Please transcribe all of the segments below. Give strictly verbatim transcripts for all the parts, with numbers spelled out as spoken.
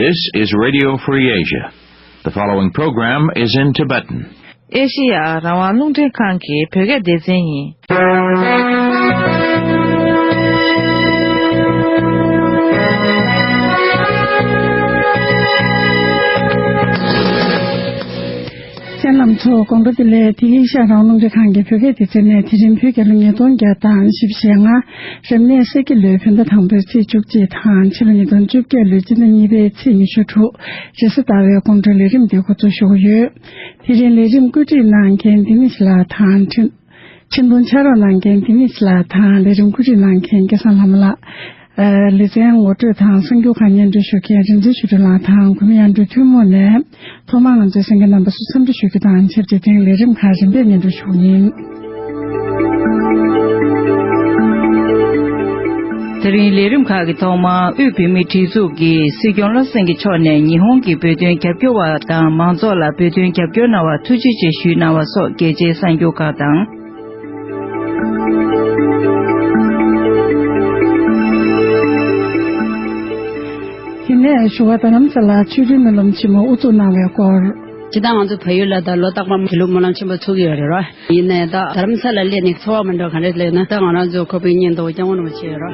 This is Radio Free Asia. The following program is in Tibetan. ཨེ་ཤེ་ཡ་རང་དབང་རླུང་འཕྲིན་ཁང་གི་བོད་སྐད་སྡེ་ཚན་ཡིན། གསན་མཁན་རྣམ་ཚོ་དགོང་དྲོ་བདེ་ལེགས། འདི་ཨེ་ཤེ་ཡ་རང་དབང་རླུང་འཕྲིན་ཁང་གི་བོད་སྐད་སྡེ་ཚན་ནས། དེ་རིང་བོད་རྒྱལ་ལོ་ཉིས་སྟོང་བརྒྱ་དང་བཞི་བཅུ་ཞེ་ལྔ། རབ་གནས་ས་གི་ལོའི་བོད་ཟླ་དང་པོའི་ཚེས་བཅུ་གཅིག་དང་། ཕྱི་ལོ་ཉིས་སྟོང་བཅོ་བརྒྱད་ལོའི་སྤྱི་ཟླ་གཉིས་པའི་ཚེས་ཉི་ཤུ་དྲུག་རེས་གཟའ་ཟླ་བའི་དགོང་དྲོའི་ལས་རིམ་འདི་འགོ་འཛུགས་ཞུ་གི་ཡོད། དེ་རིང་ལས་རིམ་བཀོད་སྒྲིག་གནང་མཁན་ལྡེ་ནིས་ལགས་དང་། འཕྲིན་འཕྲིན་གཏོང་ཕྱག་རོགས་གནང་མཁན་ལྡེ་ནིས་ལགས་དང་། ལས་རིམ་བཀོད་སྒྲིག་གནང་མཁན་སྐལ་བཟང་ལྷ་མོ་ལགས། ཨ། ལེ་ཚན་ངོ་སྤྲོད་དང་གསར་འགྱུར་ཁག་སྙན་སྒྲོན་ཞུ་མཁན་རིག་འཛིན་ཆོས་སྒྲོན་ལགས་དང་། གུས་མོ་དབྱངས་སྒྲོན་ཐུན་མོང་ནས། ཐོག་མར་ང་ཚོའི་གསན་མཁན་རྣམ་པ་ཚོ་འཚམས་འདྲི་ཞུ་རྒྱུ་དང་ཆབས་ཅིག་དེ་རིང་ལས་རིམ་ཁག་རིམ་པས་སྙན་སྒྲོན་ཞུ་གི་ཡིན། དེ་རིང་ལས་རིམ་ཁག་གི་ཐོག་མར་དབུས་བོད་མིའི་སྒྲིག་འཛུགས་ཀྱི་སྲིད་སྐྱོང་བློ་བཟང་གི་མཆོག་ནས་ཉི་ཧོང་གི་བོད་དོན་རྒྱབ་སྐྱོར་བ་དང་མང་ཚོགས་ལ་བོད་དོན་རྒྱབ་སྐྱོར་གནང་བར་ཐུགས་རྗེ་ཆེ་ཞུས་གནང་བ་སོགས་གལ་ཆེའི་གསར་འགྱུར་ཁག་དང་། དེ་ནས་བཞུགས་སྒར་རྡ་རམ་ས་ལར་ཆོས་སྒྲོན་སྨོན་ལམ་ཆེན་མོ་དབུ་འཛུགས་གནང་བའི་སྐོར། སྤྱིར་བཏང་ང་ཚོ་བལ་ཡུལ་ལ་ད་ལོ་རྟག་པར་དགེ་ལུགས་སྨོན་ལམ་ཆེན་མོ་ཚུགས་ཀྱི་ཡོད་རེད་ར། ཡིན་ནའི་ད་རྡ་རམ་ས་ལར་སླེབས་ནས་ཚོར་བ་མི་འདྲ་བ་ག་འདྲ་སླེབས་ན། ད་ང་རང་ཚོ་ཁོ་པའི་གཉེན་དུ་སྐྱབས་མགོན་རིན་པོ་ཆེ་ཡོད་ར།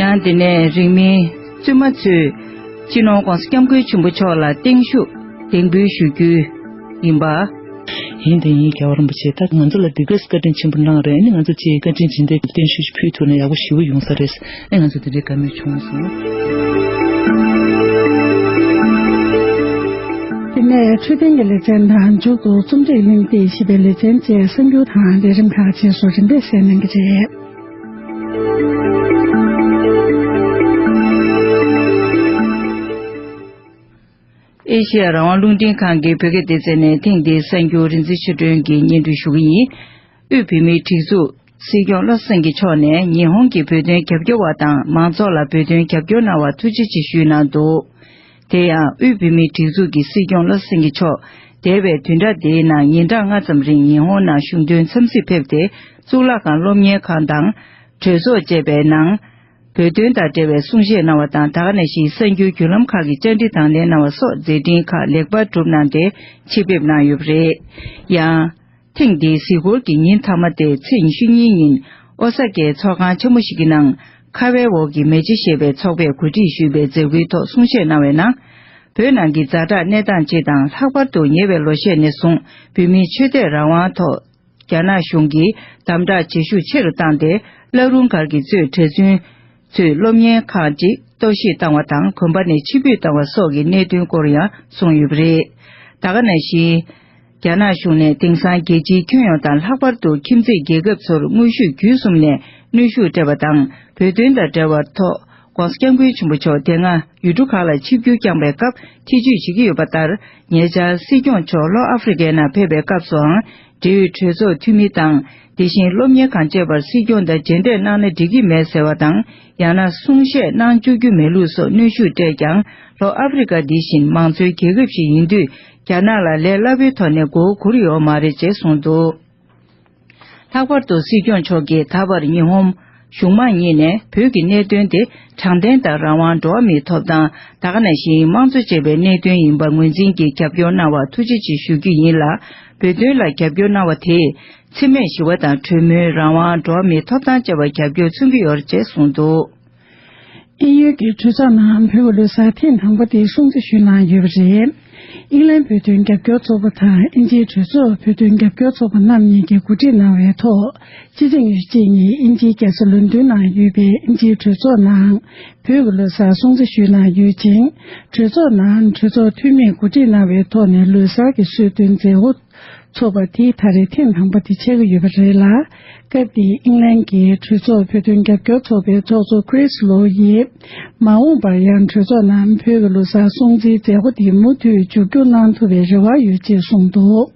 ཡང་དེ་ནས་རིང་མིན་བཙུན་མ་ཚོས་སྤྱི་ནོར་༧གོང་ས་༧སྐྱབས་མགོན་ཆེན་པོ་མཆོག་ལ་བརྟན་བཞུགས་གདན་འབུལ་ཞུ་རྒྱུ་ཡིན་པ། ཡིན་དེ་ཡིན། རྒྱལ་བ་རིན་པོ་ཆེ་ད་ང་ཚོ་ལ་འདི་གས་བཀའ་དྲིན་ཆེན་པོ་གནང་རེད། ཨ་ནི་ང་ཚོ་ཅིག་བཀའ་དྲིན་སྦྱིན་བདག་གི་བརྟན་བཞུགས་ཕུལ་ཐུབ་ན་ཡག་པོ་ཞེ་པོ་ཡོང་ས་རེད། ཨ། ང་ཚོ་འདི་འདྲའི་དགའ་མོས་བྱུང་སོང་། དེ་ནས་འཕྲོད་བསྟེན་གྱི་ལེ་ཚན་དང་། མཇུག་ཏུ་རྩོམ་སྒྲིག་གླེང་སྟེགས་ཞེས་པའི་ལེ་ཚན་བཅས་གསར་འགྱུར་དང་ལས་རིམ་ཁག་རྗེས་སུ་རིམ་པས་གསན་གནང་གི་རེད། ཨེ་ཤེ་ཡ་རང་དབང་རླུང་འཕྲིན་ཁང་གི་བོད་སྐད་སྡེ་ཚན་ནས་ཐེངས་འདིའི་གསར་འགྱུར་རིག་འཛིན་ཆོས་སྒྲོན་གྱིས་སྙན་སྒྲོན་ཞུ་གི་ཡིན། དབུས་བོད་མིའི་སྒྲིག་འཛུགས་སྲིད་སྐྱོང་བློ་བཟང་གི་མཆོག་ནས་ཉི་ཧོང་གི་བོད་དོན་རྒྱབ་སྐྱོར་བ་དང་མང་ཚོགས་ལ་བོད་དོན་རྒྱབ་སྐྱོར་གནང་བར་ཐུགས་རྗེ་ཆེ་ཞུས་གནང་འདུག་དེ་ཡང་དབུས་བོད་མིའི་སྒྲིག་འཛུགས་ཀྱི་སྲིད་སྐྱོང་བློ་བཟང་གི་མཆོག་འདས་པའི་བདུན་ཕྲག་འདིའི་ནང་ཉིན་གྲངས་ལྔ་ཙམ་རིང་ཉི་ཧོང་ནང་གཞུང་དོན་འཚམས་གཟིགས་ཕེབས་ཏེ། གཙུག་ལག་ཁང་སློབ་གཉེར་ཁང་དང་། གྲོས་ཚོགས་བཅས་པའི་ནང་། བོད་དོན་དང་འབྲེལ་བའི་གསུང་བཤད་གནང་བ་དང་། ད་ག་ནང་བཞིན་གསར་འགྱུར་བརྒྱུད་ལམ་ཁག་གི་བཅར་འདྲི་དང་ལེན་གནང་བ་སོགས་མཛད་འཕྲིན་ཁག་ལེགས་པར་གྲུབ་གནང་སྟེ་ཆེད་ཕེབས་གནང་ཡོད་པ་རེད། ཡང་། ཐེངས་འདིའི་གཟིགས་སྐོར་གྱི་ཉིན་མཐའ་མ་དེ་ཚེས་ཉི་ཤུ་གཉིས་ཉིན་ཨོ་ས་ཀའི་ཚོགས་ཁང་ཆེན་མོ་ཞིག་གི་ནང་། ཁ་བའི་འོག་གི་མེ་ལྕེ་ཞེས་པའི་ཚོགས་པས་གོ་སྒྲིག་ཞུས་པའི་མཛད་སྒོའི་ཐོག་གསུང་བཤད་གནང་བའི་ནང་། བོད་ནང་གི་ཛ་དྲག་གནས་སྟངས་སྤྱི་དང་། ལྷག་པར་དུ་ཉེ་བའི་ལོ་ཤས་ནས་བཟུང་བོད་མིའི་ཆོས་དད་རང་དབང་ཐོག་རྒྱ་ནག་གཞུང་གིས་དམ་དྲག་བྱེད་ཤུགས་ཆེ་རུ་བཏང་སྟེ། བླ་རུང་སྒར་གྱི་གཙོས་གྲྭ་བཙུན་ཚོས་སློབ་གཉེར་ཁང་གཅིག་གཏོར་བཤིག་བཏང་བ་དང་། དགོན་པ་ནས་ཕྱིར་འབུད་བཏང་བ་སོགས་ཀྱི་གནད་དོན་སྐོར་ཡང་གསུངས་ཡོད་པ་རེད། ད་ག་ནང་བཞིན། རྒྱ་ནག་གཞུང་ནས་དེང་སང་རྒྱལ་སྤྱིའི་ཁྱོན་ཡོངས་དང་། ལྷག་པར་དུ་ཁྱིམ་མཚེས་རྒྱལ་ཁབ་ཚོར་དངོས་ཤུགས་བརྒྱུད་གསུམ་ནས་གནོན་ཤུགས་སྤྲད་པ་དང་། བོད་དོན་དང་འབྲེལ་བའི་ཐོག་༧གོང་ས་༧སྐྱབས་མགོན་ཆེན་པོ་མཆོག་དེ་སྔ་ཡུལ་གྲུ་ཁག་ལ་ཆིབས་བསྒྱུར་བསྐྱངས་པའི་སྐབས་ཐེ་བྱུས་བྱེད་ཀྱི་ཡོད་པ་ལྟར། ཉེ་ཆར་སྲིད་སྐྱོང་མཆོག་ལྷོ་ཨ་ཧྥེ་རི་ཁའི་ནང་ཕེབས་པའི་སྐབས་སུའང་། འབྲེལ་ཡོད་གྲོས་ཚོགས་འཐུས་མི་དང་། དེ་བཞིན་སློབ་གཉེར་ཁང་བཅས་པར་སྲིད་སྐྱོང་དང་མཇལ་འཕྲད་གནང་ན་འགྲིག་གི་མེད་ཟེར་བ་དང་། ཡང་ན་གསུང་བཤད་གནང་བཅུག་རྒྱུ་མེད་ལུགས་སོགས་གནོན་ཤུགས་སྤྲད་ཀྱང་། ལྷོ་ཨ་ཧྥེ་རི་ཁ་འདི་བཞིན་མང་གཙོའི་རྒྱལ་ཁབ་ཞིག་ཡིན་དུས། རྒྱ་ནག་ལ་ལས་སླ་པོའི་ཐོག་ནས་མགོ་བོ་སྒུར་ཡོད་མ་རེད་ཅེས་གསུངས་འདུག་ལྷག་པར་དུ་སྲིད་སྐྱོང་མཆོག་གིས་ད་བར་ཉི་ཧོང་གཞུང་མང་གཉིས་ནས་བོད་ཀྱི་གནད་དོན་དེ་དྲང་བདེན་དང་རང་དབང་། འགྲོ་བ་མིའི་ཐོབ་ཐང་། ད་ག་ནང་བཞིན་དམངས་གཙོ་བཅས་པའི་གནད་དོན་ཡིན་པ་ངོས་འཛིན་གྱིས་རྒྱབ་སྐྱོར་གནང་བར་ཐུགས་རྗེ་ཆེ་ཞུ་རྒྱུ་ཡིན་ལ། བོད་དོན་ལ་རྒྱབ་སྐྱོར་གནང་བ་དེས་འཚེ་མེད་ཞི་བ་དང་གྲོས་མོལ། རང་དབང་། འགྲོ་བ་མིའི་ཐོབ་ཐང་བཅས་པར་རྒྱབ་སྐྱོར་མཚོན་གྱི་ཡོད་རེད་ཅེས་གསུངས་འདུག་དབྱིན་ཡུལ་གྱི་གྲོས་ཚོགས་ནང་བོད་ཀྱི་ལོ་གསར་ཐེངས་དང་པོ་དེ་སྲུང་བརྩི་ཞུས་གནང་ཡོད་པ་རེད། དབྱིན་ལན་བོད་དོན་རྒྱབ་སྐྱོར་ཚོགས་པ་དང་དབྱིན་ཇིའི་གྲོས་ཚོགས་བོད་དོན་རྒྱབ་སྐྱོར་ཚོགས་པ་རྣམ་གཉིས་ཀྱིས་གོ་སྒྲིག་གནང་བའི་ཐོག་སྤྱི་ཚེས་ཉི་ཤུ་གཅིག་ཉིན་དབྱིན་ཇིའི་རྒྱལ་ས་ལོན་ཌོན་ནང་ཡོད་པའི་དབྱིན་ཇིའི་གྲོས་ཚོགས་ནང་བོད་ཀྱི་ལོ་གསར་སྲུང་བརྩི་ཞུས་གནང་ཡོད་ཅིང་། གྲོས་ཚོགས་ནང་གྲོས་ཚོགས་འཐུས་མིས་གོ་སྒྲིག་གནང་བའི་ཐོག་ནས་ལོ་གསར་གྱི་གསོལ་སྟོན་མཛད་སྒོ་ཚོགས་པ་དེ་ད་རེས་ཐེངས་དང་པོ་དེ་ཆགས་ཀྱི་ཡོད་པ་རེད་ལ། སྐབས་དེའི་དབྱིན་ལན་གྱི་གྲོས་ཚོགས་བོད་དོན་རྒྱབ་སྐྱོར་ཚོགས་པའི་ཚོགས་གཙོ་ཁྲིས་ལོ་ཡིས། མ་འོངས་པར་ཡང་གྲོས་ཚོགས་ནང་བོད་ཀྱི་ལོ་གསར་སྲུང་བརྩིའི་མཛད་སྒོ་དེ་མུ་མཐུད་མཇུག་སྒྲིལ་གནང་ཐུབ་པའི་རེ་བ་ཡོད་ཅེས་གསུངས་འདུག་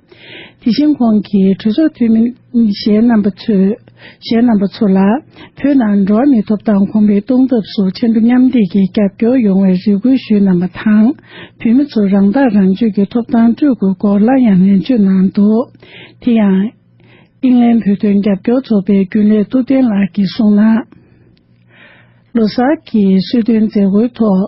དེ་བཞིན་ཁོང་གིས་གྲོས་ཚོགས་འཐུས་མི་གཞན་རྣམ་པ་ཚོས། གཞན་རྣམ་པ་ཚོ་ལ། བོད་ནང་འགྲོ་བ་མིའི་ཐོབ་ཐང་གོང་འཕེལ་གཏོང་ཐབས་སུ་ཆེ་མཐོ་མཉམ་འདེགས་ཀྱིས་རྒྱབ་སྐྱོར་ཡོང་བའི་རེ་སྐུལ་ཞུས་གནང་བ་དང་། བོད་མི་ཚོར་རང་ཐག་རང་གཅོད་ཀྱི་ཐོབ་ཐང་སྤྲོད་དགོས་སྐོར་སླར་ཡང་ནན་བརྗོད་གནང་འདུག་དེ་ཡང་། དབྱིན་ལན་བོད་དོན་རྒྱབ་སྐྱོར་ཚོགས་པའི་རྒྱུན་ལས་ཐུབ་བསྟན་ལགས་ཀྱིས་གསུངས་ན། ལོ་གསར་གྱི་གསོལ་སྟོན་མཛད་སྒོའི་ཐོག་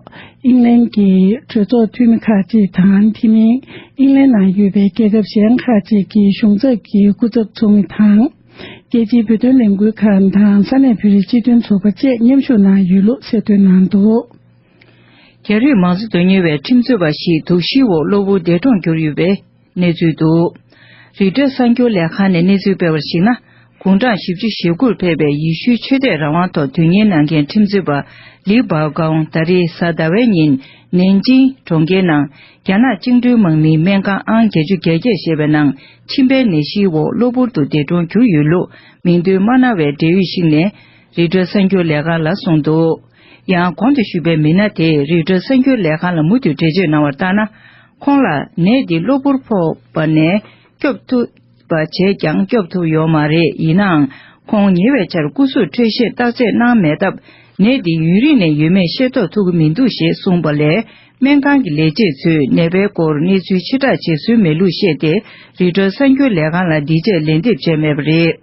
ཨིང་ལན་གྱི་གྲོས་ཚོགས་འཐུས་མི་ཁག་ཅིག་དང་། དེ་མིན་ཨིང་ལན་ནང་ཡོད་པའི་རྒྱལ་ཁབ་གཞན་ཁག་ཅིག་གི་གཞུང་ཚབ་ཀྱི་སྐུ་ཚབ་ཚོགས་མི་དང་། རྒྱལ་སྤྱིའི་བོད་དོན་ལས་འགུལ་ཁང་དང་ས་གནས་བོད་རིགས་སྤྱི་མཐུན་ཚོགས་པ་བཅས་མཉམ་ཞུགས་གནང་ཡོད་ལུགས་གསལ་སྟོན་གནང་འདུག། རྒྱ་རིགས་མང་གཙོ་དོན་གཉེར་བའི་ཁྲིམས་རྩོད་པ་ཞིག་དུག་ཤིའི་འོག་གློ་བུར་འདས་གྲོངས་གྱུར་ཡོད་པའི་གནས་ཚུལ་འདུག། རོའི་ཊར་གསར་འགྱུར་ལས་ཁང་ནས་གནས་ཚུལ་སྤེལ་བར་གཞིགས་ན། དགུང་གྲངས་བཞི་བཅུ་ཞེ་དགུར་ཕེབས་པའི་ཡེ་ཤུའི་ཆོས་དད་རང་དབང་ཐོག་དོན་གཉེར་གནང་མཁན་ཁྲིམས་རྩོད་པ་ལི་པའོ་ཀའོ་ད་རེས་གཟའ་ཟླ་བའི་ཉིན་ནན་ཅིང་གྲོང་ཁྱེར་ནང་རྒྱ་ནག་བཅིངས་འགྲོལ་དམག་མིའི་སྨན་ཁང་ཨང་བརྒྱད་ཅུ་གྱ་བརྒྱད་ཞེས་པའི་ནང་མཆིན་པའི་ནད་གཞིའི་འོག་གློ་བུར་དུ་འདས་གྲོངས་གྱུར་ཡོད་ལུགས་མིང་འདོན་མ་གནང་བའི་འབྲེལ་ཡོད་ཞིག་ནས་རོའི་ཊར་གསར་འགྱུར་ལས་ཁང་ལ་གསུངས་འདུག། ཡང་གོང་དུ་ཞུས་པའི་མི་སྣ་དེས་རོའི་ཊར་གསར་འགྱུར་ལས་ཁང་ལ་མུ་མཐུད་འགྲེལ་བརྗོད་གནང་བར་བལྟས་ན། ཁོང་ལ་ནད་འདི་གློ་བུར་ཕོག་པ་ནས་སྐྱོབ་ཐུབ་པ་བྱས་ཀྱང་སྐྱོབ་ཐུབ་ཡོད་མ་རེད། ཡིན་ནའང་ཁོང་ཉེ་བའི་ཆར་སྐུ་གཟུགས་འཕྲོད་བཞེས་བརྟག་དཔྱད་གནང་མེད་སྟབས། ནད་འདི་ཡུན་རིང་ནས་ཡོད་མེད་ཤེས་རྟོགས་ཐུབ་ཀྱི་མི་འདུག་ཞེས་གསུངས་པ་ལས། སྨན་ཁང་གི་ལས་བྱེད་ཚོས་ནད་པའི་སྐོར་གནས་ཚུལ་ཕྱིར་བསྒྲགས་བྱེད་སྲོལ་མེད་ལུགས་བཤད་དེ། རོའི་ཊར་གསར་འགྱུར་ལས་ཁང་ལ་འདི་རྗེས་ལན་འདེབས་བྱས་མེད་པ་རེད།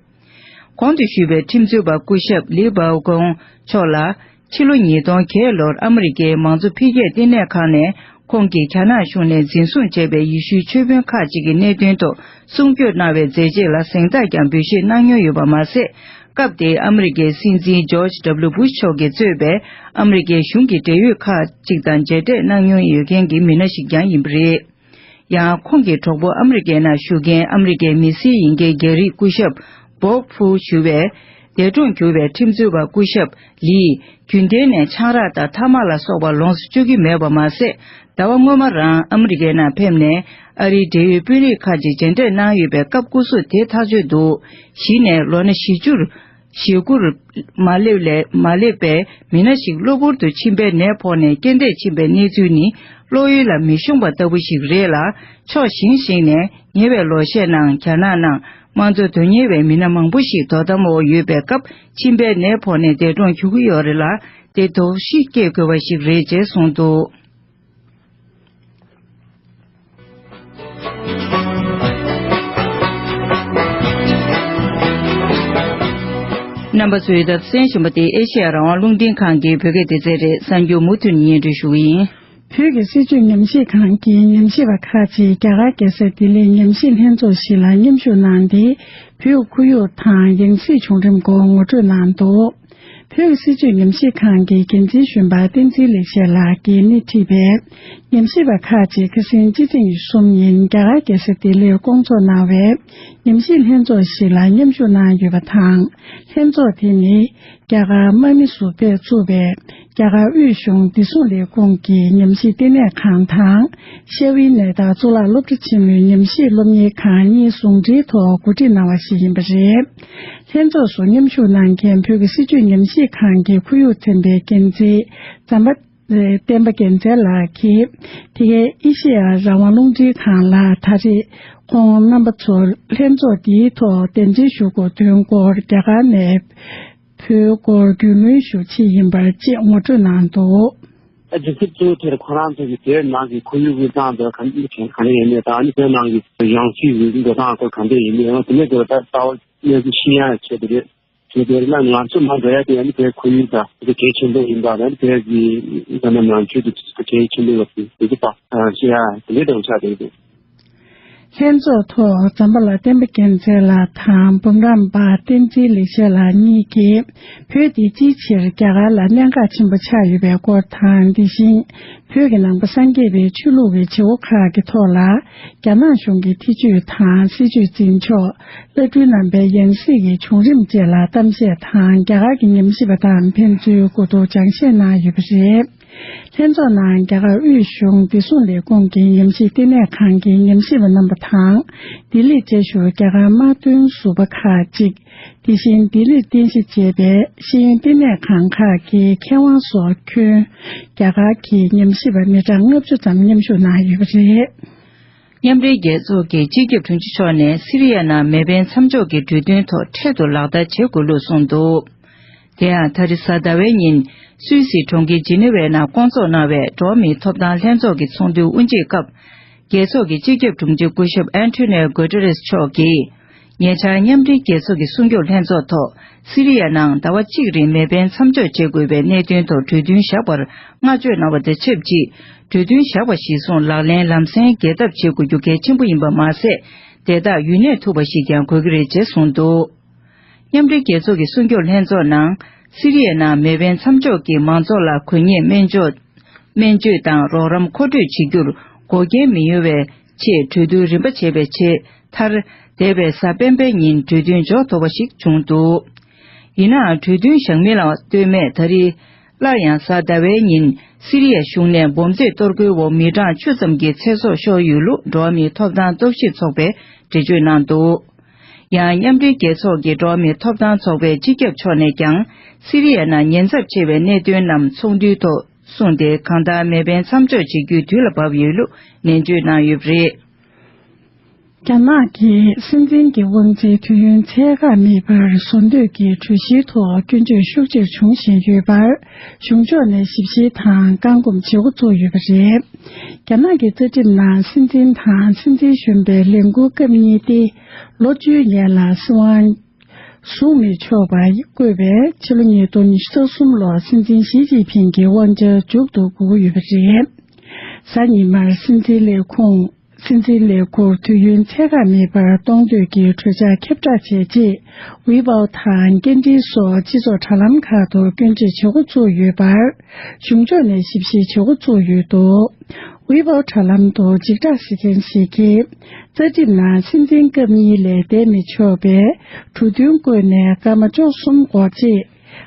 གོང་དུ་ཞུས་པའི་ཁྲིམས་རྩོད་པ་སྐུ་ཞབས་ལི་པའོ་ཀོང་མཆོག་ལ། ཕྱི་ལོ་ཉིས་སྟོང་བརྒྱད་ལོར་ཨ་མི་རི་ཀའི་མང་གཙོ་འཕེལ་རྒྱས་ལྟེ་གནས་ཁང་ནས་ཁོང་གིས་རྒྱ་ནག་གཞུང་ནས་འཛིན་བཟུང་བྱས་པའི་ཡེ་ཤུའི་ཆོས་དཔོན་ཁག་ཅིག་གི་གནད་དོན་ཐོག་གསུང་བསྐྱོད་གནང་བའི་མཛད་རྗེས་ལ་གཟེངས་རྟགས་ཀྱང་འབུལ་བཞེས་གནང་མྱོང་ཡོད་པ་མ་ཟད། སྐབས་དེའི་ཨ་མི་རི་ཀའི་སྲིད་འཛིན་ཇོརྗ་ཌབ་ལུ་བུ་ཤ་མཆོག་གིས་གཙོས་པའི་ཨ་མི་རི་ཀའི་གཞུང་གི་འབྲེལ་ཡོད་ཁག་ཅིག་དང་མཇལ་འཕྲད་གནང་མྱོང་ཡོད་མཁན་གྱི་མི་སྣ་ཞིག་ཀྱང་ཡིན་པ་རེད། ཡང་ཁོང་གི་གྲོགས་པོ་ཨ་མི་རི་ཀའི་ནང་བཞུགས་མཁན་ཨ་མི་རི་ཀའི་མི་སེར་ཡིན་མཁན་རྒྱ་རིགས་སྐུ་ཞབས་བོབ་ཕུ་ཞུ་བས། འདས་གྲོངས་གྱུར་བའི་ཁྲིམས་རྩོད་པ་སྐུ་ཞབས་ལིས་རྒྱུན་ལྡན་ནས་ཆང་རག་དང་ཐ་མག་ལ་སོགས་པ་ལོངས་སུ་སྤྱོད་ཀྱི་མེད་པ་མ་ཟད། ཟླ་བ་སྔོན་མ་རང་ཨ་མི་རི་ཀའི་ནང་ཕེབས་ནས་ཨ་རིའི་འབྲེལ་ཡོད་དཔོན་རིགས་ཁག་ཅིག་མཇལ་འཕྲད་གནང་ཡོད་པའི་སྐབས་སྐུ་གཟུགས་དེ་ཐག་ཆོད་འདུག། གཞི་ནས་ལོ་ན་བཞི་བཅུར་ཞེ་དགུར་མ་སླེབས་ལས་མ་སླེབས་པའི་མི་སྣ་ཞིག་གློ་བུར་དུ་མཆིན་པའི་ནད་ཕོག་ནས་རྐྱེན་འདས་ཕྱིན་པའི་གནས་ཚུལ་ནི་བློ་ཡུལ་ལ་མི་ཤོང་པ་ལྟ་བུ་ཞིག་རེད་ལ། ཕྱོགས་གཞན་ཞིག་ནས་ཉེ་བའི་ལོ་ཤས་ནང་རྒྱ་ནག་ནང་དམངས་གཙོ་དོན་གཉེར་བའི་མི་སྣ་མང་པོ་ཞིག་དོ་དམ་འོག་ཡོད་པའི་སྐབས་མཆིན་པའི་ནད་ཕོག་ནས་འདས་གྲོངས་གྱུར་གྱི་ཡོད་རེད་ལ། དེ་དོགས་གཞི་སྐྱེ་དགོས་པ་ཞིག་རེད་ཅེས་གསུངས་འདུག། རྣམ་པ་ཚོས་ད་གསན་བཞིན་པ་དེ་ཨེ་ཤེ་ཡ་རང་དབང་རླུང་འཕྲིན་ཁང་གི་བོད་སྐད་སྡེ་ཚན་རེད། གསར་འགྱུར་མུ་མཐུད་སྙན་སྒྲོན་ཞུ་གི་ཡིན། བོད་ཀྱི་སྲིད་བྱུས་ཉམས་ཞིབ་ཁང་གི་ཉམས་ཞིབ་པ་ཁག་ཅིག་རྒྱ་གར་རྒྱལ་ས་ལྡི་ལིའི་ཉམས་ཞིབ་ལྷན་ཚོགས་ཤིག་ལ་མཉམ་ཞུགས་གནང་སྟེ། བོད་ཁོར་ཡུག་དང་ཡང་སྲིད་བྱུང་རིམ་སྐོར་ངོ་སྤྲོད་གནང་འདུག། བོད་ཀྱི་སྲིད་བྱུས་ཉམས་ཞིབ་ཁང་གི་འགན་འཛིན་གཞོན་པ་བསྟན་འཛིན་ལེགས་བཤད་ལགས་ཀྱིས་སྣེ་ཁྲིད་པའི་ཉམས་ཞིབ་པ་ཁག་ཅིག་ཁ་སང་སྤྱི་ཚེས་ཉི་ཤུ་གསུམ་ཉིན་རྒྱ་གར་རྒྱལ་ས་ལྡི་ལིར་བསྐོང་ཚོགས་གནང་བའི་ཉམས་ཞིབ་ལྷན་ཚོགས་ཤིག་ལ་མཉམ་ཞུགས་གནང་ཡོད་པ་དང་། ལྷན་ཚོགས་དེ་ནི་རྒྱ་གར་དམག་མི་ཟུར་པས་བཙུགས་པའི་རྒྱ་གར་དབུས་གཞུང་བདེ་སྲུང་ལས་ཁུངས་ཀྱི་ཉམས་ཞིབ་ལྟེ་གནས་ཁང་དང་། ཤ་བའི་གནས་བདག་གཙུག་ལག་སློབ་གྲྭ་ཆེན་མོའི་ཉམས་ཞིབ་སློབ་གཉེར་ཁང་གཉིས་ཟུང་འབྲེལ་ཐོག་གོ་སྒྲིག་གནང་བ་ཞིག་ཡིན་པ་རེད། ལྷན་ཚོགས་སུ་མཉམ་ཞུགས་གནང་མཁན་བོད་ཀྱི་སྲིད་བྱུས་ཉམས་ཞིབ་ཁང་གི་ཁོར་ཡུག་ཚན་པའི་འགན་འཛིན་ཛམ་པ་བསྟན་པ་རྒྱལ་མཚན་ལགས་ཀྱིས། དེ་གའི་ཨེ་ཤེ་ཡ་རང་དབང་རླུང་འཕྲིན་ཁང་ལ་ད་རེས་ཁོང་རྣམ་པ་ཚོར་ལྷན་ཚོགས་འདིའི་ཐོག་གདན་འདྲེན་ཞུ་དགོས་དོན་སྐོར་རྒྱ་གར་ནས་བོད་སྐོར་རྒྱུས་ལོན་ཞུ་ཆེད་ཡིན་པར་ཅེས་ངོ་སྤྲོད་གནང་འདུག། ཨ་རྒྱལ་ཁབ་གཙོ་བོ་དེར་ཁོ་རང་ཚོ་གི་དེའི་ནང་གི་ཁོར་ཡུག་གི་སྟངས་དང་ག་ག་རེ་ཡིན་མིན་དང་། ཨ་ནི་དེའི་ནང་གི་ཡང་སྲིད་ཀྱི་འགྲོ་སྟངས་སྐོར་ག་འདྲ་ཡིན་མིན། ཨ་དེ་ནས་དེ་ལྟ་ལྟ་བ་གནས་ཚུལ་ཤེས་ཡ་ཆེད་དུ་རེད། དེ་དེར་ན་ང་ཚོ་མ་འགྲོ་ཡ་དེ་ཨ་ནི་དེའི་ཁོར་ཡུག་དང་དེ་གལ་ཆེན་པོ་ཡིན་པ་དང་། དེ་གི་ད་ནང་ནང་ཆོས་དེ་གལ་ཆེན་པོ་ཡོད་པ་དེ་དེ་པ་ཤེས་ཡ་དེ་འདྲ་དང་ཆགས་བསྡད་འདུག། ལྷན་ཚོགས་ཐོག་ཛམ་བྷ་ལ་བསྟན་པ་རྒྱལ་མཚན་ལགས་དང་འབུམ་རམས་པ་བསྟན་འཛིན་ལེགས་བཤད་ལགས་གཉིས་ཀྱིས་བོད་འདི་ཅིའི་ཕྱིར་རྒྱ་གར་ལ་གནད་འགག་ཆེན་པོ་ཆགས་ཡོད་པའི་སྐོར་དང་། དེ་བཞིན་བོད་ཀྱི་ནང་པ་སངས་རྒྱས་པའི་ཆོས་ལུགས་ཀྱི་བྱེད་སྒོ་ཁག་གི་ཐོག་ལ་རྒྱ་ནག་གཞུང་གི་ཐེ་བྱུས་དང་སྲིད་བྱུས་འཛིན་ཕྱོགས། བླ་སྤྲུལ་རྣམ་པའི་ཡང་སྲིད་ཀྱི་བྱུང་རིམ་བཅས་ལ་གཏམ་བཤད་དང་། རྒྱ་གར་གྱི་ཉམས་ཞིབ་པ་དང་ཕན་ཚུན་གོ་བསྡུར་སྦྱང་བཤད་གནང་ཡོད་པ་རེད། ལྷན་ཚོགས་ནང་རྒྱ་གར་དབུས་གཞུང་བདེ་སྲུང་ལས་ཁུངས་ཀྱི་ཉམས་ཞིབ་ལྟེ་གནས་ཁང་གི་ཉམས་ཞིབ་པ་རྣམ་པ་དང་། ལྡི་ལིར་བཅའ་བཞུགས་རྒྱ་གར་དམག་དོན་ཟུར་པ་ཁག་ཅིག། དེ་བཞིན་ལྡི་ལིར་རྟེན་གཞི་བྱས་པའི་ཤེས་ཡོན་ལྟེ་གནས་ཁང་ཁག་གི་མཁས་དབང་སོགས་ཁྱོན་རྒྱ་གར་གྱི་ཉམས་ཞིབ་པ་མི་གྲངས་ལྔ་བཅུ་ཙམ་མཉམ་ཞུགས་གནང་ཡོད་པ་རེད། མཉམ་འབྲེལ་རྒྱལ་ཚོགས་ཀྱི་སྤྱི་ཁྱབ་དྲུང་ཆེ་མཆོག་ནས་སི་རི་ཡ་ནང་མེ་འཕེན་མཚམས་འཇོག་གི་གྲོས་མཐུན་ཐོག་འཕྲལ་དུ་ལག་བསྟར་བྱེད་དགོས་ལུགས་གསུངས་འདུག། དེ་ཡང་ད་རེས་གཟའ་ཟླ་བའི་ཉིན་སུད་སིའི་གྲོང་ཁྱེར་ཇི་ནི་ཝའི་ནང་བསྐོང་ཚོགས་གནང་བའི་འགྲོ་བ་མིའི་ཐོབ་ཐང་ལྷན་ཚོགས་ཀྱི་ཚོགས་འདུའི་དབུ་འབྱེད་སྐབས། རྒྱལ་ཚོགས་ཀྱི་སྤྱི་ཁྱབ་དྲུང་ཆེ་སྐུ་ཞབས་ཨན་ཐོ་ནིའོ་གོ་ཏེ་རེས་མཆོག་གིས། ཉེ་ཆར་མཉམ་འབྲེལ་རྒྱལ་ཚོགས་ཀྱི་སྲུང་སྐྱོབ་ལྷན་ཚོགས་ཐོག་སི་རི་ཡ་ནང་ཟླ་བ་གཅིག་རིང་མེ་འཕེན་མཚམས་འཇོག་བྱེད་དགོས་པའི་གནད་དོན་ཐོག་གྲོས་མཐུན་བཞག་པར་བསྔགས་བརྗོད་གནང་བ་དང་ཆབས་ཅིག་གྲོས་མཐུན་བཞག་པ་གཞིར་བཟུང་ལག་ལེན་ལམ་སེང་འགེལ་ཐབས་བྱེད་དགོས་རྒྱུ་གལ་ཆེན་པོ་ཡིན་པ་མ་ཟད། དེ་དག་ཡུན་གནས་ཐུབ་པ་ཞིག་ཀྱང་དགོས་ཀྱི་རེད་ཅེས་གསུངས་འདུག་མཉམ་འབྲེལ་རྒྱལ་ཚོགས་ཀྱི་སྲུང་སྐྱོབ་ལྷན་ཚོགས་ནང་། སི་རི་ཡའི་ནང་མེ་འཕེན་མཚམས་འཇོག་གིས་མང་ཚོགས་ལ་དགོས་ངེས་སྨན་བཅོས། སྨན་བཅོས་དང་རོགས་རམ་མཁོ་སྤྲོད་བྱེད་རྒྱུར་འགོག་རྐྱེན་མི་ཡོང་བའི་ཆེད་གྲོས་བསྡུར་རིམ་པ་བྱས་པའི་ཆེད་མཐར། འདས་པའི་གཟའ་སྤེན་པའི་ཉིན་གྲོས་མཐུན་འཇོག་ཐུབ་པ་ཞིག་བྱུང་འདུག་ཡིན་ནའང་གྲོས་མཐུན་བཞག་མིན་ལ་ལྟོས་མེད་ད་རེས། སླར་ཡང་གཟའ་ཟླ་བའི་ཉིན་སི་རི་ཡའི་གཞུང་ནས་འབོམ་རྫས་གཏོར་རྒོལ་འོག་མི་གྲངས་བཅུ་ཙམ་གྱི་ཚེ་སྲོག་ཤོར་ཡོད་ལུགས་འགྲོ་བ་མིའི་ཐོབ་ཐང་རྟོག་ཞིབ་ཚོགས་པས་འགྲེལ་བརྗོད་གནང་འདུག་ཡང་མཉམ་འབྲེལ་རྒྱལ་ཚོགས་ཀྱི་འགྲོ་བ་མིའི་ཐོབ་ཐང་ཚོགས་པའི་སྤྱི་ཁྱབ་མཆོག་ནས་ཀྱང་སི་རི་ཡ་ནང་ཉེན་ཚབས་ཆེ་བའི་གནད་དོན་རྣམས་ཚོགས་འདུའི་ཐོག་གསུངས་ཏེ། གང་ལྟར་མེ་འཕེན་མཚམས་འཇོག་བྱེད་རྒྱུའི་དུས་ལ་བབ་ཡོད་ལུགས་ནན་བརྗོད་གནང་ཡོད་པ་རེད། རྒྱ་ནག་གི་སྲིད་འཛིན་གྱི་དབང་ཆའི་དུས་ཡུན་ཚད་བཀག་མེད་པར་བཟོ་འདོད་ཀྱི་གྲོས་གཞིའི་ཐོག་སྐྱོན་བརྗོད་ཤུགས་ཆེར་བྱུང་བཞིན་ཡོད་པར། གཞུང་ཕྱོགས་ནས་ཞིབ་བཤེར་དང་བཀག་སྡོམ་བྱེད་འགོ་བཙུགས་ཡོད་པ་རེད། རྒྱ་ནག་གི་རྩ་ཁྲིམས་ནང་སྲིད་འཛིན་དང་སྲིད་འཛིན་གཞོན་པའི་ལས་འཁུར་སྐབས་གཉིས་ཏེ། ལོ་བཅུའི་ནང་ལ་སྲིད་དབང་བཟུང་མི་ཆོག་པ་བཀོད་པའི་ཕྱི་ལོ་ཉིས་སྟོང་ཉི་ཤུ་རྩ་གསུམ་ལོར་སྲིད་འཛིན་ཞི་ཅིན་ཕིང་གི་དབང་ཆ་མཇུག་ཏུ་འགོར་གྱི་ཡོད་པ་རེད། གཟའ་ཉི་མར་སྲིད་འཛིན་ལས་ཁུངས། སྲིད་འཛིན་ལས་འཁུར་དུས་ཡུན་ཚད་བཀག་མེད་པར་གཏོང་འདོད་ཀྱི་གྲོས་འཆར་ཁྱབ་བསྒྲགས་བྱས་རྗེས། ཝི་པའོ་དང་སྐད་འཕྲིན་སོགས་སྤྱི་ཚོགས་དྲ་ལམ་ཁག་ཏུ་སྐྱོན་བརྗོད་བྱེད་འགོ་བཙུགས་ཡོད་པར། གཞུང་ཕྱོགས་ནས་ཞིབ་བཤེར་བྱེད་འགོ་བཙུགས་ཡོད་འདུག་ཝི་པའོ་དྲ་ལམ་དུ་འཇིགས་སྐྲག་བྱེད་མཁན་ཞིག་གིས། རྩ་ཁྲིམས་ནང་སྲིད་འཛིན་སྐབས་གཉིས་ལས་འདས་མི་ཆོག་པའི་གྲོས་མཐུན་བཀོད་ནས་སྐར་མ་བཅུ་གསུམ་འགོར་རྗེས།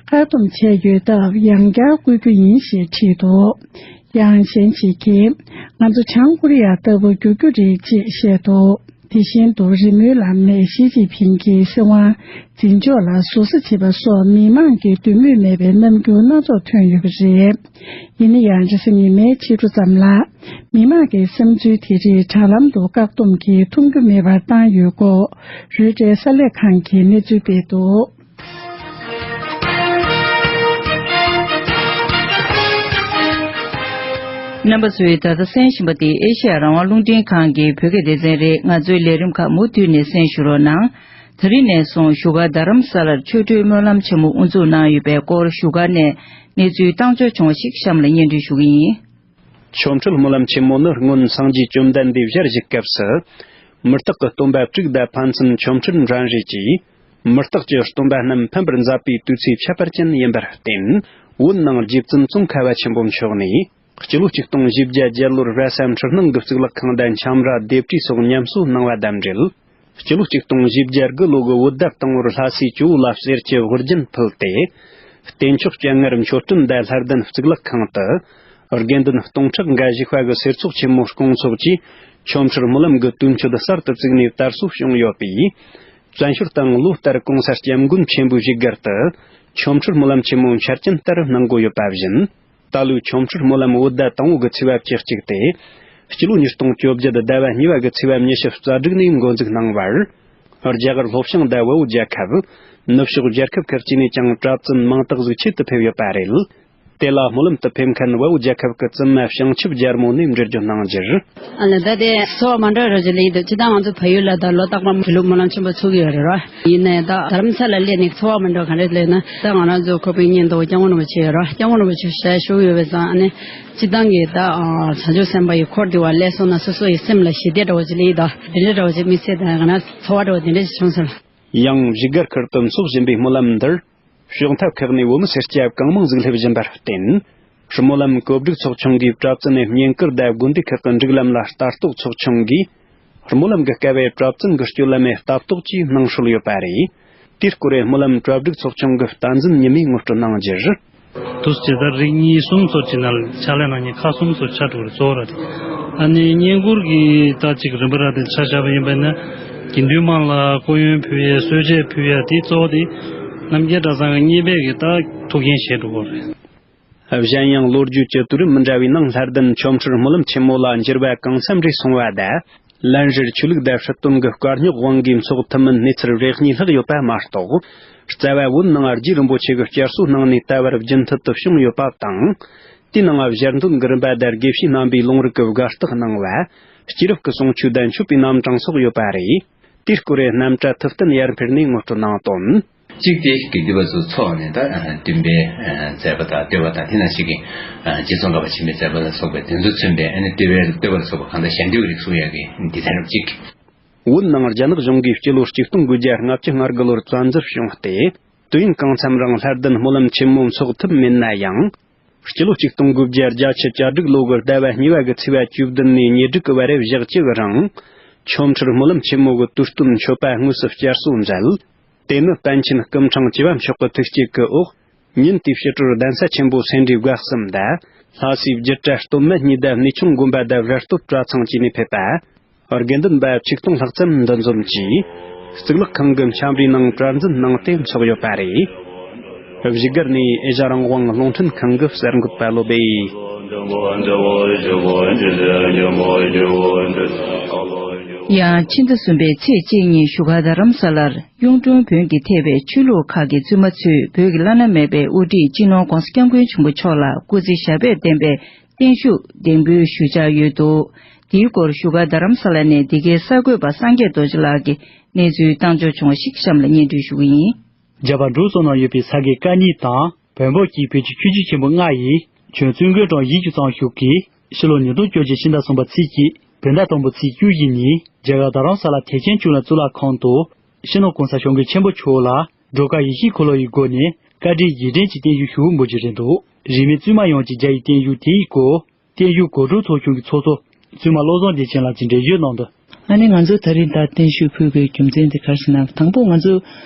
བཀག་སྡོམ་བྱས་ཡོད་སྟབས་ཡང་བསྐྱར་བསྐུལ་རྒྱུ་ཡིན་ཞེས་བྲིས་འདུག་ཡང་གཞན་ཞིག་གིས། ང་ཚོ་བྱང་ཀོ་རི་ཡ་ལྟ་བུ་འགྱུར་རྒྱུ་རེད་ཅེས་བཤད་འདུག་དེ་བཞིན་དུ་རི་མོའི་ལམ་ནས་ཞི་ཅིན་ཕིང་གིས་སྲིད་དབང་འཛིན་ཕྱོགས་ལ་ཟུར་ཟ་བྱེད་པ་སོགས་མི་མང་གི་འདོད་མོས་མེད་པའི་རྣམ་འགྱུར་སྣ་ཚོགས་ཐོན་ཡོད་པ་རེད། ཡིན་ན་ཡང་རེས་གཟའ་ཉི་མའི་ཕྱི་དྲོ་ཙམ་ལ། མི་མང་གི་བསམ་ཚུལ་དེ་རིགས་དྲ་ལམ་དུ་བཀག་སྡོམ་གྱིས་མཐོང་རྒྱུ་མེད་པར་བཏང་ཡོད་སྐོར། རོའི་ཊར་གསར་ལས་ཁང་གིས་གནས་ཚུལ་སྤེལ་འདུག་རྣམ་པ་ཚོས་ད་ལྟ་གསན་བཞིན་པ་དེ་ཨེ་ཤེ་ཡ་རང་དབང་རླུང་འཕྲིན་ཁང་གི་བོད་སྐད་སྡེ་ཚན་རེད། ང་ཚོའི་ལས་རིམ་ཁག་མུ་མཐུད་ནས་གསན་ཞུ་རོགས་གནང་། དེ་རིང་ནས་བཟུང་བཞུགས་སྒར་རྡ་རམ་ས་ལར་ཆོ་འཕྲུལ་སྨོན་ལམ་ཆེན་མོ་དབུ་འཛུགས་གནང་ཡོད་པའི་སྐོར་བཞུགས་སྒར་ནས་གནས་ཚུལ་བཏང་འབྱོར་བྱུང་བ་ཞིག་གཤམ་ལ་སྙན་སྒྲོན་ཞུ་གི་ཡིན། ཆོ་འཕྲུལ་སྨོན་ལམ་ཆེན་མོ་ནི་སྔོན་སངས་རྒྱས་བཅོམ་ལྡན་འདས་ཞལ་བཞུགས་སྐབས་སུ། མི་རྟག་གི་སྟོན་པ་དྲུག་དང་ཕན་ཚུན་ཆོ་འཕྲུལ་འགྲན་རེས་ཀྱིས། མི་རྟག་གི་སྟོན་པ་རྣམས་ཕམ་པར་མཛད་པའི་དུས་ཚིགས་ཁྱད་པར་ཅན་ཡིན་པར་བརྟེན། བོད་ནང་རྗེ་བཙུན་ཙོང་ཁ་པ་ཆེན་པོ་མཆོག་ནས། སྤྱི་ལོ་ཆིག་སྟོང་བཞི་བརྒྱ་བརྒྱད་ལོར་བལ་ས་འཕྲུལ་སྣང་གི་གཙུག་ལག་ཁང་དང་འཆམ་ར་ལྡེབས་བྲིས་སོགས་ཉམས་གསོ་གནང་བ་དང་འབྲེལ། སྤྱི་ལོ་ཆིག་སྟོང་བཞི་བརྒྱ་དགུ་ལོ་གི་བོད་ཟླ་དང་པོར་ལྷ་སའི་ཇོ་བོ་ལ་གསེར་གྱི་དབུ་རྒྱན་ཕུལ་ཏེ། རྟེན་མཆོག་སྤྱན་སྔར་མཆོད་སྤྲིན་དང་ལྷ་ལྡན་གཙུག་ལག་ཁང་དུ། དགེ་འདུན་སྟོང་ཕྲག་འགའ་བཞུགས་པ་གི་གསེར་ཚོགས་ཆེན་མོ་སྐོང་ཚོགས་ཀྱིས་ཆོ་འཕྲུལ་སྨོན་ལམ་གྱི་དུས་མཆོད་གསར་དུ་བཙུགས་ནས་དར་སྲོལ་བྱུང་ཡོད་པས། བཙན་བྱོལ་དང་ལོ་ལྟར་གོང་ས་སྐྱབས་མགོན་ཆེན་པོའི་བཞུགས་སྒར་དུ་ཆོ་འཕྲུལ་སྨོན་ལམ་ཆེན་མོ་འཆར་ཅན་ལྟར་གནང་དགོས་ཡོད་པ་བཞིན། ད་ལོའི་ཆོ་འཕྲུལ་སྨོན་ལམ་བོད་ཟླ་དང་པོ་གི་ཚེས་པ་བཅུ་གཅིག་སྟེ། སྤྱི་ལོ་ཉིས་སྟོང་བཅོ་བརྒྱད་ཟླ་བ་གཉིས་པ་གི་ཚེས་པ་ཉི་ཤུ་རྩ་དྲུག་ནས་འགོ་འཛུགས་གནང་བར། རྒྱ་གར་ལྷོ་བྱང་དང་བལ་པོ་རྒྱལ་ཁབ། ནུབ་ཕྱོགས་རྒྱལ་ཁབ་ཁག་ཅིག་ནས་ཀྱང་གྲྭ་བཙུན་མང་དག་ཟིག་ཆེད་དུ་ཕེབས་ཡོད་པ་རེད། དེ་ལ་སྨོན་ལམ་དུ་ཕེབས་མཁན་བལ་པོ་རྒྱལ་ཁབ་ཀྱི་བཙུན་མ་བྱང་ཆུབ་རྒྱལ་མོ་ནས་འགྲེལ་བརྗོད་གནང་རྒྱུར། ཨ་ལ་ད་དེ་ཚོར་བ་མ་འདྲ་རོ་ཅིག་ལེགས་འདུག་ཅི་ད་ང་ཚོ་བལ་ཡུལ་ལ་ད་ལོ་རྟག་པར་ཆོ་འཕྲུལ་སྨོན་ལམ་ཆེན་པོ་ཚུགས་ཀྱི་ཡོད་རེད་རོ། ཡིན་ནའི་ད་རྡ་རམ་ས་ལ་སླེབས་ནས་ཚོར་བ་མ་འདྲ་ག་འདྲ་ལེགས་ན། ད་ང་རང་ཚོ་ཁོ་པའི་གཉེན་དུ་སྐྱབས་མགོན་རིན་པོ་ཆེ་ཡོད་རོ། སྐྱབས་མགོན་རིན་པོ་ཆེ་ཞལ་བཞུགས་ཡོད་པའི་ཙང་ཨ་ནི། སྤྱི་བཏང་གི་ད་བྱང་ཆུབ་སེམས་དཔའ་ཡི་འཁོར་འདུ་བ་སླེབས་སོང་ན་སོ་སོ་ཡི་སེམས་ལ་ཞི་བདེ་འདྲ་བོ་ཅིག་སླེབས་ཡོད་ད། དེ་འདྲ་འདྲ་བོ་ཅིག་དམིགས་བསལ་དང་ང་རང་ཚོར་བ་འདྲ་བོ་དེ་འདྲ་ཞིག་བྱུང་སོང་། ཡང་བཞུགས་སྒར་ཁུལ་དུ་འཚོགས་བཞིན་པའི་སྨོན་ལམ་འདིར། ཕྱོགས་མཐའ་ཁག་ནས་བོད་མི་སེར་སྐྱ་གང་མང་ཟིག་སླེབས་བཞིན་པར་བརྟེན། སྨོན་ལམ་གོ་སྒྲིག་ཚོགས་ཆུང་གིས་གྲྭ་བཙུན་ནས་བསྙེན་བཀུར་དང་དགོན་སྡེ་ཁག་གི་སྒྲིག་ལམ་ལ་ལྟ་རྟོག་ཚོགས་ཆུང་གིས། སྨོན་ལམ་གྱི་སྐབས་བས་གྲྭ་བཙུན་གྱི་སྤྱོད་ལམ་མེད་ལྟ་རྟོག་བཅས་གནང་སྲོལ་ཡོད་པ་རེད། དེའི་སྐོར་སྨོན་ལམ་གྲ་སྒྲིག་ཚོགས་ཆུང་གི་བསྟན་འཛིན་ཉི་མས་ངོ་སྤྲོད་གནང་རྒྱུར། དུས་ཇི་ལྟར་རིགས་གཉིས་གསུམ་ཚོ་ཅི་ན་ཕྱག་ལས་གནང་མཁན་ཁག་གསུམ་ཚོ་ཆ་དྲུག་རེ་གཙོ་བོ་ར་དེ། ཨ་ནི་བསྙེན་བཀུར་གྱི་ད་ཅིག་རིམ་པ་ར་དེ་ཆ་བཞག་པ་ཡིན་པ་ན། དགེ་འདུན་དམངས་ལ་སྐུ་ཡོན་ཕུལ་ཡས་གསོལ་ཇ་ཕུལ་ཡས་དེ་གཙོ་བོ་དེ། རྣམ་རྒྱལ་གྲྭ་ཚང་གི་གཉེར་པའི་གི་ད་ཐུགས་འགན་བཞེས་འགྲོ་གི་རེད། གཞན་ཡང་ལོ་རྒྱུས་ཀྱི་དུས་རིམ་མི་འདྲ་བའི་ནང་ལྷ་ལྡན་ཆོ་འཕྲུལ་སྨོན་ལམ་ཆེན་མོ་ལ་འགྱུར་བ་གང་འཚམ་རེ་སོང་བ་དང་། ལན་རེར་ཆོས་ལུགས་དང་སྲིད་དོན་གྱི་དཀའ་རྙོག་དབང་གིས་འཚོགས་ཐུབ་མིན་གནས་ཚུལ་རེ་གཉིས་ལྷག་ཡོད་པ་མ་གཏོགས། རྩ་བ་བོད་ནང་རྗེ་རིན་པོ་ཆེ་གི་བསྐྱར་གསོ་གནང་ནས་ད་བར་རྒྱུན་མཐུད་དུ་བྱུང་ཡོད་པ་དང་། དེའི་ནང་ཞལ་འདོན་གྱི་རིམ་པ་དང་དགེ་བཤེས་རྣམ་པའི་ལུང་རིགས་ཀྱི་དགའ་རྟགས་གནང་བ། སྐྱེས་རབས་ཀྱི་གསུང་ཆོས་དང་མཆོད་པའི་རྣམ་གྲངས་སོགས་ཡོད་པ་རེད། དེའི་སྐོར་རྣམ་གྲྭ་ཐུབ་བསྟན་ཡར་འཕེལ་ནས་ངོ་སྤྲོད་གནང་དོན། གཅིག་དེ་དགེ་འདུན་པ་ཚོ་ཚོགས་ནས་ད་སྟོན་པའི་མཛད་པ་དང་བསྟོད་པ་དང་དེ་ནང་བཞིན་གྱི་རྗེ་ཙོང་ཁ་པ་ཆེན་པོའི་མཛད་པ་ལ་སོགས་པའི་དེ་ཚོ་མཚོན་པའི་ཨ་ནི་བསྟོད་པའི་བསྟོད་པ་ལ་སོགས་པ་གང་ལྟར་ཞལ་འདོན་གྱི་རིགས་གསུང་ཡག་གི་འདི་ཚན་རབས་གཅིག་བོད་ནང་རྒྱ་ནག་གཞུང་གིས་སྤྱི་ལོ་གཅིག་སྟོང་དགུ་བརྒྱ་ལྔ་བཅུ་ང་དགུ་ལོར་བཙན་འཛུལ་བྱུང་སྟེ། དུས་ཡུན་གང་འཚམ་རིང་ལྷ་ལྡན་སྨོན་ལམ་ཆེན་མོ་འཚོགས་ཐུབ་མེད་ན་ཡང་། སྤྱི་ལོ་གཅིག་སྟོང་དགུ་བརྒྱ་བརྒྱད་ཅུ་གྱ་དྲུག་ལོ་གི་ཟླ་བ་གཉིས་པ་གི་ཚེས་པ་བཅུ་བདུན་ནས་ཉེར་དྲུག་གི་བར་བཞག་བཅུ་གི་རིང་། ཆོ་འཕྲུལ་སྨོན་ལམ་ཆེན་མོ་གི་དུས་སྟོན་མཆོད་པ་དངོས་སུ་བསྐྱར་གསོ་མཛད། དེ་ནི་པཎ་ཆེན་སྐུ་ཕྲེང་བཅུ་བ་མཆོག་གི་ཐུགས་བསྐྱེད་ཀྱི་འོག་ཉིན་དེའི་ཕྱི་དྲོར་གདན་ས་ཆེན་པོ་སེ་འབྲས་དགའ་གསུམ་དང་། ལྷ་སའི་བརྒྱུད་གྲྭ་སྟོད་སྨད་གཉིས་དང་གནས་ཆུང་དགོན་པ་དང་ར་སྟོད་གྲྭ་ཚང་བཅས་ནས་ཕེབས་པ། དགེ་འདུན་པ་ཆིག་སྟོང་ལྷག་ཙམ་འདུ་འཛོམས་ཀྱིས། གཙུག་ལག་ཁང་གི་འཆམ་རིའི་ནང་གྲྭ་འཛིན་གནང་སྟེ་འཚོགས་ཡོད་པ་རེད། བཞུགས་སྒར་ནས་ཨེ་ཤ་རང་དབང་རླུང་འཕྲིན་ཁང་གི་གསར་འགོད་པ་བློ་སྦེ། ཡང་ཕྱི་ཟླ་གསུམ་པའི་ཚེས་གཅིག་ཉིན་བཞུགས་སྒར་རྡ་རམ་ས་ལར་གཡུང་དྲུང་བོན་གྱིས་ཐེ་བའི་ཆོས་ལུགས་ཁག་གི་བཙུན་མ་ཚོས་བོད་ཀྱི་བླ་ན་མེད་པའི་དབུ་ཁྲིད་སྤྱི་ནོར་༧གོང་ས་༧སྐྱབས་མགོན་ཆེན་པོ་མཆོག་ལ་སྐུ་ཚེ་ཞབས་པད་བརྟན་པའི་བརྟན་བཞུགས་གདེང་འབུལ་ཞུས་འཆར་ཡོད་འདུག་དེའི་སྐོར་བཞུགས་སྒར་རྡ་རམ་ས་ལ་ནས་འདི་གའི་གསར་འགོད་པ་སངས་རྒྱས་རྡོ་རྗེ་ལགས་ཀྱིས་གནས་ཚུལ་བཏང་འབྱོར་བྱུང་བ་ཞིག་གཤམ་ལ་སྙན་སྒྲོན་ཞུ་གི་ཡིན། རྒྱ་བལ་འབྲུག་གསུམ་ནང་ཡོད་པའི་ས་དགེ་བཀའ་རྙིང་དང་བོན་པོ་གྱིས་བོད་ཀྱི་ཆོས་བརྒྱུད་ཆེན་པོ་ལྔ་ཡི་བྱོན་བཙུན་དགོན་གྲོང་ཡིད་ཀྱི་གཙང་ཤུག་གིས་ཕྱི་ལོ་ཉིས་སྟོང་བཅོ་བརྒྱད་ཕྱི་ཟླ་གསུམ་པ་ཚེས་གཅིག་བོད་ཟླ་དང་པོ་ཚེས་བཅུ་བཞི་ཉིན་རྒྱ་གར་རྡ་རམ་ས་ལ་ཐེག་ཆེན་གཙུག་ལག་གཙུག་ལག་ཁང་དུ་སྤྱི་ནོར་༧གོང་ས་༧སྐྱབས་མགོན་ཆེན་པོ་མཆོག་ལ་སྒྲོལ་དཀར་ཡེ་ཤེས་འཁོར་ལོ་ཡི་སྒོ་ནས་བཀའ་དྲིན་རྗེས་དྲན་གྱི་བརྟན་བཞུགས་ཞུ་འབུལ་རྒྱུ་རེད་འདུག་རིས་མེད་བཙུན་མ་ཡོངས་ཀྱིས་རྒྱ་ཡི་བརྟན་བཞུགས་དེ་ཡི་སྐོར། བརྟན་བཞུགས་གོ་སྒྲིག་ཚོགས་ཆུང་གི་ཚོགས་གཙོ་བཙུན་མ་བློ་བཟང་བདེ་ཆེན་ལགས་ཀྱིས་འགྲེལ་བརྗོད་གནང་དོན། ཨ་ནི་ང་ཚོ་ད་རིང་ད་བརྟན་བཞུགས་ཕུལ་དགོས་རྒྱུ་མཚན་དེ་ག་རེ་ཟེར་ན། དང་པོ་ང་ཚོ་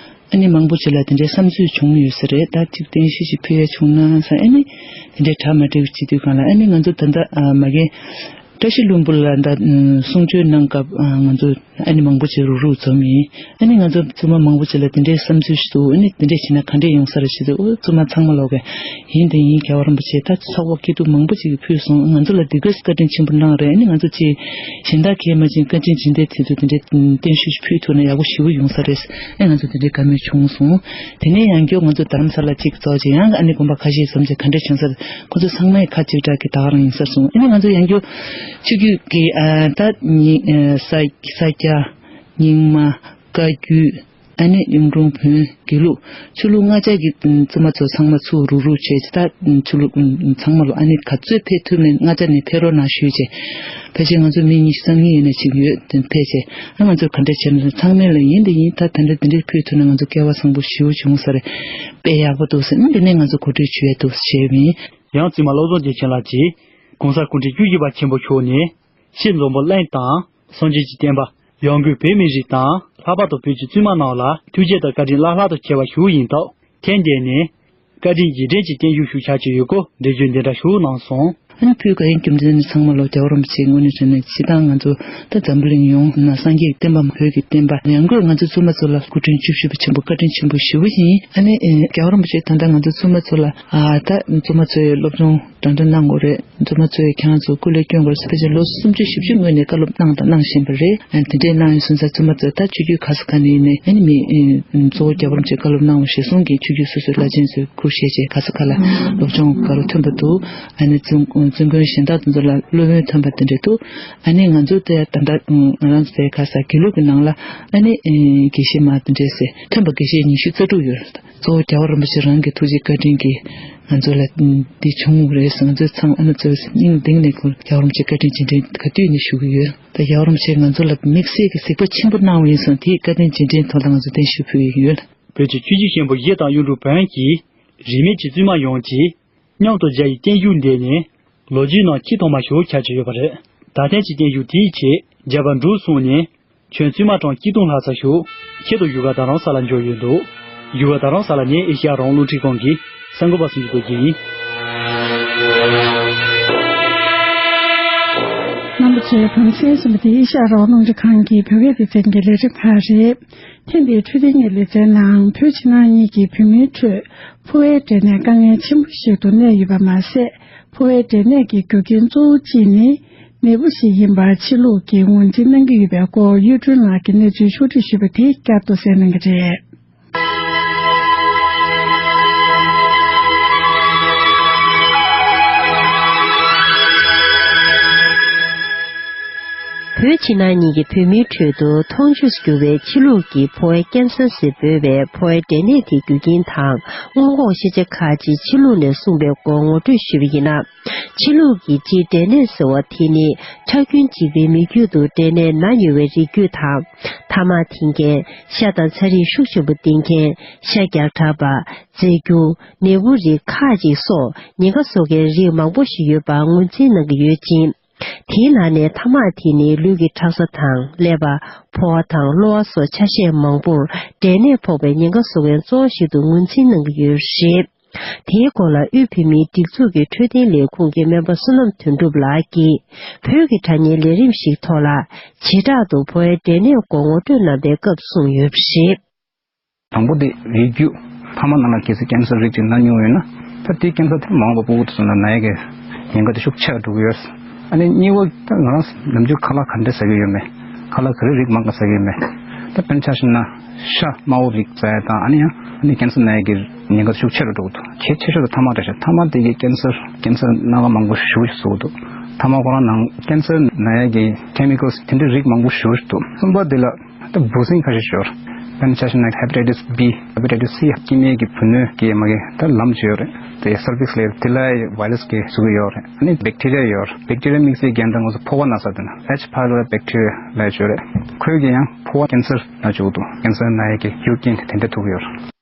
ཨ་ནི་མང་པོ་ཅིག་ལ་དེ་འདྲའི་བསམ་ཚུལ་བྱུང་ཡོད་ས་རེད། ད་ཅིག་བརྟན་བཞུགས་ཅིག་ཕུལ་ཡ་བྱུང་ན་ཟེར། ཨ་ནི་དེ་འདྲའི་གྲ་མ་འགྲིག་བྱེད་དུས་སྒང་ལ་ཨ་ནི་ང་ཚོ་ད་ལྟ་ཨ་མ་གི་བཀྲ་ཤིས་ལྷུན་པོ་ལ་ད་གསུང་ཆོས་གནང་སྐབས་ཨ་ང་ཚོ་ཨ་ནི་མང་པོ་ཅིག་རུག་རུག་འཛོམས་ཡིན། ཨ་ནི་ང་ཚོ་བཙུན་མ་མང་པོ་ཅིག་ལ་དེ་འདྲའི་བསམ་ཚུལ་ཞིག་འདུག་ཨ་ནི་དེ་འདྲས་བྱས་ན་ག་འདྲས་ཡོང་ས་རེད་ཞེས་དུས། ཨོ་བཙུན་མ་ཚང་མ་ལོག་གི་ཡིན་དེ་ཡིན། རྒྱལ་བ་རིན་པོ་ཆེ་ད་ཚོགས་པ་སྐྱིད་སྡུག་མང་པོ་ཅིག་གིས་ཕུལ་སོང་། ང་ཚོ་ལ་འདི་གས་བཀའ་དྲིན་ཆེན་པོ་གནང་རེད། ཨ་ནི་ང་ཚོ་ཅིག་གཞན་དག་གིས་མ་ཅིག་བཀའ་དྲིན་རྗེས་དྲན་དེ་ཚོ་དེ་འདྲས་བརྟན་བཞུགས་ཤིག་ཕུལ་ཐུབ་ན་ཡག་པོ་ཞེ་པོ་ཡོང་ས་རེད། ཨ་ང་ཚོ་དེ་འདྲས་བཀའ་མོལ་བྱུང་སོང་། དེ་ནས་ཡང་བསྐྱར་ང་ཚོ་རྡ་རམ་ས་ལ་ཅིག་ཚོགས་རྗེས་ཡང་ཨ་ནི་དགོན་པ་ཁ་ཤས་འཛོམས་རྗེས་ག་འདྲས་བྱུང་ས་རེད། ཁོ་ཚོ་ཚང་མས་ཁ་གཅིག་གྲགས་ཀྱིས་ད་ག་རང་ཡིན་ས་རེད་གསུངས། ཨ་ནི་ང་ཚོ་ཡང་བསྐྱར་ཆོས་བརྒྱུད་ཀྱི་ཨ་ད་ཉི་ཨ་ས་ས་སྐྱ་རྙིང་མ། བཀའ་བརྒྱུད། ཨ་ནི་གཡུང་དྲུང་བོན། དགེ་ལུགས། ཆོས་ལུགས་ལྔ་ཆ་གི་བཙུན་མ་ཚོ་ཚང་མ་ཚུར་རུག་རུག་བྱས་ད་ཆོས་ལུགས་ཚང་མ་ལོ་ཨ་ནི་ག་ཚོད་ཕེབས་ཐུབ་ནས་ལྔ་ཆ་ནས་ཕེབས་རོགས་གནང་ཞུས་བྱས། ཕལ་ཆེར་ང་ཚོ་མི་ཉི་ཤུ་རྩ་གཉིས་ཡོད་ན་ཅིག་ཡོད་དེ་ཕེབས་བྱས། ཨ་ང་ཚོ་ག་འདྲ་བྱས་ན་ཚང་མས་ལ་ཡིན་དེ་ཡིན། ད་ད་འདྲ་དེ་འདྲ་ཕུལ་ཐུབ་ན་ང་ཚོ་སྐལ་བ་བཟང་པོ་ཞེ་པོ་བྱུང་ས་རེད། དཔེ་ཡག་པོ་འདུག་ཟེར་ནས་འདི་ནས་ང་ཚོ་གོ་སྒྲིག་ཞུ་ཡས་འདུག་ཟེར་བྱས་པ་ཡིན། ཡང་བཙུན་མ་བློ་བཟང་བདེ་ཆེན་ལགས་ཀྱིས་༧གོང་ས་སྐུ་ཕྲེང་བཅུ་བཞི་པ་ཆེན་པོ་མཆོག་ནས། ཤེས་འཛོམས་པོ་གླིང་དང་སངས་རྒྱས་ཀྱི་བསྟན་པ། ཡང་སྒོས་བོད་མི་རིགས་དང་ལྷག་པར་དུ་བོད་ཀྱི་བཙུན་མ་རྣམས་ལ་ཐུགས་རྗེ་དང་བཀའ་དྲིན་བླ་ལྷག་ཏུ་ཆེ་བ་ཞུ་ཡིན་སྟབས། ཐེངས་འདི་ནས་བཀའ་དྲིན་རྗེས་དྲན་གྱི་བརྟན་བཞུགས་ཞུ་འཆར་ཅིག་ཡོད་སྐོར་འགྲེལ་བརྗོད་འདི་འདྲ་ཞུ་གནང་སོང་། ཨ་ནི་ཕུལ་དགོས་ཡིན་རྒྱུ་མཚན་ནི་ཚང་མ་ལོ་རྒྱལ་བ་རིན་པོ་ཆེའི་ངོས་ནས་བྱས་ན་སྤྱིར་བཏང་ང་ཚོ་ད་འཛམ་བུ་གླིང་ཡོངས་ན་སངས་རྒྱས་ཀྱི་བསྟན་པ་བོད་ཀྱི་བསྟན་པ་ཡང་སྒོས་ང་ཚོ་བཙུན་མ་ཚོ་ལ་སྐུ་ཕྲེང་བཅུ་བཞི་པ་ཆེན་པོ་བཀའ་དྲིན་ཆེན་པོ་ཞེ་པོ་ཡིན། ཨ་ནི་རྒྱལ་བ་རིན་པོ་ཆེ་ད་ལྟ་ང་ཚོ་བཙུན་མ་ཚོ་ལ་ཨ་ད་བཙུན་མ་ཚོའི་སློབ་སྦྱོང་འདྲ་འདྲ་གནང་དགོས་རེད། བཙུན་མ་ཚོས་ཁྱེད་རང་ཚོ་སྐུ་ལས་སྐྱོན་དགོས་རེད་ཟེར། ཕལ་ཆེར་ལོ་སུམ་ཅུ་བཞི་བཅུ་སྔོན་ནས་བཀའ་སློབ་གནང་དང་གནང་བཞིན་པ་རེད། ཨ་དེ་འདྲའི་གནང་ཡོད་སོང་ཙང་བཙུན་མ་ཚོས་ད་ཆོས་བརྒྱུད་ག་ས་ག་ནས་ཡིན་ནའི་ཨ་ནི་མི་གཙོ་བོ་རྒྱལ་བ་རིན་པོ་ཆེས་བཀའ་སློབ་གནང་བ་གཞིར་བཟུང་གིས་ཆོས་བརྒྱུད་སོ་སོའི་བླ་ཆེན་ཚོས་ཁུར་བཞེས་བྱས་ག་ས་ག་ལ་སློབ་སྦྱོང་ག་རུ་ཐོན་པ་འདུག་ཨ་ནི་བཙུན་བཙུན་དགོན་གཞན་དག་དེ་ཚོ་ལ་སློབ་ཡོན་ཐོན་པ་དེ་འདྲ་འདུག་ཨ་ནི་ང་ཚོ་དེ་ད་ལྟ་ང་རང་ཚོ་དེ་ག་ས་དགེ་ལུགས་ཀྱི་ནང་ལ་ཨ་ནི་དགེ་བཤེས་མ་དེ་འདྲས་ཟེར་ཐོན་པ་དགེ་བཤེས་ཉི་ཤུ་རྩ་དྲུག་ཡོད་རེད། གཙོ་བོ་རྒྱལ་བ་རིན་པོ་ཆེ་རང་གི་ཐུགས་རྗེ་བཀའ་དྲིན་གྱིས་ང་ཚོ་ལ་འདི་བྱུང་བ་རེད་ཟེར། ང་ཚོ་ཚང་ཨ་ནི་ཚོ་སྙིང་གཏིང་ནས་ཁོང་རྒྱལ་བ་རིན་པོ་ཆེ་བཀའ་དྲིན་རྗེས་དྲན་ག་དུས་ནས་ཞུ་གི་ཡོད། ད་རྒྱལ་བ་རིན་པོ་ཆེས་ང་ཚོ་ལ་དམིགས་བསལ་གྱི་གཟིགས་པ་ཆེན་པོ་གནང་བ་ཡིན་ཙང་དེའི་བཀའ་དྲིན་རྗེས་དྲན་ཐོག་ལ་ང་ཚོ་བརྟན་བཞུགས་ཕུལ་གྱི་ཡོད། བོད་ཀྱི་ཆོས་བརྒྱུད་ཆེན་པོ་བཞི་དང་གཡུང་དྲུང་བོན་གྱི་རིས་མེད་ཀྱི་བཙུན་མ་ཡོངས་ཀྱིས་མཉམ་དུ་རྒྱ་ཡི་བརྟན་བཞུགས་འདི་ནི་ལོ་རྒྱུས་ནང་ཆེས་ཐོག་མ་ཞུ་འཆར་གྱི་ཡོད་པ་རེད། ད་ཐེངས་ཀྱི་བརྟན་བཞུགས་དེའི་ཆེད་རྒྱ་བལ་འབྲུག་གསུམ་ནས་བྱོན་བཙུན་མ་གྲངས་ཆིག་སྟོང་ལྷག་ཙམ་ཞིག་ཆེད་དུ་བཞུགས་སྒར་རྡ་རམ་ས་ལར་འབྱོར་ཡོད་འདུག་བཞུགས་སྒར་རྡ་རམ་ས་ལ་ནས་ཨེ་ཤ་ཡ་རང་དབང་རླུང་འཕྲིན་ཁང་གི་གསར་འགོད་པ་སུམ་ཅུ་རྡོ་རྗེ་ཡིན། རྣམ་པ་ཚོས་གོ་གསལ་གསུངས་པ་དེ་ཨེ་ཤ་ཡ་རང་དབང་རླུང་འཕྲིན་ཁང་གི་བོད་སྐད་སྡེ་ཚན་གྱི་ལས་རིམ་ཁག་རེད། ཐེངས་འདིའི་འཕྲོད་བསྟེན་གྱི་ལེ་ཚན་ནང་བོད་ཕྱི་ནང་གཉིས་ཀྱི་བོད་མིའི་ཁྲོད་ཕོ་བའི་འབྲས་ནད་དཀའ་ངལ་ཆེན་པོ་ཞིག་ཏུ་གནས་ཡོད་པ་མ་ཟད། ཕོ་བའི་འབྲས་ནད་ཀྱི་རྒྱུ་རྐྱེན་གཙོ་བོ་གཅིག་ནི་ནད་འབུ་ཞིག་ཡིན་པ་ཕྱི་ལུགས་ཀྱིས་ངོས་འཛིན་གནང་གི་ཡོད་པའི་སྐོར་གཡུ་སྒྲོན་ལགས་ཀྱིས་གནས་ཚུལ་ཕྱོགས་བསྒྲིགས་ཞུས་པ་དེ་བསྐྱར་དུ་གསན་གནང་གི་རེད། བོད་ཕྱི་ནང་གཉིས་ཀྱི་བོད་མིའི་ཁྲོད་དུ་མཐོང་ཆོས་སུ་གྱུར་བའི་ཕྱི་ལུགས་ཀྱི་ཕོ་བའི་ཀན་སར་ཞེས་འབོད་པའི་ཕོ་བའི་འབྲས་ནད་དེའི་རྒྱུ་རྐྱེན་དང་སྔོན་འགོག་ཤེས་བྱ་ཁག་ཅིག་ཕྱི་ལུགས་ནས་གསུངས་པའི་སྐོར་ངོ་སྤྲོད་ཞུས་པ་ཡིན་ན། ཕྱི་ལུགས་ཀྱི་སྤྱིའི་འབྲས་ནད་ཟེར་བ་དེ་ནི་ཁྲག་རྒྱུན་གཅིག་པའི་མི་རྒྱུད་དུ་འབྲས་ནད་ན་ཡོད་པའི་རིགས་རྒྱུད་དང་། ཐ་མག་འཐེན་མཁན། ཤ་དང་ཚྭ་རིགས་ཤུགས་ཆེན་པོ་འཐེན་མཁན། ཤ་རྒྱགས་དྲགས་པ། རྫས་འགྱུར། ནད་འབུ་རིགས་ཁག་ཅིག་སོགས་ཉེན་ཁ་བཟོ་མཁན་རིགས་མང་པོ་ཞིག་ཡོད་པ་ངོས་འཛིན་གནང་གི་ཡོད་ཅིང་། དེའི་ནང་ནས་ཐ་མག་དེ་ནི་ལུས་ཀྱི་ཁྲག་རྩ་དང་ཀླད་པ། ཕོ་བ་དང་གློ་བ་སོགས་ཆ་ཤས་མང་པོར་འབྲས་ནད་ཕོག་པའི་ཉེན་ཁ་བཟོ་མཁན་གཙོ་བོ་ཞིག་ཏུ་ངོས་འཛིན་གནང་གི་ཡོད་པ་རེད། དེའི་སྐོར་ལ་དབུས་བོད་མིའི་སྒྲིག་འཛུགས་ཀྱི་འཕྲོད་བསྟེན་ལས་ཁུངས་ཀྱི་སྨན་པ་བསོད་ནམས་དོན་གྲུབ་ལགས་ཀྱིས་བོད་ཀྱི་དྲ་བརྙན་ལས་རིམ་ཞིག་ཐོག་ལ་བྱེ་བྲག་ཏུ་ཕོ་བའི་འབྲས་ནད་སྐོར་ངོ་སྤྲོད་གནང་པའི་སྐབས་གསུངས་ཡོད་པ་རེད། དང་པོ་དེ་རིགས་རྒྱུད། ཐ་མག་ནང་ལ་གལ་སྲིད་ཀན་སར་རིགས་གཅིག་ན་མྱོང་ཡོད་ན། ད་དེའི་ཀན་སར་དེ་མ་འོངས་པ་ཕྲུ་གུ་དེ་ཚོ་ལ་ན་ཡ་གི་ཉེན་ཁ་དེ་ཤུགས་ཆེ་རུ་འགྲོ་གི་ཡོད། ཨ་ནི་གཉིས་པ་ད་ང་རང་ནམ་རྒྱུན་ཁ་ལག་ག་འདྲ་ཟ་གི་ཡོད་མེད། ཁ་ལག་ག་རེ་རིགས་མང་ག་ཟ་གི་ཡོད་མེད། ད་དཔེར་ན་ཆ་བཞག་ན་ཤ་དམར་པོ་རིགས་ཟ་ཡ་དང་ཨ་ནི་ཡང་ཨ་ནི་ཀན་སར་ན་ཡ་གི་ཉེན་ཁ་ཤུགས་ཆེ་རུ་འགྲོ་གི་འདུག་གལ་ཆེ་ཤོས་དེ་ཐ་མག་རེད་ཤག་ཐ་མག་དེ་གིས་ཀན་སར་ཀན་སར་སྣ་ཁ་མང་པོ་ཞེ་པོ་ཞིག་བཟོ་གི་འདུག་ཐ་མག་ཁོ་རང་ནང་ཀན་སར་ན་ཡ་གི་ཁེ་མི་ཀལ་སི་དེ་འདྲའི་རིགས་མང་པོ་ཞེ་པོ་ཞིག་འདུག་གསུམ་པ་དེ་ལ། ད་འབུ་སྲིན་ཁ་ཤས་ཤོར། དཔེར་ན་ཆ་བཞག་ན་ཧེ་པ་ཊའི་ཊིས་བྷི། ཧེ་པ་ཊའི་ཊིས་སི་སྐྱེ་དམན་གྱི་བུ་སྣོད་ཀྱི་མ་གི་ད་ལམ་ཅིག་ཡོད་རེད། དེ་སར་བིག་སི་ལབ་དེ་ལ་ཝའི་ར་སི་གི་གཟུགས་ཡོད་རེད། ཨ་ནི་བེག་ཊི་རི་ཡ་ཡོད་རེད། བེག་ཊི་རི་ཡ་དམིགས་བསལ་རྐྱེན་དང་ང་ཚོ་ཕོ་བ་ན་ཚ་དེ་ན་ཨེཆ་ཕའི་ལོ་རའི་བེག་ཊི་རི་ཡ་ལབ་ཅིག་ཡོད་རེད། ཁོས་ཀྱིས་ཡང་ཕོ་བ་ཀན་སར་ན་བཅུག་འདུག་ཀན་སར་ན་ཡ་གི་རྒྱུ་རྐྱེན་དེ་དེ་འདྲ་ཐུག་ཡོད་རེད།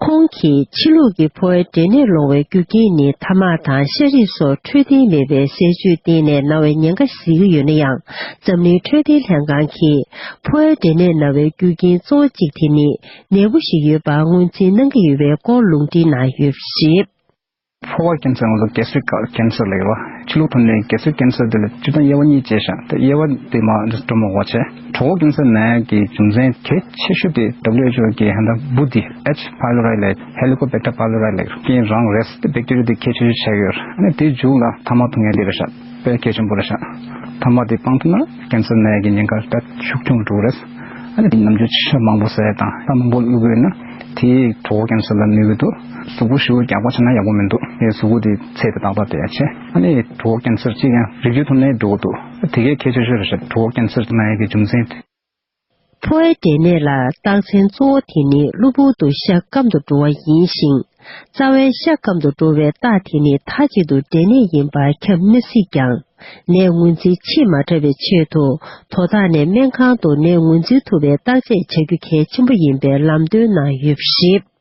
ཁོང་གིས་ཕྱི་ལུགས་ཀྱི་ཕོ་བའི་འབྲས་ནད་སློང་བའི་རྒྱུ་རྐྱེན་ནི་ཐ་མག་དང་ཤ་རིགས་སོགས་འཕྲོད་བསྟེན་མེད་པའི་ཟས་སྤྱོད་བརྟེན་ནས་ན་བའི་ཉེན་ཁ་གཟིགས་ཀྱི་ཡོད་ན་ཡང་། འཛམ་གླིང་འཕྲོད་བསྟེན་ལྷན་ཁང་གིས་ཕོ་བའི་འབྲས་ནད་ན་བའི་རྒྱུ་རྐྱེན་གཙོ་བོ་གཅིག་དེ་ནི་ནད་འབུ་ཞིག་ཡོད་པ་ངོས་འཛིན་གནང་གི་ཡོད་པའི་སྐོར་ལུང་འདྲེན་གནང་ཡོད་པ་རེད། ཕོ་བ་ཀན་སར་ང་ཚོ་གེ་སི་ཊི་རིག་ཀན་སར་ལབ་ཡོད་པ། ཕྱི་ལུགས་ཐོག་ནས་གེ་སི་ཊི་རིག་ཀན་སར་དེ་ལ་སྤྱིར་བཏང་དབྱེ་བ་གཉིས་ཕྱེ་ཤག་ད་དབྱེ་བ་དེ་མ་འགྲོ་མ་འོ་བྱས། གྲོད་ཁོག་ཀན་སར་ན་ཡ་གི་རྒྱུ་མཚན་གལ་ཆེ་ཤོས་དེ་ཌབ་ལིའུ་ཨེཆ་ཨོ་གི་ཧན་ད་འབུ་དེ་ཨེཆ་ཕའི་ལོ་རའི་ལབ། ཧེ་ལི་ཀོ་བེག་ཊར་པའི་ལོ་རའི་ལབ་རྐྱེན་རང་རེད། དེ་བེག་ཊི་རི་ཡ་དེ་གལ་ཆེ་ཤོས་ཆགས་ཀྱི་ཡོད་རེད། ཨ་ནི་དེའི་མཇུག་ལ་ཐ་མག་འཐུང་མཁན་དེ་རེད་ཤག་དཔེ་གལ་ཆེན་པོ་རེད་ཤག་ཐ་མག་དེ་སྤང་ཐུབ་ན་ཀན་སར་ན་ཡ་གི་ཉེན་ཁ་ད་ཤུགས་ཆུང་རུ་འགྲོ་གི་རེད། ཨ་ནི་ནམ་རྒྱུན་ཤ་མང་པོ་ཟ་ཡ་དང་ཤ་མང་པོ་བླུགས་ཡོད་ན་དེས་གྲོད་ཁོག་ཀན་སར་ལ་གནོད་ཀྱི་འདུག་གཟུགས་པོ་ཞེ་པོ་རྒྱགས་པ་བྱས་ན་ཡག་པོ་མི་འདུག་དེ་གཟུགས་པོ་དེ་ཚད་དེ་ཏག་ཏག་བསྡད་ཡ་བྱས། ཨ་ནི་གྲོད་ཁོག་ཀན་སར་གཅིག་ཡང་རིགས་རྒྱུད་ཐོག་ནས་འགྲོ་གི་འདུག་དེ་གའི་གལ་ཆེ་ཤོས་རེད་ཤག་གྲོད་ཁོག་ཀན་སར་ན་ཡ་གི་རྒྱུ་མཚན་དེ། ཕོ་བའི་འབྲས་ནད་ལ་རྟགས་མཚན་གཙོ་བོ་དེ་ནི་གློ་བུར་དུ་ཤ་སྐམ་དུ་འགྲོ་བ་ཡིན་ཞིང་། རྩ་བའི་ཤ་སྐམ་དུ་འགྲོ་བའི་རྟགས་དེ་ནི་མཐའ་གཅིག་ཏུ་འབྲས་ནད་ཡིན་པ་ཁྱབ་མི་སྲིད་ཀྱང་། ནད་ངོས་འཛིན་ཕྱིས་མ་འཁྲབ་པའི་ཆེད་དུ་དོ་བདག་ནས་སྨན་ཁང་དུ་ནད་ངོས་འཛིན་ཐུབ་པའི་བརྟག་དཔྱད་བྱ་རྒྱུ་གལ་ཆེན་པོ་ཡིན་པའི་ལམ་སྟོན་གནང་ཡོད་པ་རེད།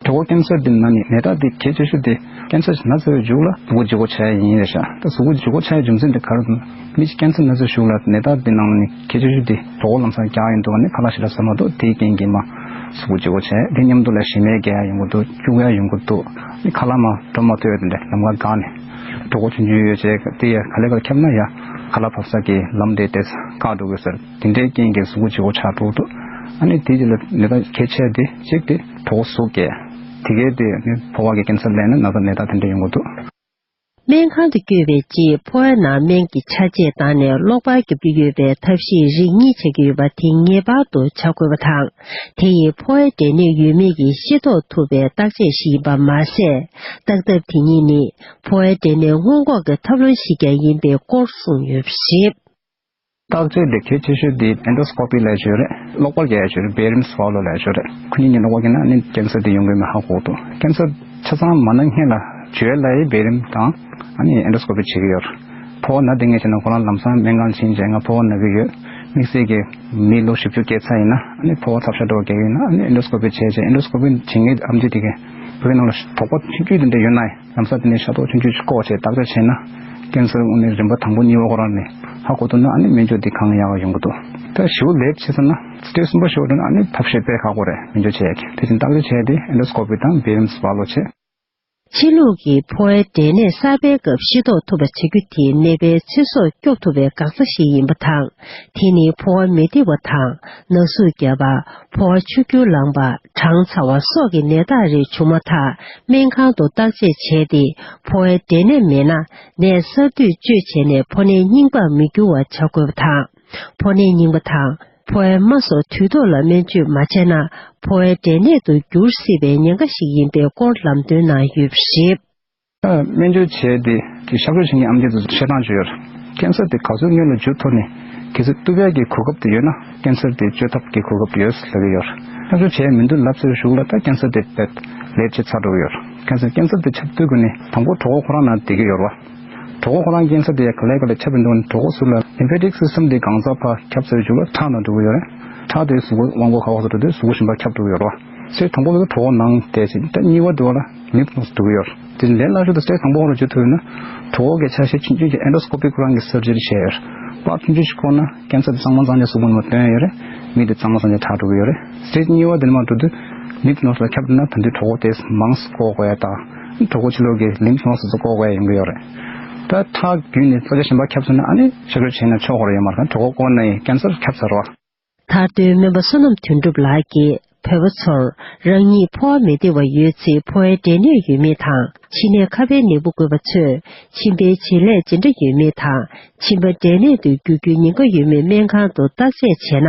གྲོད་ཁོག་ཀན་སར་དེ་ན་ནི་ནད་རྟགས་དེ་གལ་ཆེ་ཤོས་དེ་ཀན་སར་ན་ཚར་བའི་མཇུག་ལ་གཟུགས་པོ་ལྗིད་ཁོག་ཆགས་ཡ་ཡིན་རེད་ཤག་ད་གཟུགས་པོ་ལྗིད་ཁོག་ཆགས་ཡའི་རྒྱུ་མཚན་དེ་ག་རེ་འདུག་མི་གཅིག་ཀན་སར་ན་ཚར་གཞུག་ལ་ནད་རྟགས་འདི་ནང་ནས་གལ་ཆེ་ཤོས་དེ་གྲོད་ཁོག་ལམ་སང་རྒྱགས་ཡོང་དུས་ནི་ཁ་ལག་ཞེ་དྲག་ཟ་མ་ཐུབ། དེའི་རྐྱེན་གྱིས་མ་གཟུགས་པོ་ལྗིད་ཁོག་བྱས། དེ་མཉམ་དུ་ལ་ཞེ་མེར་རྒྱག་ཡ་ཡོང་གི་འདུག་སྐྱུག་ཡ་ཡོང་གི་འདུག་ནི་ཁ་ལག་མ་འགྲོ་མ་ཐུབ་ཡ་དེ་འདྲ་ལམ་ཁ་འགག་ནས་གྲོད་ཁོག་ཆུང་ཆུང་ཡོད་བྱས་དེ་ཡ་ག་ལེ་ག་ལེ་ཁྱབ་ན་ཡ་ཁ་ལག་ཕབ་ས་གི་ལམ་དེ་དེ་བཀག་འགྲོ་དགོས་ཟེར། དེ་འདྲའི་རྐྱེན་གྱིས་གཟུགས་པོ་ལྗིད་ཁོག་ཆགས་འགྲོ་གི་འདུག་ཨ་ནི་དེ་རྗེས་ལ་ནད་རྟགས་གལ་ཆེ་དེ་གཅིག་དེ་གྲོད་ཁོག་ཟུག་རྒྱག་དེ་གའི་དེ་ནི་ཕོ་བ་གི་ཀན་སར་ལབ་ན་ན་ཚ་ནད་རྟགས་དེ་འདྲ་ཡོང་གི་འདུག་སྨན་ཁང་དུ་བསྐྱོད་པའི་རྗེས་ཕོ་བའི་ནང་སྨན་གྱི་ཆ་བཅད་བཏང་ནས་གློག་པར་རྒྱབ་ཀྱི་ཡོད་པའི་ཐབས་ཤེས་རིགས་གཉིས་བྱེད་ཀྱི་ཡོད་པ་དེ་ངེས་པར་དུ་བྱ་དགོས་པ་དང་། དེ་ཡིས་ཕོ་བའི་འབྲས་ནད་ཡོད་མེད་ཀྱི་ཤེས་རྟོགས་ཐུབ་པའི་བརྟག་དཔྱད་ཞིག་ཡིན་པ་མ་ཟད། བརྟག་ཐབས་དེ་གཉིས་ནི་ཕོ་བའི་འབྲས་ནད་སྔོན་འགོག་གི་ཐབས་ལམ་ཞིག་ཀྱང་ཡིན་པའི་སྐོར་གསུངས་ཡོད་པ་རེད། བརྟག་དཔྱད་དེ་གལ་ཆེ་ཤོས་དེ་ཨེན་ཌོ་སྐོ་པི་ལབ་ཡ་ཅིག་ཡོད་རེད། གློག་པར་རྒྱག་ཡ་ཅིག་ཡོད་རེད། བེ་རིམ་སྦ་ལོ་ལབ་ཡ་ཅིག་ཡོད་རེད། ཁོ་གཉིས་ནི་གློག་པར་རྒྱག་ན་ཨ་ནི་ཀན་སར་དེ་ཡོང་གི་མེད་ཧ་གོ་འདུག་ཀན་སར་ཆ་ཚང་མ་ན་སྔོན་ལ་བཅོས་ལ་ཡི་བེ་རིམ་དང་ཨ་ནི་ཨེན་ཌོ་སྐོ་པི་བྱེད་ཀྱི་ཡོད་རེད། ཕོ་བ་ན་དེ་ངས་བྱས་ན་ཁོ་རང་ལམ་སང་སྨན་ཁང་ཕྱིན་བྱས་ང་ཕོ་བ་ན་གི་ཡོད། དམིགས་བསལ་གྱི་མི་ལོ་བཞི་བཅུ་སྐྱེས་ཚར་ཡིན་ན་ཨ་ནི་ཕོ་བ་ཚབ་ཤ་འགྲོ་གི་ཡིན་ན་ཨ་ནི་ཨེན་ཌོ་སྐོ་པི་བྱས་བྱས་ཨེན་ཌོ་སྐོ་པི་བྱེད་མཁན་ཨམ་ཆི་དེ་གས་བོད་ནང་ལ་དོགས་པ་ཆུང་ཆུང་དེ་འདྲ་ཡོད་ན་ཡང་། ལམ་སང་དེ་ནས་ཤ་རྡོག་ཆུང་ཆུང་ཅིག་བཀོག་བྱས་བརྟག་དཔྱད་བྱས་ན་ཀན་སར་དངོས་གནས་རིམ་པ་དང་པོ་གཉིས་པ་ཁོ་རང་ནས་ཧ་གོ་ཐུབ་ན་ཨ་ནི་སྨན་བཅོས་དེ་གང་ཡག་ཡོང་གི་འདུག་ད་ཞེ་པོ་ལེབ་བྱས་ཟེར་ན་སི་ཊེ་ཇི་གསུམ་པ་ཞེ་པོ་འགྲོ་ན་ཨ་ནི་ཐབས་ཤེས་དཔེ་ཁག་པོ་རེད། སྨན་བཅོས་བྱེད་ཡག་གི་དེ་བཞིན་བརྟག་དཔྱད་བྱས་ཏེ་ཨེན་ཌོ་སྐོ་པི་དང་བེ་རིམ་སྦ་ལོ་བྱས། ཕྱི་ལུགས་ཀྱི་ཕོ་བའི་འབྲས་ནད་གསར་པའི་སྐབས་ཤེས་རྟོགས་ཐུབ་པ་བྱ་རྒྱུ་དེ་ནད་པའི་ཚེ་སྲོག་སྐྱོབ་ཐུབ་པའི་འགག་རྩ་ཞིག་ཡིན་པ་དང་། དེ་ནི་ཕོ་བ་མི་བདེ་བ་དང་ན་ཟུག་བརྒྱབ་པ། ཕོ་བ་ཆུ་སྐྱུར་ལངས་པ། གྲང་ཚ་བ་སོགས་ཀྱི་ནད་རྟགས་རེ་བྱུང་མ་ཐག་སྨན་ཁང་དུ་བརྟག་དཔྱད་བྱས་ཏེ་ཕོ་བའི་འབྲས་ནད་མེད་ན་ནད་གསར་དུས་བཅོས་བྱས་ནས་ཕོ་ནད་རྙིང་པར་མི་འགྱུར་བ་བྱ་དགོས་པ་དང་། ཕོ་ནད་རྙིང་པ་དང་ཕོ་བའི་རྨ་སོགས་དུས་ཐོག་ལ་སྨན་བཅོས་མ་བྱས་ན་ཕོ་བའི་འབྲས་ནད་དུ་འགྱུར་སྲིད་པའི་ཉེན་ཁ་ཞིག་ཡིན་པའི་སྐོར་ལམ་སྟོན་གནང་ཡོད་པ་རེད། ད་སྨན་བཅོས་བྱས་ཏེ་གཤག་བཅོས་བྱེད་མཁན་ཨེམ་ཆི་ཚོ་བཤད་སྟངས་ཅིག་ཡོད་རེད། ཀན་སར་དེ་ག་ཚོད་སྔོན་ལ་འགྱུར་ཐུབ་ནས་ གལ་སྲིད་ཏུ་བས་ཀྱི་གོ་སྐབས་དེ་ཡོད་ན་ཀན་སར་དེ་བཅོས་ཐབས་ཀྱི་གོ་སྐབས་དེ་ཡོད་ལབ་ཀྱི་ཡོད། ཁྱབ་བསྒྲགས་བྱས་མི་འདུག་ལབ་ཚར་གཞུག་ལ་ད་ཀན་སར་དེ་རྦད་ལེབ་བྱས་ཚར་འགྲོ་གི་ཡོད། ཀན་སར་ཀན་སར་དེ་ཁྱབ་དུས་ཀྱི་ནི་དང་པོ་གྲོད་ཁོག་ཁོ་རང་ནང་བསྡད་ཀྱི་ཡོད་རེད་བ། གྲོད་ཁོག་ཁོ་རང་ཀན་སར་དེ་ག་ལེ་ག་ལེ་ཁྱབ་ཡོང་དུས་ནི་གྲོད་ཁོག་ཟུར་ལ་ལིམ་ཕེ་ཊིག་སི་སི་ཊམ་དེ་གང་ཚ་ཕར་ཁྱབ་ཚར་གཞུག་ལ་ཁྲག་ནང་འགྲོ་གི་ཡོད་རེད། ཁྲག་དེ་གཟུགས་པོ་དབང་པོ་ག་པར་སོ་འགྲོ་དུས་གཟུགས་པོ་གཞན་པ་ཁྱབ་འགྲོ་གི་ཡོད་རེད་བ། སི་ཊེ་ཇི་དང་པོ་དེ་གྲོད་ཁོག་ནང་བསྡད་ཟིན། ད་གཉིས་པ་དེ་བ་ལ་ལིམཕ་ནོཌ་འགྲོ་གི་ཡོད་རེད། དེ་ལས་སླ་ཤོས་དེ་སི་ཊེ་ཇི་དང་པོ་བ་ལ་བརྗོད་ཐུབ་ཡོད་ན་གྲོད་ཁོག་གི་ཆ་ཤས་ཆུང་ཆུང་ཅིག་ཨེན་ཌོ་སི་ཀོ་པིག་ཁོ་རང་གི་སར་ཇི་རི་བྱས་ཡོད་རེད། པར་ཆུང་ཆུང་ཞིག་བཀོག་ན་ཀན་སར་དེ་གཙང་མ་གཙང་རྐྱང་གཟུགས་པོ་ནང་ལ་བཏོན་ཡོད་རེད། མི་དེ་གཙང་མ་གཙང་རྐྱང་དྲག་འགྲོ་གི་ཡོད་རེད། སི་ཊེ་ཇི་གཉིས་པ་དེ་ནས་མར་འགྲོ་དུས་ལིམཕ་ནོཌ་ལ་ཁྱབ་འགྲོ་ན་ད་དུང་གྲོད་ཁོག་དེ་མང་ཙམ་བཀོག་དགོས་ཡ་དང་། གྲོད་ཁོག་ཕྱི་ལོགས་ཀྱི་ལིམཕ་ནོཌ་དེ་ཚོ་བཀོག་དགོས་ཡ་ཡོང་གི་ཡོད་རེད། ད་ཁྲག་བརྒྱུད་ནས་གཙོ་ཆེ་གཞན་པ་ཁྱབ་སོང་ན་ཨ་ནི་ཤ་ཁྲག་བྱས་ན་ཆོག་གི་རེད། ཡོད་མ་རེད། ད་གྲོད་ཁོག་བཀོག་ན་ཡང་ཀན་སར་ཁྱབ་ཚར་བ། མཐར་དོན་སྨན་པ་བསོད་ནམས་དོན་གྲུབ་ལགས་ཀྱིས་བོད་པ་ཚོར་རང་ཉིད་ཕོ་བ་མི་བདེ་བ་ཡོད་ཚེ་ཕོ་བའི་འབྲས་ནད་ཡོད་མེད་དང་། མཆིན་ནད་ཁ་པའི་ནད་འབུ་འགོས་པ་ཚོས་མཆིན་པའི་བྱེད་ལས་ཇི་འདྲ་ཡོད་མེད་དང་། མཆིན་པ་འབྲས་ནད་དུ་འགྱུར་རྒྱུའི་ཉེན་ཁ་ཡོད་མེད་སྨན་ཁང་དུ་བརྟག་དཔྱད་བྱས་ན།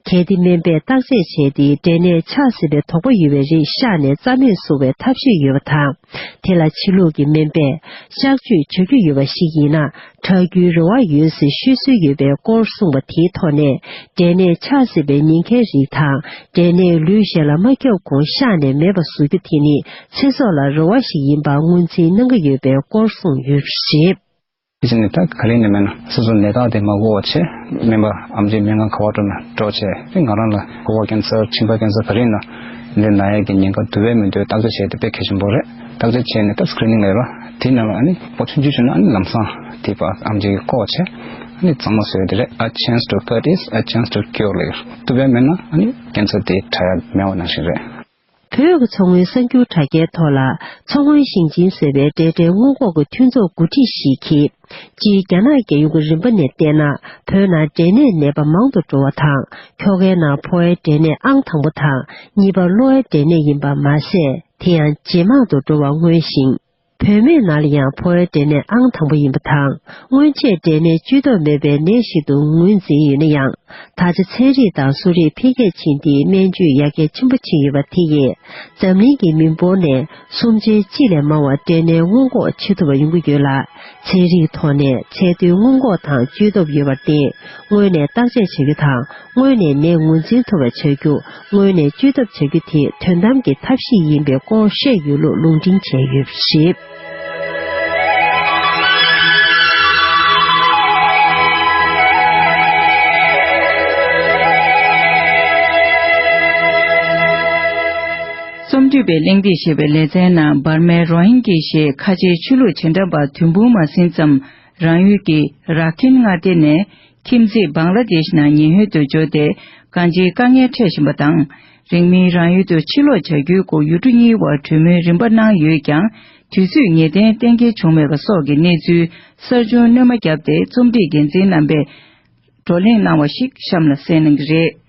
གལ་ཏེ་སྨན་པས་བརྟག་དཔྱད་བྱས་ཏེ་འབྲས་ནད་ཆགས་སྲིད་པའི་དོགས་པ་ཡོད་པའི་རིགས་བཤགས་ནས་རྩ་མེད་བཟོ་བའི་ཐབས་ཤེས་ཡོད་པ་དང་། དེ་ལ་ཕྱི་ལུགས་ཀྱི་སྨན་པས་གཤག་བཅོས་བྱ་རྒྱུ་ཡོད་པ་ཞིག་ཡིན་ན། དྲག་རྒྱུའི་རེ་བ་ཡོད་ཟེར་ཤོད་སྲོལ་ཡོད་པའི་སྐོར་གསུངས་པ་དེའི་ཐོག་ནས། འབྲས་ནད་ཆགས་སྲིད་པའི་ཉེན་ཁའི་རིགས་དང་། འབྲས་ནད་ལུས་གཞན་ལ་མ་ཁྱབ་གོང་བཤགས་ནས་མེད་པ་བཟོ་རྒྱུ་དེ་ནི་ཚེ་སྲོག་ལ་རེ་བ་ཞིག་ཡིན་པ་ངོས་འཛིན་གནང་གི་ཡོད་པའི་སྐོར་གསུངས་ཡོད་པ་རེད། དེ་བཞིན་ནི་ད་ག་ལེ་ནས་མེད་ན་སོ་སོ་ནད་རྟགས་དེ་མ་གོ་བ་བྱས། སྨན་པ་ཨེམ་ཆི་སྨན་ཁང་ག་པར་འགྲོ་ན་འགྲོ་བྱས། དེ་ང་རང་ལ་གྲོད་ཁོག་ཀན་སར་མཆིན་པ་ཀན་སར་ག་རེ་ཡིན་ན་ལས་ན་ཡག་གི་ཉེན་ཁ་འདུག་པས་མི་འདུག་བརྟག་དཔྱད་བྱས་ཏེ་དཔེ་གལ་ཆེན་པོ་རེད། བརྟག་དཔྱད་བྱས་ནས་ད་སི་ཀི་རི་ནིང་ལབ་ར་དེ་ནང་ལ་ཨ་ནི་པོ་ཆུང་ཆུང་བྱུང་ན་ཨ་ནི་ལམ་སང་དེ་པ་ཨེམ་ཆི་གིས་བཀོག་བྱས་ཨ་ནི་གཙང་མ་བཟོས་དེ་རེད། A chance to cut is a chance to cure ལབ་ཡོད། འདུག་པས་མེད་ན་ཨ་ནི་ཀན་སར་དེ་དྲག་ཡ་མེད་པ་ནང་བཞིན་རེད། བོད་ཀྱི་མཚོ་སྔོན་གསར་འགྱུར་དྲ་རྒྱའི་ཐོག་ལ། མཚོ་སྔོན་ཞིང་ཆེན་ཟེར་བའི་འབྲས་འབྲས་སྔོན་འགོག་གི་མཐུན་ཚོགས་འགོ་ཁྲིད་ཞིག་གིས། སྤྱིར་རྒྱ་ནག་རྒྱལ་ཡོངས་ཀྱི་རིམ་པ་ནས་བལྟས་ན། བོད་ནང་འབྲས་ནད་ནད་པ་མང་དུ་འགྲོ་བ་དང་། ཁྱོ་གའི་ནང་ཕོ་བའི་འབྲས་ནད་ཨང་དང་པོ་དང་། གཉིས་པ་གློ་བའི་འབྲས་ནད་ཡིན་པ་མ་ཟད། དེ་ཡང་ཇེ་མང་དུ་འགྲོ་བ་མངོན་ཞིང་། བུད་མེད་ནང་ལ་ཡང་ཕོ་བའི་འབྲས་ནད་ཨང་དང་པོ་ཡིན་པ་དང་། སྔོན་ཆད་འབྲས་ནད་བཅོས་ཐབས་མེད་པའི་ནད་ཞིག་ཏུ་ངོས་འཛིན་ཡོད་ན་ཡང་། ད་ཆ་ཚན་རིག་དང་གསོ་རིག་འཕེལ་རྒྱས་ཕྱིན་ཏེ་སྨན་བཅོས་ཡར་རྒྱས་ཆེན་པོ་ཕྱིན་ཡོད་པ་དེ་ཡིས། འཛམ་གླིང་གི་མི་འབོར་ནས་སུམ་ཆའི་གཅིག་ལས་མང་བ་འབྲས་ནད་སྔོན་འགོག་བྱེད་ཐུབ་པ་ཡོང་གི་ཡོད་ལ། ཚན་རིག་ཐོག་ནས་ཚད་མཐོའི་སྔོན་འགོག་དང་བཅོས་ཐབས་ཡོད་པར་བརྟེན། སྔོན་ནས་བརྟག་དཔྱད་བྱ་རྒྱུ་དང་། སྔོན་ནས་ནད་ངོས་འཛིན་ཐུབ་པ་བྱ་རྒྱུ། སྔོན་ནས་བཅོས་ཐབས་བྱ་རྒྱུ་དེ་དོན་དམ་གྱི་ཐབས་ཤེས་ཡིན་པའི་སྐོར་བཤད་ཡོད་ལུགས་ལུང་འདྲེན་བྱས་ཡོད་པ་རེད། རྩོམ་སྒྲིག་པའི་གླེང་སྟེགས་ཞེས་པའི་ལེ་ཚན་ནང་འབར་མའི་རོ་ཧིན་གྱི་ཞེས་ཁ་ཆེའི་ཆོས་ལུགས་རྗེས་འབྲང་པ་དུས་འབུམ་མ་ཟིན་ཙམ་རང་ཡུལ་གྱི་ར་ཁིན་མངའ་སྡེ་ནས་ཁྱིམ་མཚེས་བང་ལ་དེཤ་ནང་ཉེན་སྐྱོབ་ཏུ་འབྱོར་ཏེ་གང་ཅིའི་དཀའ་ངལ་འཕྲད་བཞིན་པ་དང་། རིང་མིན་རང་ཡུལ་དུ་ཕྱིར་ལོག་བྱ་རྒྱུའི་སྐོར་ཡུལ་གྲུ་གཉིས་དབར་གྲོས་མོལ་རིམ་པ་གནང་ཡོད་ཀྱང་། དུས་ཚོད་ངེས་གཏན་གཏན་འཁེལ་བྱུང་མེད་པ་སོགས་ཀྱི་གནས་ཚུལ་གསར་བྱུང་སྣོན་མ་བརྒྱབ་སྟེ། རྩོམ་སྒྲིག་འགན་འཛིན་རྣམ་པས་བགྲོ་གླེང་གནང་བ་ཞིག་གཤམ་ལ་གསན་གནང་གི་རེད།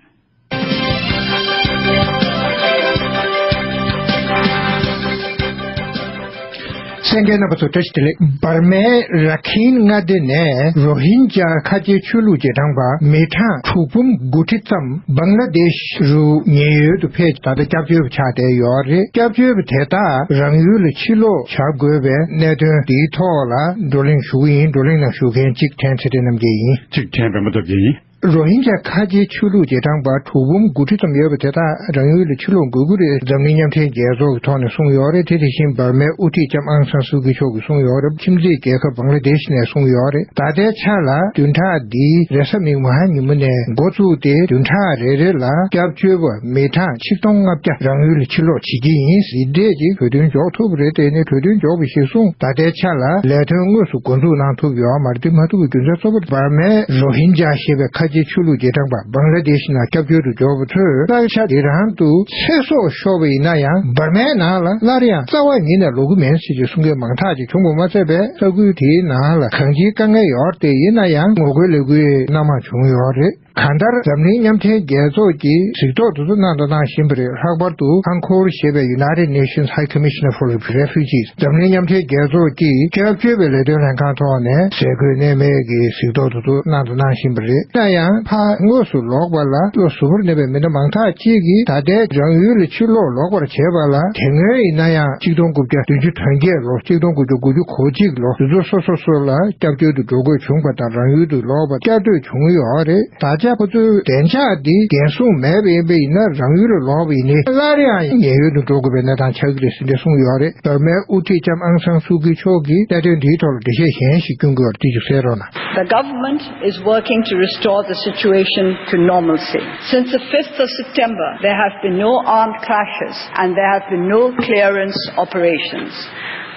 གསན་མཁན་རྣམ་པ་ཚོ་བཀྲ་ཤིས་བདེ་ལེགས། འབར་མའི་ར་ཁིན་མངའ་སྡེ་ནས་རོ་ཧིན་ཇཱ་ཁ་ཆེའི་ཆོས་ལུགས་རྗེས་འབྲང་པ་མི་གྲངས་དྲུག་འབུམ་དགུ་ཁྲི་ཙམ་བང་ལ་དེཤ་རུ་ཉེན་གཡོལ་དུ་ཕེབས། ད་ལྟ་སྐྱབས་བཅོལ་བ་ཆགས་བསྡད་ཡོད་རེད། སྐྱབས་བཅོལ་བ་དེ་དག་རང་ཡུལ་ལ་ཕྱིར་ལོག་བྱ་དགོས་པའི་གནད་དོན་འདིའི་ཐོག་ལ་བགྲོ་གླེང་ཞུ་གི་ཡིན། བགྲོ་གླེང་ནང་ཞུགས་མཁན་གཅིག་ཕྲན་ཚེ་བརྟན་རྣམ་རྒྱལ་ཡིན། གཅིག་ཕྲན་པད་མ་སྟོབས་རྒྱལ་ཡིན། རོ་ཧིན་ཇཱ་ཁ་ཆེའི་ཆོས་ལུགས་རྗེས་འབྲང་པ་དྲུག་འབུམ་དགུ་ཁྲི་ཙམ་ཡོད་པ་དེ་དག་རང་ཡུལ་ལ་ཕྱིར་ལོག་དགོས་ཀྱི་རེད། འཛམ་གླིང་མཉམ་འབྲེལ་རྒྱལ་ཚོགས་ཀྱི་ཐོག་ནས་གསུངས་ཡོད་རེད། དེ་དེ་བཞིན་འབར་མའི་དབུ་ཁྲིད་ལྕམ་ཨང་སན་སུའུ་ཀི་མཆོག་གིས་གསུངས་ཡོད་རེད། ཁྱིམ་མཚེས་རྒྱལ་ཁབ་བང་ལ་དེཤ་ནས་གསུངས་ཡོད་རེད། ད་ལྟའི་ཆ་ལ་བདུན་ཕྲག་འདིའི་རེས་གཟའ་མིག་དམར་ཉིན་མོ་ནས་འགོ་བཙུགས་ཏེ་བདུན་ཕྲག་རེ་རེ་ལ་སྐྱབས་བཅོལ་བ་མི་གྲངས་ཆིག་སྟོང་ལྔ་བརྒྱ་རང་ཡུལ་ལ་ཕྱིར་ལོག་བྱེད་ཀྱི་ཡིན། འདི་འདྲས་ཀྱི་གྲོས་མཐུན་འཇོག་ཐུབ་པ་རེད། དེ་ནི་གྲོས་མཐུན་འཇོག་པ་གཞིར་བཟུང་ད་ལྟའི་ཆ་ལ་ལས་དོན་དངོས་སུ་འགོ་འཛུགས་གནང་ཐུབ་ཡོད་མ་རེད། དེ་མ་ཐུབ་པའི་རྒྱུ་མཚན་གཙོ་བོ་འབར་མའི་རོ་ཧིན་ཇཱ་ཞེས་པའི་ཁ་ཆེའི་ཆོས་ལུགས་རྗེས་འབྲང་པ་བང་ལ་དེཤ་ནང་སྐྱབས་བཅོལ་དུ་འབྱོར་བ་ཚོས་ས་ཆ་འདི་རང་དུ་ཚེ་སྲོག་ཤོར་བ་ཡིན་ན་ཡང་འབར་མའི་ནང་ལ་སླར་ཡང་རྩ་བ་ཉིད་ནས་ལོག་གི་མིན་ཟེར་གྱི་གསུང་མཁན་མང་དག་ཅིག་བྱུང་བ་མ་ཚད་པས། ས་ཁུལ་དེའི་ནང་ལ་གང་ཅིའི་དཀའ་ངལ་ཡོད་རེད། དེ་ཡིན་ན་ཡང་ངོ་རྒོལ་ལས་འགུལ་སྣ་མང་བྱུང་ཡོད་རེད། གང་ལྟར་འཛམ་གླིང་མཉམ་འབྲེལ་རྒྱལ་ཚོགས་ཀྱིས་གཟིགས་རྟོག་དེ་ཚོ་གནང་དང་གནང་བཞིན་པ་རེད། ལྷག་པར་དུ་ཨང་ཁོར་ཞེས་པའི་United Nations High Commissioner for Refugees འཛམ་གླིང་མཉམ་འབྲེལ་རྒྱལ་ཚོགས་ཀྱིས་སྐྱབས་བཅོལ་བའི་ལས་དོན་ལྷན་ཁང་ཐོག་ནས་ཟས་གོས་གནས་མལ་གྱི་གཟིགས་རྟོག་དེ་ཚོ་གནང་དང་གནང་བཞིན་པ་རེད། ཡིན་ན་ཡང་ཕར་དངོས་སུ་ལོག་པ་ལ་བློ་གཟུ་བོར་གནས་པའི་མི་སྣ་མང་དག་ཅིག་གིས་ད་ལྟའི་རང་ཡུལ་ལ་ཕྱིར་ལོག་ལོག་པར་བྱེད་པ་ལ་དེ་སྔོན་ཡིན་ན་ཡང་གཅིག་སྟོང་དགུ་བརྒྱ་བདུན་ཅུ་དོན་བརྒྱད་ལོ། གཅིག་སྟོང་དགུ་བརྒྱ་དགུ་བཅུ་གོ་གཅིག་ལོ་དེ་ཚོ་སོ་སོ་སོ་ལ་སྐྱབས་བཅོལ་དུ་འགྲོ་དགོས་བྱུང་བ་དང་རང་ཡུལ་དུ་ལོག་པ་བསྐྱར་ཟློས་བྱུང་ཡོད་རེད། ད་ཆ་ཁོ་ཚོའི་བདེ་འཇགས་འདི་འགན་སྲུང་མེད་པ་ཡིན་པ་ཡིན་ན་རང་ཡུལ་ལ་ལོག་པ་ཡིན་ནའི་སླར་ཡང་ཉེན་གཡོལ་དུ་འགྲོ་དགོས་པའི་གནས་སྟངས་ཆགས་ཀྱི་རེད་ཟེར་ནས་གསུངས་ཡོད་རེད། འབར་མའི་དབུ་ཁྲིད་ལྕམ་ཨང་སང་སུའུ་ཀི་མཆོག་གིས་གནད་དོན་འདིའི་ཐོག་ལ་འགྲེལ་བཤད་གཞན་ཞིག་སྐྱོན་གྱི་ཡོད་རེད། དེ་ཅིག་གསན་རོགས་གནང་། The government is working to restore the situation to normalcy. Since the fifth of September, there have been no armed clashes and there have been no clearance operations.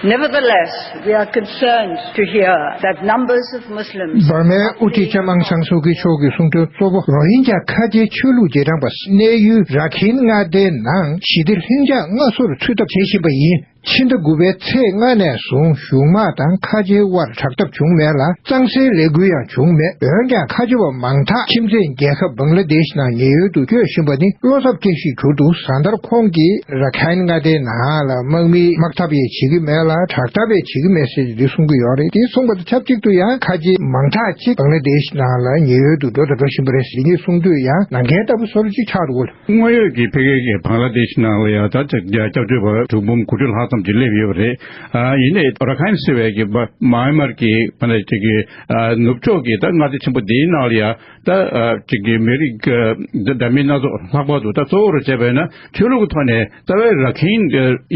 Nevertheless, we are concerned to hear that numbers of Muslims འབར་མའི་དབུ་ཁྲིད་ལྕམ་ཨང་སང་སུའུ་ཀི་མཆོག་གིས་གསུང་དོན་གཙོ་བོ་རོ་ཧིན་ཇཱ་ཁ་ཆེའི་ཆོས་ལུགས་རྗེས་འབྲང་པ་གནས་ཡུལ་ར་ཁིན་མངའ་སྡེའི་ནང་ཞི་བདེ་ལྷིང་འཇགས་མངའ་གསོལ་འཚོལ་ཐབས་བྱེད་བཞིན་པ་ཡིན། ཕྱི་ཟླ་དགུ་པའི་ཚེས་ལྔ་ནས་བཟུང་གཞུང་དམག་དང་ཁ་ཆེའི་དབར་དྲག་འཐབ་བྱུང་མེད་ལ་གཙང་སེལ་ལས་འགུལ་ཡང་བྱུང་མེད། འོན་ཀྱང་ཁ་ཆེ་བ་མང་དག་ཁྱིམ་མཚེས་རྒྱལ་ཁབ་བང་ལ་དེཤ་ནང་ཉེན་གཡོལ་དུ་བསྐྱོད་བཞིན་པ་ནི་བློ་འཚབ་སྐྱེ་གཞིར་གྱུར་འདུག་གཟའ་ཟླར་ཁོང་གིས་ར་ཁན་མངའ་སྡེའི་ནང་ལ་དམག་མིའི་དམག་འཐབ་ཡང་བྱེད་ཀྱི་མེད་ལ་དྲག་འཐབ་ཡང་བྱེད་ཀྱི་མེད་ཟེར་འདི་གསུང་གི་ཡོད་རེད། དེ་གསུངས་པ་དང་ཆབས་ཅིག་ཏུ་ཡང་ཁ་ཆེ་མང་དག་ཅིག་བང་ལ་དེཤ་ནང་ལ་ཉེན་གཡོལ་དུ་འགྲོ་དང་འགྲོ་བཞིན་པ་རེད་ཟེར་གྱི་གསུང་དུས་ཡང་ནང་འགལ་ལྟ་བུ་བཟོ་འདྲ་ཅིག་ཆགས་འདུག་གོ། དངོས་ཡོད་ཀྱི་ཕ་གི་གི་བང་ལ་དེཤ་ནང་ལ་ཡང་ད་ཅིག་སྐྱབས་བཅོལ་བ་དྲུག་འབུམ་དགུ་ཁྲི་ལྷག་ཙམ་ཅིག་སླེབས་ཡོད་པ་རེད། ཨ་ཡིན་ནའི་ར་ཁན་ཟེར་བའི་གི་མ་མཱ་ཡན་མར་གྱི་ཕ་ནས་ཅིག་གི་ཨ་ནུབ་ཕྱོགས་ཀྱི་ད་མངའ་སྡེ་ཆེན་པོ་འདིའི་ནང་ལ་ཡང་ད་ཨ་ཅིག་གི་མི་རིགས་ཀྱི་འདི་འདྲ་མིན་སྣ་ཚོགས། ལྷག་པར་དུ་ད་གཙོ་བོར་བྱས་པས་ན་ཆོས་ལུགས་ཀྱི་ཐོག་ནས་རྩ་བའི་ར་ཁན་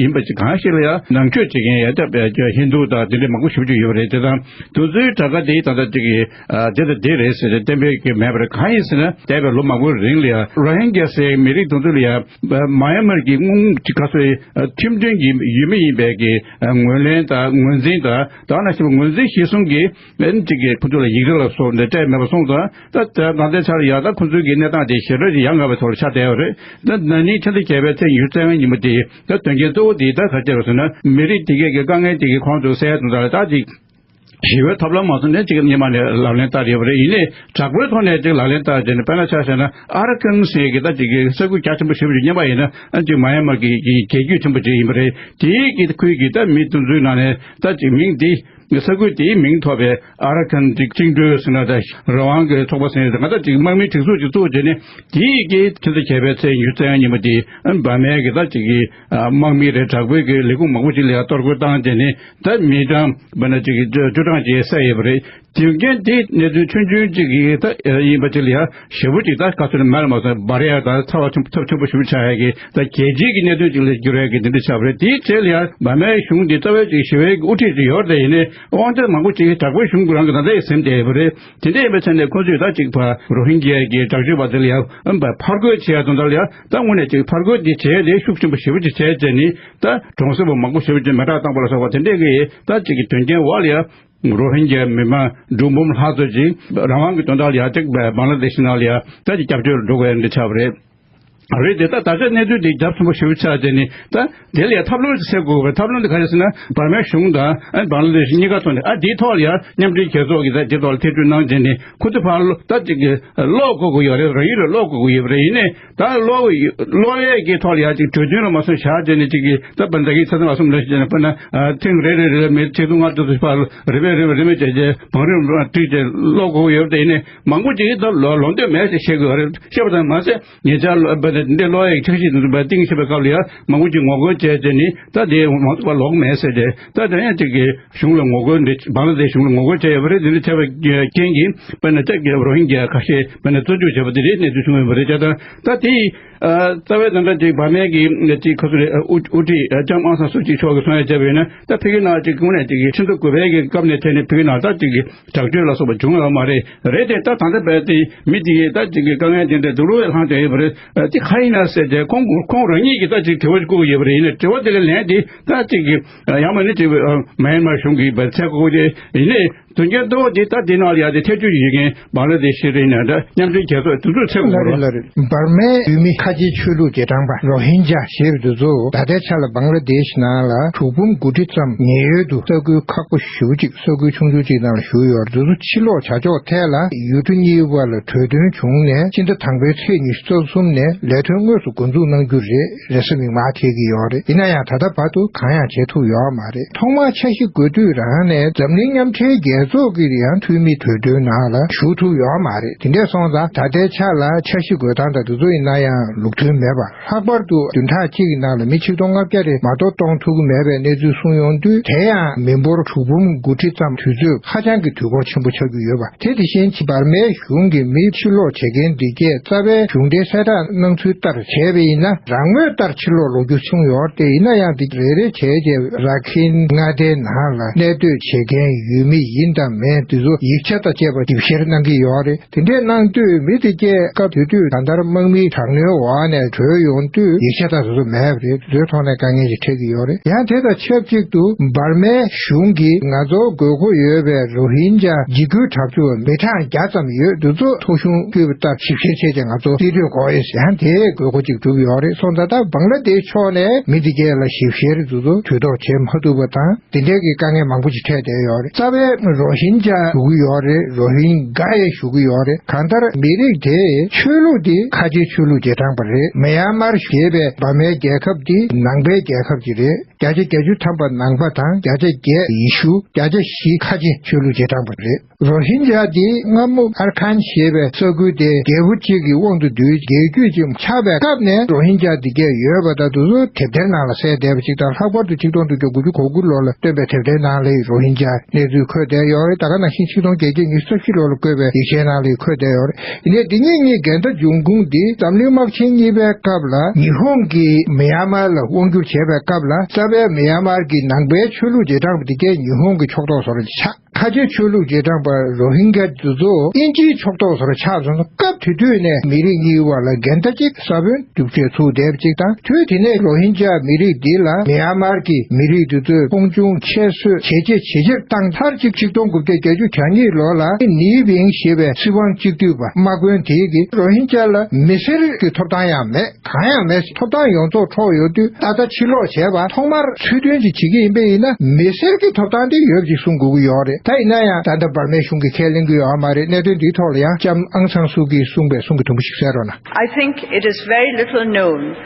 ཡིན་པ་ཅིག་གང་ཞིག་ལ་ཡང་ནང་ཆོས་བྱེད་མཁན་ཡང་ད་ཧིན་དུ་དང་དེ་འདྲ་མང་པོ་ཞེ་པོ་ཅིག་ཡོད་པ་རེད། དེ་དང་དེ་ཚོའི་དྲ་ཁ་དེ་ད་ལྟ་ཅིག་གི་ཨ་དེ་དང་དེ་རེད་ཟེར་ཏེ་གཏན་འབེབས་ཀྱི་མེད་པ་རེད། གང་ཡིན་ཟེར་ན་འདས་པའི་ལོ་མང་པོའི་རིང་ལ་ཡང་རོ་ཧིན་གྱ་ཟེར་མི་རིགས་དེ་ཚོ་ལ་ཡང་མ་ཡན་མར་གྱི་དངུལ་ཅིག་ག་ཚོད་ཁྲིམས་མཐུན་གྱི་ཡུལ་མི་ཡིན་པའི་གི་ངོས་ལེན་དང་ངོས་འཛིན་དང་ད་ག་ནང་བཞིན་ངོས་འཛིན་གཞིར་བཟུང་གི་ཨ་ནི་ཅིག་གི་ཁོ་ཚོ་ལ་ཡིག་ཆ་ལ་སོགས་འདི་སྤྲད་མེད་པ་སོང་ཙང་། ད་ད་ད་ལྟའི་ཆར་ཡང་ད་ཁོ་ཚོའི་གི་གནས་སྟངས་དེ་ཞེ་དྲག་ཅིག་ཡ་ང་བའི་ཐོག་ལ་ཆགས་བསྡད་ཡོད་རེད། ད་ན་ནིང་ཕྱི་ཟླ་བརྒྱད་པའི་ཚེས་ཉི་ཤུ་རྩ་ལྔ་ཉིན་མོ་དེ་ད་དོན་རྐྱེན་གཙོ་བོ་དེ་ད་ག་རེ་རེད་ཟེར་ན་མི་རིགས་དེ་གས་ཀྱི་དཀའ་ངལ་དེ་གི་ཁོང་ཚོ་སེལ་ཡ་དོན་དག་ལ་ད་ཅིག་ཞི་བའི་ཐབས་ལམ་མ་སོང་ནས་ཅིག་སྔོན་མ་ནས་ལག་ལེན་བསྟར་ཡོད་པ་རེད། ཡིན་ནའི་དྲག་པོའི་ཐོག་ནས་ཅིག་ལག་ལེན་བསྟར་བྱས་ནས་དཔེར་ན་ཆ་བཞག་ན་ཨ་ར་ཁན་ཟེར་གི་ད་ཅིག་གི་ས་ཁུལ་རྒྱ་ཆེན་པོ་ཞེ་པོ་ཅིག་རྙེད་པ་ཡིན་ན་ཨ་ཅིག་མ་ཡན་མར་གི་གི་རྒྱལ་རྒྱུད་ཆེན་པོ་ཅིག་ཡིན་པ་རེད། དེའི་གི་ཁུལ་གི་ད་མི་དེ་ཚོའི་ནང་ནས་ད་ཅིག་མིང་དེ་ས་ཁུལ་དེའི་མིང་ཐོགས་པའི་ཨ་ར་ཁན་ཅིག་བཅིངས་འགྲོལ་ཟེར་ན་ད་རང་དབང་གི་ཚོགས་པ་ཟེར་ན་ད་ང་ད་ཅིག་དམག་མིའི་སྒྲིག་འཛུགས་ཅིག་བཙུགས་བྱས་ནས་དེའི་གི་ཕྱི་ཟླ་བརྒྱད་པའི་ཚེས་ཉི་ཤུ་རྩ་ལྔ་ཉིན་མོ་དེ་འབར་མའི་གི་ད་ཅིག་གི་དམག་མི་རེད། དྲག་པོའི་གི་ལས་ཁུངས་མང་པོ་ཅིག་ལ་ཡང་གཏོར་རྒོལ་བཏང་བྱས་ནས་ད་མི་གྲངས་དཔེར་ན་ཅིག་གི་བཅུ་གྲངས་ཅིག་བསད་ཡོད་པ་རེད། དེ་རྐྱེན་དེ་གནད་དོན་ཆུང་ཆུང་གཅིག་གིས་ད་ཡིན་པ་ཅིག་ལ་ཡང་ཞེ་པོ་ཅིག་ད་ག་ཚོད་ན་མེད་ལ་མ་སོང་འབར་ཡ་ད་ཚ་བ་ཆེན་པོ་ཚབས་ཆེན་པོ་ཞེ་པོ་ཆགས་ཡ་གི་ད་རྒྱལ་སྤྱིའི་གི་གནད་དོན་ཅིག་ལ་འགྱུར་ཡ་གི་འདི་འདྲ་ཆགས་པ་རེད། དེའི་རྗེས་ལ་ཡང་འབར་མའི་གཞུང་འདི་རྩ་བའི་ཅིག་ཞི་བའི་གི་དབུ་ཁྲིད་ཅིག་ཡོད་རེད། ཡིན་ནའི་དབང་ཆ་མང་པོ་ཅིག་དྲག་པོའི་གཞུང་གི་རང་གི་ད་ལྟ་ཡི་ཟིན་བསྡད་ཡོད་པ་རེད། དེ་འདྲ་ཡིན་པའི་ཆ་ནས་ཁོ་ཚོས་ད་ཅིག་ཕར་རོ་ཧིན་གྱི་གི་དྲག་སྤྱོད་པ་དེ་ལ་ཡང་ཕར་རྒོལ་བྱེད་ཡ་དོན་དག་ལ་ཡང་ད་དངོས་གནས་ཅིག་ཕར་རྒོལ་འདི་བྱས་ཏེ་ཤུགས་ཆེན་པོ་ཞེ་པོ་ཅིག་བྱས་བྱས་ནས་ད་གྲོང་གསེབ་པ་མང་པོ་ཞེ་པོ་ཅིག་མེ་སྲེག་བཏང་པ་ལ་སོགས་པ་དེ་འདྲས་ཀྱི་ད་ཅིག་གི་དོན་རྐྱེན་འོག་ལ་ཡང་། རོ་ཧིན་གྱི་མི་མང་འབུམ་ལྷག་ཙམ་ཅིག་རང་དབང་གི་དོན་དག་ལ་ཡ་གཅིག་བང་ལ་དེ་ཤི་ནང་ལ་ཡ་ད་ཅིག་སྐྱབས་བཅོལ་འགྲོ་དགོས་ཡ་འདི་ཆགས་པ་རེད། རེད་དེ་ད་ད་ཆ་གནས་ཚུལ་འདི་རྒྱ་ཆེན་པོ་ཞེ་པོ་ཆགས་བྱས་ནས་ད་དེ་ལ་ཡ་ཐབས་ལམ་ཅིག་སེལ་དགོས་པ་རེད། ཐབས་ལམ་འདི་ག་རེ་ཟེར་ན་འབར་མའི་གཞུང་དང་ཨ་བང་ལ་དེ་ཤི་གཉིས་ཀ་ཐོག་ནས་ཨ་དེའི་ཐོག་ལ་ཡ་མཉམ་འབྲེལ་རྒྱལ་ཚོགས་ཀྱི་ད་དེ་ཐོག་ལ་ཐེ་བྱུས་གནང་བྱས་ནས་ཁོ་ཚོ་ཕར་ལོ་ད་ཅིག་གློག་དགོས་དགོས་ཡོད་རེད། རང་ཡུལ་ལ་གློག་དགོས་དགོས་ཡོད་པ་རེད། ཡིན་ནའི། ད་གློག་གློག་ཡས་ཀྱི་ཐོག་ལ་ཡ་ཅིག་གྲོས་མཐུན་ལ་མ་སོང་བཞག་བྱས་ནས་ཅིག་གིས་ད་བར་ད་གི་ཆ་ཚང་ལ་སོང་ལ་ཞིག་བྱས་ནས་དཔེར་ན་ཐེངས་རེ་རེ་རེ་ལ་མི་ཆིག་སྟོང་ལྔ་བཅུ་ཙམ་ཕར་རེ་བས་རེ་བས་རེ་བས་བྱས་རྗེས་བང་རིམ་བསྒྲིགས་རྗེས་གློག་དགོས་ཡོད་དེ་ཡིན་ནའི་མང་པོ་ཅིག་གིས་ད་ལོ་ལོ་འདོད་མེད་ཅེས་བཤད་དགོས་རེད། བཤད་པ་ཙམ་མ་ཟད་ཉེ་ཆར་ལོ་བར་འདི་ལོ་ཡའི་འཆར་གཞི་དེ་ཚོ་བར་གཏིང་ཤེས་པའི་སྐབས་ལ་ཡ་མང་པོ་ཅིག་ངོ་རྒོལ་བྱས་བྱས་ནས་ད་དེ་མང་ཚོགས་ལ་ལོག་མེད་ཟེར་ཏེ་ད་དེ་ཡང་ཅིག་གིས། གཞུང་ལ་ངོ་རྒོལ་འདི་བང་ལ་དེ་གཞུང་ལ་ངོ་རྒོལ་བྱས་ཡོད་པ་རེད། འདི་འདྲ་བྱས་པའི་རྐྱེན་གྱིས་དཔེར་ན་ཅིག་རོ་ཧིན་རྒྱ་ཁ་ཤས་དཔེར་ན་བཙོན་འཇུག་བྱས་པ་དེ་རེད། གནས་ཚུལ་བྱུང་ཡོད་པ་རེད། བྱས་ཙང་ད་དེ་ཡིས་རྩ་བའི་དོན་དག་ཅིག་བར་མའི་གི་ཅིག་ཁོ་ཚོ་རེད། དབུ་དབུ་ཁྲིད་ལྕམ་ཨང་སང་སུ་ཅི་མཆོག་གིས་གསུང་ཡ་བྱས་པ་ཡིན་ན་ད་ཕ་གི་ནང་ཅིག་དངོས་གནས་ཅིག་ཕྱི་ཟླ་དགུ་པའི་གི་སྐབས་ནས་བྱས་ནས་ཕ་གི་ནང་ད་ཅིག་གི་དྲག་སྤྱོད་ལ་སོགས་པ་བྱུང་ཡོད་མ་རེད། རེད་དེ་ད་ད་ལྟ་བས་དེ་མི་དེ་གི་ད་ཅིག་གི་དཀའ་ངལ་དེ་འདྲ་སྡུག་རུ་ལྷང་དྲགས་ཡོད་པ་རེད། དེ་ག་ཡིན་ན་ཟེར་ཏེ་ཁོང་ཁོང་རང་ཉིད་ཀྱིས་ད་ཅིག་དྲི་བ་བཀོད་ཀྱི་ཡོད་པ་རེད། ཡིན་ན་དྲི་བ་དེ་ལ་ལན་དེ་ད་ཅིག་གི་ཡང་མིན་ན་ཅིག་མ་ཡན་མར་གཞུང་གིས་བར་ཆད་བཀོད་དེ་ཡིན་ནའི། དོན་རྐྱེན་གཙོ་བོ་དེ་ད་དེ་ནང་ལ་ཡ་དེ་ཐེ་བྱུས་བྱེད་མཁན་བང་ལ་དེ་ཤི་རིང་ནས་ད་མཉམ་འབྲེལ་རྒྱལ་ཚོགས་དེ་ཚོས་འཚོལ་དགོས་ལ་རེད། ལ་རེད། འབར་མའི་ཡུལ་མི་ཁ་ཆེའི་ཆོས་ལུགས་རྗེས་འབྲང་པ་རོ་ཧིན་ཇཱ་ཞེས་པ་དེ་ཚོ་ད་ལྟའི་ཆ་ལ་བང་ལ་དེ་ཤི་ནང་ལ་གྲུལ་བུམ་དགུ་ཁྲི་ཙམ་ཉེན་གཡོལ་དུ་ས་ཁུལ་ཁག་པོ་ཞེ་པོ་ཅིག་ས་ཁུལ་ཆུང་ཆུང་ཅིག་ནང་ལ་བཞུགས་ཡོད་རེད། དེ་ཚོ་ཕྱིར་ལོག་བྱ་ཕྱོགས་ཐད་ལ་ཡུལ་གྲུ་གཉིས་བར་ལ་གྲོས་མཐུན་བྱུང་ནས་སྤྱི་ཟླ་དང་པོའི་ཚེས་ཉི་ཤུ་རྩ་གསུམ་ནས་ལས་དོན་དངོས་སུ་འགོ་འཛུགས་གནང་རྒྱུ་རེད། རེས་གཟའ་མིག་དམར་འཁེལ་གྱི་ཡོད་རེད། ཡིན་ན་ཡང་ད་ལྟ་བར་དུ་གང་ཡང་བྱེད་ཐུབ་ཡོད་མ་རེད། ཐོག་མར་འཆར་གཞི་འགོད་དུས་རང་ནས་འཛམ་གླིང་མཉམ་འབྲེལ་རྒྱལ་ཚོགས་ཀྱི་ཡང་འཐུས་མི་གྲོས་མཐུན་ནང་ལ་ཞུགས་ཐུབ་ཡོད་མ་རེད། དེ་འདྲས་སོང་ཙང་ད་ལྟའི་ཆ་ལ་འཆར་གཞི་འགོད་སྟངས་དང་དེ་ཚོ་ཡིན་ན་ཡང་ལུགས་མཐུན་མེད་པ། ལྷག་པར་དུ་བདུན་ཕྲག་གཅིག་གི་ནང་ལ་མི་ཆིག་སྟོང་ལྔ་བརྒྱ་རེ་མ་གཏོགས་གཏོང་ཐུབ་ཀྱི་མེད་པའི་གནས་ཚུལ་གསུངས་ཡོང་དུས། དེ་ཡང་མི་འབོར་གྲུལ་བུམ་དགུ་ཁྲི་ཙམ་དུས་ཚོད་ཧ་ཅང་གི་དུས་འཁོར་ཆེན་པོ་ཆགས་ཀྱི་ཡོད་པ། དེ་དེ་བཞིན་འབར་མའི་གཞུང་གིས་མི་ཕྱིར་ལོག་བྱེད་མཁན་འདི་གས་རྩ་བའི་གཞུང་འབྲེལ་གསལ་བསྒྲགས་གནང་ཚུལ་ལྟར་བྱས་པ་ཡིན་ན། རང་མོས་ལྟར་ཕྱིར་ལོག་ལོག་རྒྱུ་བྱུང་ཡོད་རེད། ཡིན་ན་ཡང་འདི་རེ་རེ་བྱས་རྗེས་ར་ཁིན་མངའ་སྡེའི་ནང་ལ་གནས་སྡོད་བྱེད་མཁན་ཡུལ་མི་ཡིན་དང་མིན་འདི་ཚོ་ཡིག་ཆ་དང་བཅས་པ་ཞིབ་བཤེར་གནང་གི་ཡོད་རེད། དེ་འདྲས་གནང་དུས་མི་དེ་སྐད་སྐབས་དེ་དུས་ད་ལྟར་དམག་མིའི་དྲག་གནོན་འོག་ནས་བྲོས་ཡོང་དུས་ཡིག་ཆ་དང་དེ་ཚོ་མེད་པ་རེད། དེ་ཚོའི་ཐོག་ནས་དཀའ་ངལ་ཞིག་འཕྲད་ཀྱི་ཡོད་རེད། ཡང་དེ་དང་ཆབས་ཅིག་ཏུ་འབར་མའི་གཞུང་གིས་ང་ཚོར་དགོས་མཁོ་ཡོད་པའི་རོ་ཧིན་ཇཱ་འཇིགས་སྐུལ་དྲག་སྤྱོད་པ་མི་གྲངས་བརྒྱ་ཙམ་ཡོད། དེ་ཚོ་ཐོ་གཞུང་བསྐུར་བ་ལྟར་ཞིབ་བཤེར་བྱས་ཏེ་ང་ཚོ་རྩིས་སྤྲོད་དགོས་ཡོད། ཡང་དེའི་དགོས་མཁོ་ཅིག་གྲུབ་ཡོད་རེད། སོང་ཙང་ད་བང་ལ་དེཤ་ཕྱོགས་ནས་མི་འདི་གས་ལ་ཞིབ་བཤེར་དེ་ཚོ་དུས་ཐོག་བྱེད་མ་ཐུབ་པ་དང་། དེ་འདྲའི་གི་དཀའ་ངལ་མང་པོ་ཞིག་འཕྲད་བསྡད་ཡོད་རེད། རྩ་བའི་རོ་ཧིན་ཇཱ་ཞུ་གི་ཡོད་རེད། རོ་ཧིན་གྷ་ཡེ་ཞུ་གི་ཡོད་རེད། གང་ལྟར་མི་རིགས་དེ་ཆོས་ལུགས་དེ་ཁ་ཆེའི་ཆོས་ལུགས་རྗེས་འབྲང་པ་རེད། མི་ཡན་མར་ཞེས་པའི་འབར་མའི་རྒྱལ་ཁབ་དེ་ནང་པའི་རྒྱལ་ཁབ་ཅིག་རེད། བརྒྱ་ཆ་བརྒྱད་ཅུ་ཐམ་པ་ནང་པ་དང་། བརྒྱ་ཆ་བརྒྱད་ཡེ་ཤུ། བརྒྱ་ཆ་བཞི་ཁ་ཆེ་ཆོས་ལུགས་རྗེས་འབྲང་པ་རེད། རོ་ཧིན་ཇཱ་དེ་སྔ་མོ་ཨར་ཁན་ཞེས་པའི་ས་ཁུལ་དེ་རྒྱལ་པོ་གཅིག་གི་དབང་དུ་བསྡུས་རྒྱལ་རྒྱུད་ཅིག་ཆགས་པའི་སྐབས་ནས་རོ་ཧིན་ཇཱ་འདི་གས་ཡོད་པ་དང་། དེ་ཚོ་དེབ་ཐེར་ནང་ལ་གསལ་བསྡད་པ་ཅིག་དང་། ལྷག་པར་དུ་ཆིག་སྟོང་དྲུག་བརྒྱ་དགུ་བཅུ་གོ་དགུ་ལོ་ལ་བཏོན་པའི་དེབ་ཐེར་ནང་ལ་རོ་ཧིན་ཇཱ་གནས་ཚུལ་འཁོད་བསྡད་ཡོད་རེད། ད་ག་ནང་བཞིན་ཆིག་སྟོང་བརྒྱད་བརྒྱ་ཉི་ཤུ་རྩ་བཞི་ལོ་ལ་བཀོད་པའི་ཡིག་ཆའི་ནང་ལ་འཁོད་བསྡད་ཡོད་རེད། ཡིན་ནའི་འདི་གཉིས་གཉིས་འགལ་ཟླ་འབྱུང་ཁུངས་འདི་འཛམ་གླིང་དམག་ཆེན་གཉིས་པའི་སྐབས་ལ་ཉི་ཧོང་གིས་མི་ཡན་མར་ལ་དབང་བསྒྱུར་བྱས་པའི་སྐབས་ལ། རྩ་བའི་མི་ཡན་མར་གྱི་ནང་པའི་ཆོས་ལུགས་རྗེས་འབྲང་པ་འདི་གས་ཉི་ཧོང་གི་ཕྱོགས་གཏོགས་བཟོ་འདྲ་ཆགས། ཁ་ཆེ་ཆོས་ལུགས་རྗེས་འབྲང་པ་རོ་ཧིན་གྷ་འདི་ཚོ་དབྱིན་ཇིའི་ཕྱོགས་གཏོགས་བཟོ་འདྲ་ཆགས་སོང་ཙང་། སྐབས་དེ་དུས་ནས་མི་རིགས་གཉིས་བར་ལ་འགལ་ཟླ་གཅིག་ས་བོན་རྡིབ་སྤྱོད་ཚུགས་བསྡད་པ་གཅིག་དང་། དུས་དེ་ནས་རོ་ཧིན་ཇཱ་མི་རིགས་འདི་ལ་མི་ཡན་མར་གྱི་མི་རིགས་འདི་ཚོས་ཕུང་ཆུང་ཁྱད་གསོད་ཇེ་ཆེ་ཇེ་ཆེར་བཏང་མཐར་གཅིག་ཆིག་སྟོང་དགུ་བརྒྱ་བརྒྱད་ཅུ་གྱ་གཉིས་ལོ་ལ་ནི་བིང་ཞེས་པའི་སྲིད་དབང་གཅིག་སྡུད་པ་དམག་དཔོན་དེ་གིས་རོ་ཧིན་ཇཱ་ལ་མི་སེར་གྱི་ཐོབ་ཐང་ཡང་མེད། གང་ཡང་མེད། ཐོབ་ཐང་ཡོངས་རྫོགས་འཕྲོག་ཡོད་དུས། ད་ལྟ་ཕྱིར་ལོག་བྱས་པ་ཐོག་མར་ཚུལ་མཐུན་ཅིག་བྱེད་ཀྱི་ཡིན་པ་ཡིན་ན། མི་སེར་གྱི་ཐོབ་ཐང་དེ་ཡོད་ཅིག་གསུང་དགོས་ཀྱི་ཡོད་རེད། ད་ཡིན་ན་ཡང་ད་ལྟ་འབར་མའི་གཞུང་གིས་ཁས་ལེན་གྱི་ཡོད་མ་རེད། གནད་དོན་འདིའི་ཐོག་ལ་ཡང་ལྕམ་ཨང་སང་སུའུ་ཀིས་གསུངས་པའི་གསུང་གི་དུམ་བུ་ཞིག་གསན་རོགས་གནང་། I think it is very little known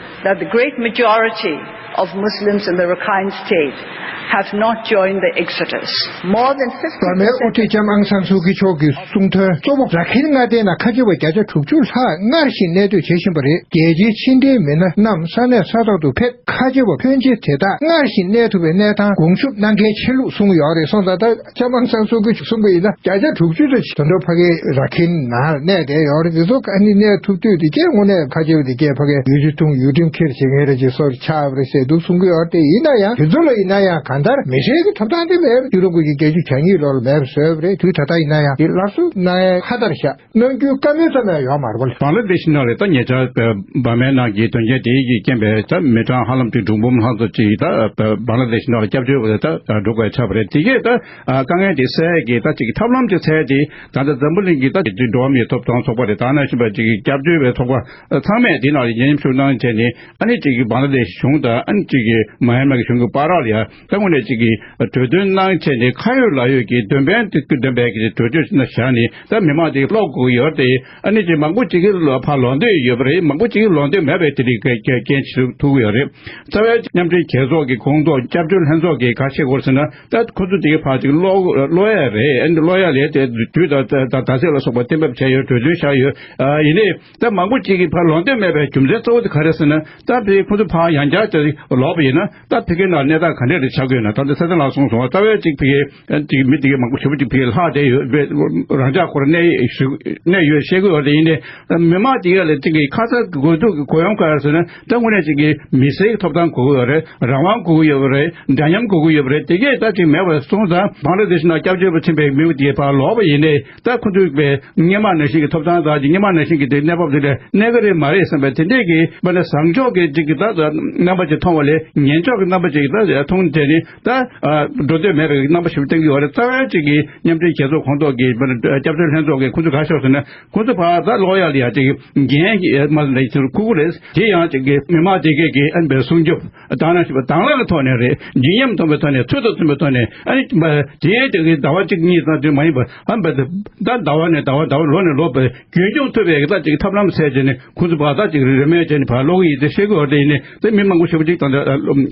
that the great majority of Muslims in the Rakhine State have not joined the exodus. More than འབར་མའི་དབུ་ཁྲིད་ལྕམ་ཨང་སང་སུའུ་ཀི་མཆོག་གིས་གསུང་དོན་གཙོ་བོ། ར་ཁིན་མངའ་སྡེའི་ནང་ཁ་ཆེ་བ་བརྒྱ་ཆ་དྲུག་ཅུ་ལྷག་སྔར་བཞིན་གནས་སྡོད་བྱེད་བཞིན་པ་རེད། རྒྱལ་སྤྱིའི་ཕྱི་འབྲེལ་མི་སྣ་རྣམས་ས་གནས་ས་ཐོག་ཏུ་ཕེབས། ཁ་ཆེ་བ་ཕོན་ཆེ་དེ་དག་སྔར་བཞིན་གནས་ཐུབ་པའི་གནས་སྟངས་སྒོང་ཞུ་གནང་གལ་ཆེ་ལུགས་གསུངས་ཡོད་རེད། སོང་ཙང་ད་ལྕམ་ཨང་སང་སུའུ་ཀིས་གསུངས་པ་ཡིན་ན། བརྒྱ་ཆ་དྲུག་ཅུ་ཙམ་ཞིག་ད་དུང་ཕ་གིའི་ར་ཁིན་ནང་གནས་བསྡད་ཡོད་རེད། དེ་ཚོ་ཨ་ནི་གནས་ཐུབ་དུས་དེ་གས་དངོས་གནས་ཁ་ཆེ་བ་དེ་གས་ཕ་གིའི་ཡུལ་གྲུ་ཐུང་ཡུལ་ཁྲིམས་འཁྱེར་བྱེད་མཁན་རེད་ཅེས་སོགས་ཆགས་པ་རེད་ཟེར་འདུག་གསུང་གི་ཡོད་རེད། དེ་ཡིན་ན་ཡང་། དེ་ཚོ་ལ་ཡིན་ན་ཡང་གང་ལྟར་མི་སེར་གྱི་ཐོབ་ཐང་དེ་མེད་པ། ཆིག་སྟོང་དགུ་བརྒྱ་བརྒྱད་ཅུ་གྱ་གཉིས་ལོ་ལ་མེད་པ་བཟོས་པ་རེད། དུས་ད་ལྟ་ཡིན་ན་ཡང་དེ་སླར་གསོ་གནང་ཡས་ཁ་ཐར་ཤག་གནང་རྒྱུའི་བཀའ་མོལ་ཙམ་ཡང་ཡོད་མ་རེད་པ། བང་ལ་དེ་ཤི་ནང་ལ་ད་ཉེ་ཆར་འབར་མའི་ནང་གི་དོན་རྐྱེན་དེ་གི་རྐྱེན་པས་ད་མི་གྲངས་ཧ་ལམ་ཅིག་གྲུལ་བུམ་ལྷག་ཙམ་ཅིག་ད་བང་ལ་དེ་ཤི་ནང་ལ་སྐྱབས་བཅོལ་བ་ད་འགྲོ་དགོས་ཆགས་པ་རེད། དེ་གས་ད་དཀའ་ངལ་དེ་སེལ་ཡས་ཀྱི་ད་ཅིག་ཐབས་ལམ་ཅིག་འཚོལ་ཡས་དེ། ད་ལྟ་འཛམ་བུ་གླིང་གི་ད་ཅིག་འགྲོ་བ་མིའི་ཐོབ་ཐང་ཚོགས་པ་རེད། ད་ནང་བཞིན་པ་ཅིག་གི་སྐྱབས་བཅོལ་བའི་ཚོགས་པ་ཚང་མས་དེ་ནང་ལ་ཉམས་ཞུགས་གནང་བྱས་ནས། ཨ་ནི་ཅིག་གི་བང་ལ་དེ་ཤི་གཞུང་དང་། ཨ་ནི་ཅིག་གི་མ་ཡན་མར་གྱི་གཞུང་གི་བར་ལ་ཡ། ད་དངོས་གནས་ཅིག་གི་གྲོས་མཐུན་གནང་བྱས་ནས་ཁ་ཡོད་ལག་ཡོད་ཀྱི་འདོན་སྤེལ་དེ་འདོན་སྤེལ་གྱི་གྲོས་ཆོད་ཅིག་ནང་བཞག་ནས། ད་མི་མང་དེ་ཀློག་དགོས་ཀྱི་ཡོད་རེད། ཨ་ནི་ཅིག་མང་པོ་ཅིག་གིས་ཕར་ལོག་འདོད་ཡོད་པ་རེད། མང་པོ་ཅིག་གིས་ལོག་འདོད་མེད་པའི་དེ་རིགས་རྐྱེན་ཞིག་ཐུག་གི་ཡོད་རེད། རྩ་བའི་མཉམ་འབྲེལ་རྒྱལ་ཚོགས་ཀྱི་ཁོངས་གཏོགས་སྐྱབས་བཅོལ་ལྷན་ཚོགས་ཀྱིས་ག་བྱེད་དགོས་ཟེར་ན། ད་ཁོ་ཚོ་དེ་ག་ཕར་ཅིག་ཀློག་ཀློག་ཡ་རེད། ཨ་ནི་ཀློག་ཡ་ལས་དེ་དུས་དང་ད་ད་ཚེས་ལ་སོགས་པ་གཏན་འབེབས་བྱས་ཡོད། གྲོས་མཐུན་བཞག་ཡོད། ཨ་ཡིན་ནའི། ད་མང་པོ་ཅིག་གིས་ཕར་ལོག་འདོད་མེད་པའི་རྒྱུ་མཚན་གཙོ་བོ་དེ་ག་རེ་ཟེར་ན། ད་ཕ་གི་ཁོ་ཚོ་ཕར་ཡང་བསྐྱར་ཅིག་ལོག་པ་ཡིན་ན། ད་ཕ་གི་ནང་གནས་སྟངས་ག་འདྲས་རེ་ཆགས་ཀྱི་ཡོད་ན། ད་ལྟ་ཚེ་བརྟན་ལགས་གསུངས་སོང་བ། རྩ་བའི་ཅིག་ཕ་གི་ཅིག་མི་དེ་གའི་མང་པོ་ཞེ་པོ་ཅིག་ཕ་གི་ལྷག་བསྡད་ཡོད་པས། རང་ཅག་ཁོ་རང་གནས་གནས་ཡོད་བཤད་ཀྱི་ཡོད་རེད། ཡིན་ནའི་མི་མང་དེ་ག་ལ་ཅིག་གི་ཁ་ཚ་དགོས་གཏུག་གི་གོ་ཡོང་ག་རེ་ཟེར་ན། ད་དངོས་གནས་ཅིག་གི་མི་སེར་གྱི་ཐོབ་ཐང་དགོས་ཀྱི་ཡོད་རེད། རང་དབང་དགོས་ཀྱི་ཡོད་རེད། འདྲ་མཉམ་དགོས་ཀྱི་ཡོད་རེད། དེ་གས་ད་ཅིག་མེད་པ་སོང་ཙང་། བང་ལ་དེ་ཤི་ནང་སྐྱབས་བཅོལ་བ་ཕྱིན་པའི་མི་དེ་གས་ཕར་ལོག་པ་ཡིན་ནའི། ད་ཁོ་ཚོས་པའི་སྔོན་མ་ནང་བཞིན་གྱི་ཐོབ་ཐང་དང་། སྔོན་མ་ནང་བཞིན་གྱི་དེ་གནས་བབ་དེ་ལ་གནས་ཀྱི་རེད་མ་རེད་བསམ་པའི་དེ་འདྲས་ཀྱི་དཔེར་ན་བཟང་ཕྱོགས་ཀྱི་ཅིག་གི་ད་རྣམ་པ་ཅིག་མཐོང་ བ་ལས་ངན་ཕྱོགས་ཀྱི་རྣམ་པ་ཅིག་ད་མཐོང་དེ་ནི་ད་འགྲོ་འདོད་མེད་པའི་རྣམ་པ་ཞིག་བསྟན་གྱི་ཡོད་རེད། རྩ་བའི་ཅིག་གི་མཉམ་འབྲེལ་རྒྱལ་ཚོགས་ཁོངས་གཏོགས་ཀྱི་སྐྱབས་བཅོལ་ལྷན་ཚོགས་ཀྱི་ཁོང་ཚོ་ག་ཤོག་ཟེར་ན། ཁོ་ཚོ་ཕར་ད་ལོག་ཡག་ཅིག་འགན་མ་ཟིན་ལ་ཚུར་ཁུར་ཁུར་རེད། དེ་ཡང་ཅིག་གི་མི་མང་དེ་གས་ཀྱི་ཨ་ནི་སྲུང་སྐྱོབ་དང་ལ་ཞིག་པ་དང་བླངས་ཀྱི་ཐོག་ནས་རེད། ཇི་སྙམ་མཐོང་བའི་ཐོག་ནས་ཚུལ་དང་མཐུན་པའི་ཐོག་ནས་ཨ་ནི་དེའི་ཅིག་གི་ཟླ་བ་གཅིག་གཉིས་ཙམ་དུས་མ་ཡིན་པར་ཨ་ནི་ད་ཟླ་བ་ནས་ཟླ་བ་ཟླ་བ་ལོ་ནས་ལོ་བར་རྒྱུན་སྐྱོང་ཐུབ་པའི་ད་ཅིག་ཐབས་ལམ་འཚོལ་བྱས་ནས་ཁོ་ཚོ་ཕར་ད་ཅིག་རེ་མོས་བྱས་ནས་ཕར་ལོག་གི་ཡིན་ཟེར་བཤད་ཀྱི་ཡོད་རེད། ཡིན་ནའི་དེ་མི་མང་པོ་ཞེ་པོ་ཅིག་དང་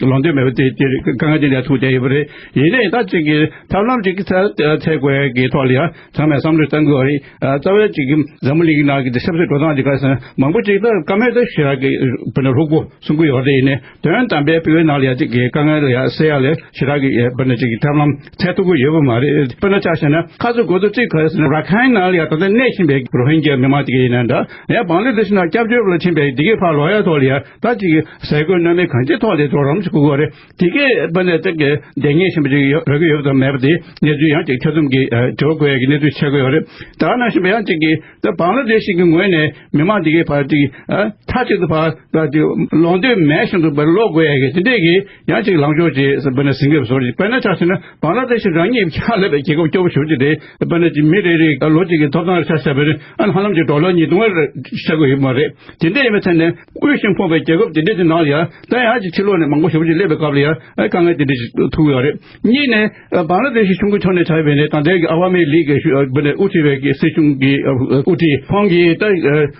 ལོག་འདོད་མེད་པ་དེ་དེ་དཀའ་ངལ་དེ་འདྲ་ཐུག་བསྡད་ཡོད་པ་རེད། ཡིན་ནའི་ད་ཅིག་གི་ཐབས་ལམ་ཅིག་གི་འཚོལ་འཚོལ་དགོས་ཡ་གི་ཐོག་ལ་ཡང་ཚང་མས་བསམ་བློ་གཏང་དགོས་པ་རེད། ཨ་རྩ་བའི་ཅིག་གི་འཛམ་བུ་གླིང་གི་ནང་གི་དེ་ཆབ་སྲིད་འགྲོ་སྟངས་ཅིག་ག་ཟེར་ན་མང་པོ་ཅིག་ད་བཀའ་མོལ་ད་ཞེ་དྲག་གི་བོད་ནས་ལྷུག་པོ་གསུང་གི་ཡོད་རེད། ཡིན་ནའི་དོན་དམ་པའི་བོད་ནང་ལ་ཡ་ཅིག་གི་དཀའ་ངལ་ལ་ཡ་སེལ་ཡ་ལ་ཞེ་དྲག་གི་བོད་ནས་ཅིག་གི་ཐབས་ལམ་འཚོལ་ཐུབ་ཀྱི་ཡོད་པ་མ་རེད། དཔེར་ན་ཆ་བཞག་ན་ཁ་ཚུར་གོ་ཚུར་གཅིག་ག་ཟེར་ན་ར་ཁའིན་ནང་ལ་ཡ་ད་ལྟ་གནས་བཞིན་པའི་རོ་ཧིན་གྱི་མི་མང་དེ་ག་ཡིན་ན་འདྲ། ཡ་བང་ལ་དེ་ཤི་ནང་སྐྱབས་བཅོལ་ལ་ཕྱིན་པའི་དེ་གའི་ཕར་ལོག་ཡ་ཐོག་ལ་ཡ་ད་ཅིག་གི་ཟས་གོས་གནོད་མེད་གང་ཅིའི་ཐོག་ལ་གྲོགས་རམ་ཞིག་དགོས་ཀྱི་ཡོད་རེད། དེ་གས་པ་ནས་དེ་གས་བདེ་ངེས་ཤིན་པོ་ཅིག་ཡོད་རག་གི་ཡོད་དམ་མེད་པ་དེ་གནས་ཚུལ་ཡང་ཅིག་ཐེ་ཚོམ་གྱི་དྲི་བ་བཀོད་ཡ་གི་གནས་ཚུལ་ཆགས་ཀྱི་ཡོད་རེད། ད་ནང་བཞིན་པ་ཡང་ཅིག་གི་ད་བང་ལ་དེ་ཤི་གི་ངོས་ནས་མི་མང་དེ་གས་ཕར་ཅིག་མཐའ་གཅིག་ཏུ་ཕར་ད་ཅིག་ལོག་འདོད་མེད་བཞིན་དུ་པར་ལོག་དགོས་ཡ་གི་དེ་འདྲས་གི་ཡང་ཅིག་ལངས་ཕྱོགས་ཅིག་པ་ནས་ཟིན་གྱི་བཟོ་ཅིག་དཔེར་ན་ཆ་བཞག་ན་བང་ལ་དེ་ཤི་རང་ཉིད་ཕྱག་ལས་པའི་རྒྱལ་ཁབ་སྐྱོ་པོ་ཞེ་པོ་ཅིག་རེད། དཔེར་ན་ཅིག་མི་རེ་རེ་ལོ་གཅིག་གི་ཐོབ་ཐང་ཆ་བཞག་པ་ཡིན་ན་ཧ་ལམ་ཅིག་ཌོ་ལར་ཉིས་སྟོང་ཆགས་ཀྱི་ཡོད་མ་རེད། དེ་འདྲ་ཡིན་པའི་ཚེ་ནས་དབུལ་ཞིང་ཕོངས་པའི་རྒྱལ་ཁབ་དེ་འདྲ་ཅིག་ནང་ལ་ཡང་ད་ཡང་ཅིག་ཕྱི་ལོགས་ནས་མང་པོ་ཞེ་པོ་ཅིག་སླེབས་པའི་སྐབས་ལ་ཡང་དཀའ་ངལ་དེ་འདྲ་ཞིག་ཐུག་ཡོད་རེད། གཉིས་ནས་བང་ལ་དེ་ཤི་གཞུང་གི་ཕྱོགས་ནས་ཆ་བཞག་པ་ཡིན་ན་ད་ལྟའི་གི་ཨ་ཝ་མི་ལིག་གི་དབུ་ཁྲིད་པའི་གི་སྲིད་གཞུང་གི་དབུ་ཁྲིད་ཁོང་གི་ད་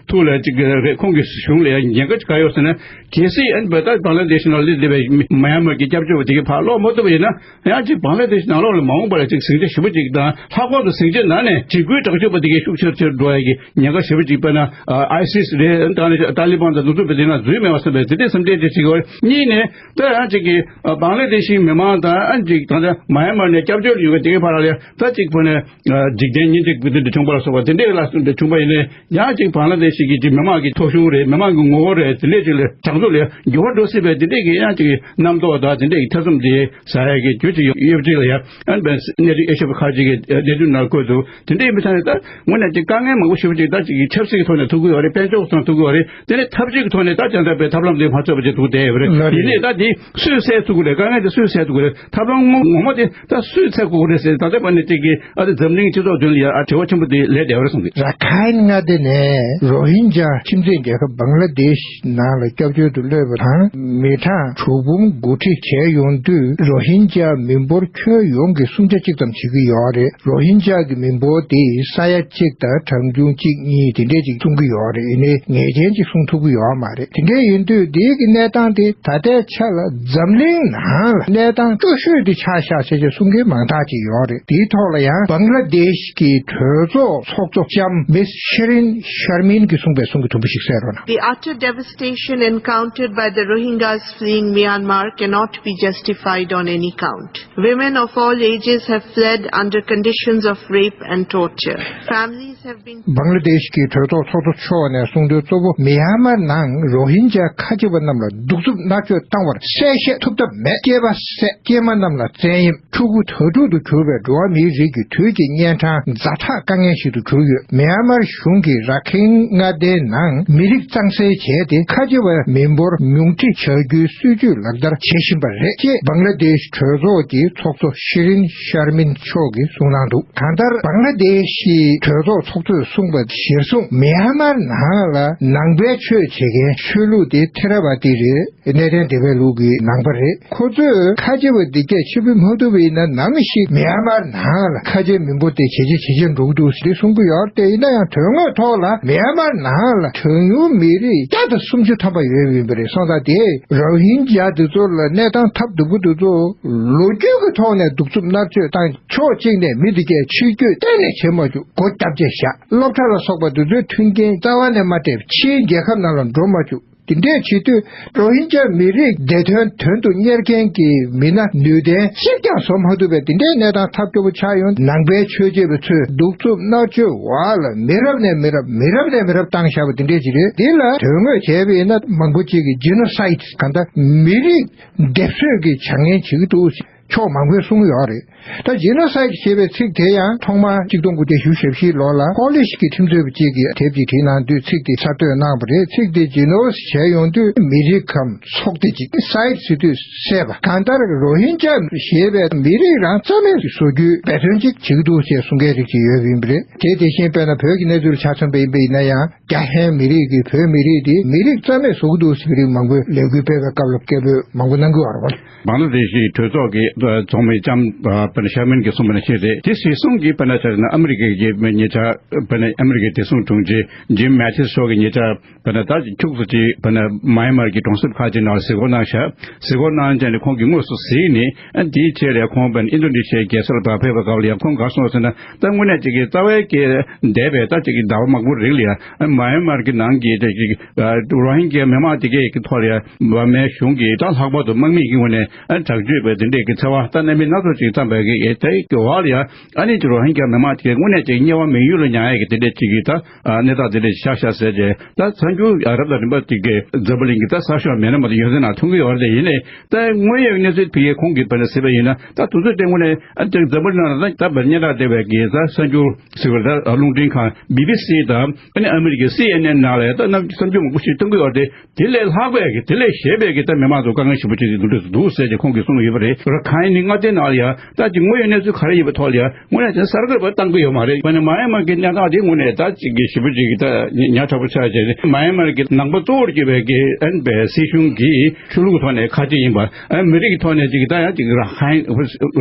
ཐུགས་ལ་ཅིག་རེད། ཁོང་གི་གཞུང་ལ་ཡང་ཉེན་ཁ་ཅིག་ག་ཡོད་ཟེར་ན་གལ་སྲིད་ཨ་ནི་ད་བང་ལ་དེ་ཤི་ནང་སླེབས་བསྡད་པའི་མི་ཡན་མར་གི་སྐྱབས་བཅོལ་བ་དེ་གི་ཕར་ལོག་མ་ཐུབ་པ་ཡིན་ན། ཡང་ཅིག་བང་ལ་དེ་ཤི་ནང་ལོགས་ལ་མ་འོངས་པ་ལ་ཅིག་ཟིང་ཆ་ཞེ་པོ་ཅིག་དང་ལྷག་པར་དུ་ཟིང་ཆ་ནང་ནས་འཇིགས་སྐུལ་དྲག་སྤྱོད་པ་དེ་གའི་ཤུགས་ཆེར་ཆེར་འགྲོ་ཡ་གི་ཉེན་ཁ་ཞེ་པོ་ཅིག་དཔེར་ན་ཨ་སི་སི་རེད། ད་ནི་ཏཱ་ལི་བན་དང་ནུབ་ཕྱོགས་པའི་དེ་ན་འཛུལ་མེད་པ་བསམ་པའི་དེ་འདྲའི་སེམས་ཁྲལ་དེ་ཅིག་ཡོད། གཉིས་ནས་ད་ཡང་ཅིག་གི་བང་ལ་དེ་ཤི་མི་མང་དང་ཨ་ཅིག་ད་ལྟ་མ་ཡན་མར་ནས་སྐྱབས་བཅོལ་ཡོང་བའི་དེ་གའི་བར་ལ་ཡང་ད་ཅིག་དཔེར་ན་འཇིག་རྟེན་སྙིང་རྗེ་དེ་འདྲ་བྱུང་བ་ལ་སོགས་པ་དེ་འདྲའི་ལ་སོགས་པ་བྱུང་བ་ཡིན་ནའི། ཡང་ཅིག་བང་ལ་དེ་ཤི་གི་ཅིག་མི་མང་གི་ཐོབ་གཞུང་རེད། མི་མང་གི་ངོ་བོ་རེད། དེ་འདྲས་ཅིག་ལ་དྲང་ཚུགས་ལ་འགྱུར་བ་འགྲོ་སྲིད་པའི་དེ་འདྲས་ཀྱི་ཡང་ཅིག་རྣམ་རྟོག་དང་དེ་འདྲས་ཀྱི་ཐེ་ཚོམ་དེ་ཟ་ཡ་གི་རྒྱུ་ཅིག་ཡོད་ཅིག་ལ་ཡང་ཨ་ནི་གནས་ཚུལ་ཨེ་ཤི་ཡ་པ་ཁག་ཅིག་གི་གནས་ཚུལ་ནང་བཀོད་འདུག་དེ་འདྲས་ཡིན་པའི་ཆ་ནས་ད་དངོས་གནས་ཅིག་དཀའ་ངལ་མང་པོ་ཞེ་པོ་ཅིག་ད་ཅིག་གི་ཆབ་སྲིད་ཀྱི་ཐོག་ནས་ཐུག་གི་ཡོད་རེད། དཔལ་འབྱོར་གྱི་ཐོག་ནས་ཐུག་གི་ཡོད་རེད། དེ་ནས་ཐབས་ཇུས་ཀྱི་ཐོག་ནས་ད་ཅང་ད་པའི་ཐབས་ལམ་དེ་མ་འཚོལ་བ་ཅིག་ཐུག་བསྡད་ཡོད་རེད། ལགས་རེད། ཡིན་ནའི་ད་དེ་སུས་སེལ་ཐུབ་ཀྱི་རེད། དཀའ་ངལ་དེ་སུས་སེལ་ཐུབ་ཀྱི་རེད། ཐབས་ལམ་ངོ་ངོ་མ་དེ་ད་སུས་འཚོལ་དགོས་ཀྱི་རེད་ཟེར། ད་ལྟ་བར་ནས་ཅིག་གི་ཨ་ནི་འཛམ་གླིང་སྤྱི་ཚོགས་མདུན་ལ་ཡ་ཨ་དྲི་བ་ཆེན་པོ་དེ་ལས་བསྡད་པ་རེད་བསམ་གི། ར་ཁའིན་མངའ་སྡེ་ནས་རོ་ཧིན་ཇཱ་ཁྱིམ་མཚེས་རྒྱལ་ཁབ་བང་ལ་དེཤ་ནང་ལ་སྐྱབས་བཅོལ་དུ་གློད་པ་དང་མི་གྲངས་དྲུག་འབུམ་དགུ་ཁྲི་བྱས་ཡོང་དུས་རོ་ཧིན་ཇཱ་མི་འབོར་ཁྱོན་ཡོངས་ཀྱི་སུམ་ཆ་གཅིག་ཙམ་བྱེད་ཀྱི་ཡོད་རེད། རོ་ཧིན་ཇཱ་གི་མི་འབོར་དེ་ས་ཡ་གཅིག་དང་གྲངས་ཆུང་གཅིག་གཉིས་དེ་འདྲས་ཅིག་གསུང་གི་ཡོད་རེད། ཡིན་ནའི་ངེས་ཅན་ཅིག་གསུང་ཐུབ་ཀྱི་ཡོད་མ་རེད། དེ་འདྲས་ཡིན་དུས་དེའི་གི་གནས་སྟངས་དེ་ད་ལྟའི་ཆ་ལ་འཛམ་གླིང་ནང་ལ་གནས་སྟངས་སྐྱོ་ཤོས་དེ་ཆགས་ཤག་ཟེར་བྱས་གསུང་མཁན་མང་དག་ཅིག་ཡོད་རེད། དེའི་ཐོག་ལ་ཡང་བང་ལ་དེཤ་གི་གྲོས་ཚོགས་ཚོགས་གཙོ་ལྕམ་མིས་ཤི་རིན་ཤར་མིན་གྱིས་གསུངས་པའི་གསུང་གི་དུམ་བུ་ཞིག་གསན་རོགས་གནང་། The utter devastation encountered by the Rohingyas fleeing Myanmar cannot be justified on any count. Women of all ages have fled under conditions of rape and torture. Families have been བང་ལ་དེཤ་གི་གྲོས་ཚོགས་ཚོགས་གཙོ་མཆོག་ནས་གསུངས་དོན་གཙོ་བོ་མི་ཡན་མར་ནང་རོ་ཧིན་ཇཱ་ཁ་ཆེ་བ་རྣམས་ལ་གདུག་རྩུབ་མནར་གཅོད་བཏང་བར་གསལ་བཤད་ཐུབ་ཐབས་མེད། སྐྱེས་པ་བསད། སྐྱེས་མ་རྣམས་ལ་བཙན་གཡེམ། ཕྲུ་གུ་དྭ་ཕྲུག་ཏུ་གྱུར་བའི་འགྲོ་བ་མིའི་རིགས་ཀྱི་དུས་ཀྱི་གཉན་འཕྲང་ཛ་དྲག་དཀའ་ངལ་ཞིག་ཏུ་གྱུར་ཡོད། མི་ཡན་མར་གཞུང་གིས་ར་ཁེན་མངའ་སྡེའི་ནང་མི་རིགས་གཙང་སེལ་བྱས་ཏེ་ཁ་ཆེ་བའི་མི་འབོར་ཉུང་འཕྲི་བྱ་རྒྱུའི་སྲིད་ཇུས་ལག་བསྟར་བྱེད་བཞིན་པ་རེད་ཅེས་བང་ལ་དེཤ་གྲོས་ཚོགས་ཀྱི་ཚོགས་གཙོ་ཤི་རིན་ཤར་མིན་མཆོག་གིས་གསུངས་གནང་འདུག་གང་ལྟར་བང་ལ་དེཤ་གི་གྲོས་ཚོགས་ཚོགས་གཙོས་གསུངས་པ་གཞིར་བཟུང་མི་ཡན་མར་ནང་ལ་ནང་པའི་ཆོས་བྱེད་མཁན་ཆོས་ལུགས་དེ་ཐེ་ར་བ་ཏི་རེད། གནས་བརྟན་སྡེ་པའི་ལུགས་ཀྱི་ནང་པ་རེད། ཁོ་ཚོས་ཁ་ཆེ་བ་འདི་སྐད་ཕྱིར་འབུད་མ་ཐུབ་པ་ཡིན་ན་ནམ་ཞིག་མི་ཡན་མར་ནང་ལ་ཁ་ཆེ་མི་འབོར་དེ་ཇེ་ཆེ་ཇེ་ཆེར་འགྲོ་གི་འདུག་ཟེར་གསུང་གི་ཡོད་རེད། དེ་ཡིན་ན་ཡང་དོན་དངོས་ཐོག་ལ་མི་ཡན་མར་ནང་ལ་གྲངས་ཉུང་མི་རིགས་བརྒྱ་དང་སུམ་ཅུ་ཐམ་པ་ཡོད་ཡིན་པ་རེད། སོང་ཙང་དེ་རོ་ཧིན་ཇཱ་འདི་ཚོ་ལ་གནས་སྟངས་ཐབས་སྡུག་པོ་འདི་ཚོ་ལོ་རྒྱུས་ཀྱི་ཐོག་ནས་གདུག་རྩུབ་མནར་གཅོད་བཏང་། ཕྱོགས་གཅིག་ནས་མི་འདི་གས་ཕྱིར་སྐྱོད་གཏན་ནས་བྱེད་མ་བཅུག་སྒོ་བརྒྱབ་བྱས་བཞག་སློབ་གྲྭ་ལ་སོགས་པ་འདི་ཚོའི་མཐུན་རྐྱེན་རྩ་བ་ནས་མ་སྤྲད། ཕྱིའི་རྒྱལ་ཁབ་ནང་ལ་འགྲོ་མ་བཅུག་དེ་འདྲས་བྱེད་དུས་རོ་ཧིན་ཇཱ་མི་རིགས་བདེ་དོན་དོན་དུ་གཉེར་མཁན་གྱི་མི་སྣ་ནུས་ལྡན་གཅིག་ཀྱང་བཟོ་མ་ཐུབ་པའི་དེ་འདྲའི་གནས་སྟངས་ཐབས་སྐྱོ་པོ་ཆགས་ཡོང་། ནང་པའི་ཆོས་བྱེད་པ་ཚོས་གདུག་རྩུབ་མནར་གཅོད་འོག་ལ་མི་རབས་ནས་མི་རབས་མི་རབས་ནས་མི་རབས་བཏང་བཞག་པ་དེ་འདྲས་ཅིག་རེད། འདི་ལ་དོན་དངོས་བྱས་པ་ཡིན་ན་མང་པོ་ཅིག་གིས་ཇི་ནོ་སའིད་གང་ལྟར་མི་རིགས་སྡེབ་གསོད་ཀྱི་བྱ་ངན་བྱེད་ཀྱི་འདུག་ཕྱོགས་མང་པོས་གསུངས་ཡོད་རེད། ད་ཇི་ནོ་སའིད་ཞེས་པའི་ཚིག་དེ་ཡང་ཐོག་མར་གཅིག་སྟོང་དགུ་བརྒྱ་ཞེ་བཞི་ལོ་ལ་ཀོ་ལིཤ་གི་ཁྲིམས་རྩོད་པ་གཅིག་གིས་དེབ་ཅིག་བྲིས་གནང་དུས་ཚིག་དེ་གསར་གཏོད་གནང་བ་རེད། ཚིག་དེ་ཇི་ནོ་ཞེས་ཡོང་དུས་མི་རིགས་གམ་ཚོགས་སྡེ་གཅིག་སའིད་ཟེར་དུས་བསད་པ། གང་ལྟར་རོ་ཧིན་ཇ་ཞེས་པའི་མི་རིགས་རང་རྩ་མེད་བཟོ་རྒྱུའི་འབད་བརྩོན་ཅིག་བྱེད་ཀྱི་འདུག་ཅེས་གསུང་མཁན་རིགས་ཅིག་ཡོད་པ་ཡིན་པ་རེད། དེ་དེ་བཞིན་དཔེར་ན་བོད་ཀྱི་གནས་ཚུལ་ཆ་མཚོན་པ་ཡིན་པ་ཡིན་ན་ཡང་རྒྱ་ཧན་མི་རིགས་ཀྱིས་བོད་མི་རིགས་དེ་མི་རིགས་རྩ་མེད་བཟོ་གི་འདུག་ཟེར་བའི་རིགས་མང་པོས་ལས་འགུལ་སྤེལ་བའི་སྐབས་ལ་སྐད་འབོད་མང་པོ་གནང་གི་ཡོད་རེད། བང་ལ་དེ་ཤི་གྲོས་ཚོགས་ཀྱི་ཚོགས་མི་ལྕམ་པ་ཤར་མན་གྱིས་གསུངས་པ་ནང་བཞིན་རེད། དེ་གཞིར་བཟུང་གིས་དཔེར་ན་ཆ་བཞག་ན་ཨ་མི་རི་ཀའི་ཉེ་ཆར་དཔེར་ན་ཨ་མི་རི་ཀའི་བདེ་སྲུང་དྲུང་ཆེ་ཇིམ་མེ་ཐིས་མཆོག་གིས་ཉེ་ཆར་དཔེར་ན་ད་ཁྱུག་ཙམ་ཅིག་དཔེར་ན་མཱ་ཡན་མར་གྱི་གྲོང་གསེབ་ཁག་ཅིག་ནང་ལ་གཟིགས་སྐོར་གནང་ཤག་གཟིགས་སྐོར་གནང་བྱས་ནས་ཁོང་གིས་དངོས་སུ་གཟིགས་ནས། ཨ་དེའི་ཆེད་ལ་ཁོང་དཔེར་ན་ཨིན་ཌོ་ནེ་ཤི་ཡའི་རྒྱལ་ས་ལ་ཕར་ཕེབས་པའི་སྐབས་ལ་ཡང་ཁོང་ག་གསུངས་ཟེར་ན། ད་དངོས་གནས་ཅིག་གི་རྩ་བའི་གི་འདས་པའི་ད་ཅིག་གི་ཟླ་བ་མང་པོ་རིང་ལ་ཡང་ཨ་མཱ་ཡན་མར་གྱི་ནང་གི་ད་ཅིག་ཨ་རོ་ཧིན་ཇ་མི་མང་དེ་གའི་གི་ཐོག་ལ་ཡང་འབར་མའི་གཞུང་གིས་ད་ལྷག་པར་དུ་དམག་མི་གི་ངོས་ནས་ཨ་དྲག་སྤྱོད་པའི་དེ་འདྲས་ཀྱི་འཚེ་བ་ད་རྣམ་པ་སྣ་ཚོགས་ཅིག་བརྩམས་པའི་གི་དེ་གི་འོག་ལ་ཡང་ཨ་ནི་ཅིག་རོ་ཧིན་ཇ་མི་མང་དེ་གའི་དངོས་གནས་ཅིག་དམྱལ་བ་མི་ཡུལ་ལ་ཉར་ཡས་ཀྱི་དེ་འདྲས་ཅིག་གི་ད་ཨ་གནས་སྟངས་དེ་འདྲས་ཤར་ཤག་ཟེར་རྗེས། ད་གསར་འགྱུར་རབ་དང་རིམ་པ་དེ་གའི་འཛམ་བུ་གླིང་གི་ད་གསར་ཤོག་མེད་ན་མ་གཏོགས་ཡོད་ཚད་ནང་ཐོན་གྱི་ཡོད་རེད། དེ་ཡིན་ནའི་ད་དངོས་ཡོད་གནས་ཚུལ་ཕ་གིའི་ཁོང་གིས་དཔེར་ན་གཟིགས་པ་ཡིན་ན། ད་དུས་ཚོད་དེ་དངོས་གནས་ཨ་ད་འཛམ་བུ་གླིང་ནང་ལ་ད་ད་བར་སྙན་གྲགས་ལྡན་པའི་གི་ད་གསར་འགྱུར་ཟེར་བ་ད་རླུང་འཕྲིན་ཁང་བི་བི་སི་དང་ཨ་ནི་ཨ་མི་རི་ཀའི་སི་ཨེན་ཨེན་ནང་ལ་ད་གནམ་གསར་འགྱུར་མང་པོ་ཞིག་ཐོན་གྱི་ཡོད་རེད། དེ་ལས་ལྷག་པའི་གི་དེ་ལས་གཞན་པའི་གི་ད་མི་མང་ཚོ་དཀའ་ངལ་ཞེ་པོ་ཅིག་འདུག་འདུག་ཟེར་གྱི་ཁོང་གིས་གསུངས་ཡོད་པ་རེད། ར་ཁའིན་ནི་མངའ་སྡེ་ནང་ལ་ཡང་ད་ཅིག་དངོས་ཡོད་གནས་ཚུལ་ག་རེ་ཡིན་པའི་ཐོག་ལ་ཡང་དངོས་གནས་དེ་གསར་འགོད་པ་བཏང་གི་ཡོད་མ་རེད། དཔེར་ན་མཱ་ཡན་མར་གྱི་གནས་སྟངས་དེ་དངོས་གནས་ད་ཅིག་གི་ཞེ་པོ་ཅིག་གི་ད་ཉག་ཕྲ་པོ་ཆགས་བྱས་ནས་མཱ་ཡན་མར་གྱི་ནང་པ་གཙོ་བོར་གྱུར་པའི་གི་ཨན་པའི་སྲིད་གཞུང་གིས་ཆོས་ལུགས་ཐོག་ནས་ཁ་ཆེ་ཡིན་པ། ཨན་མི་རིགས་ཐོག་ནས་ཅིག་ད་ཡང་ཅིག་ར་ཁའིན་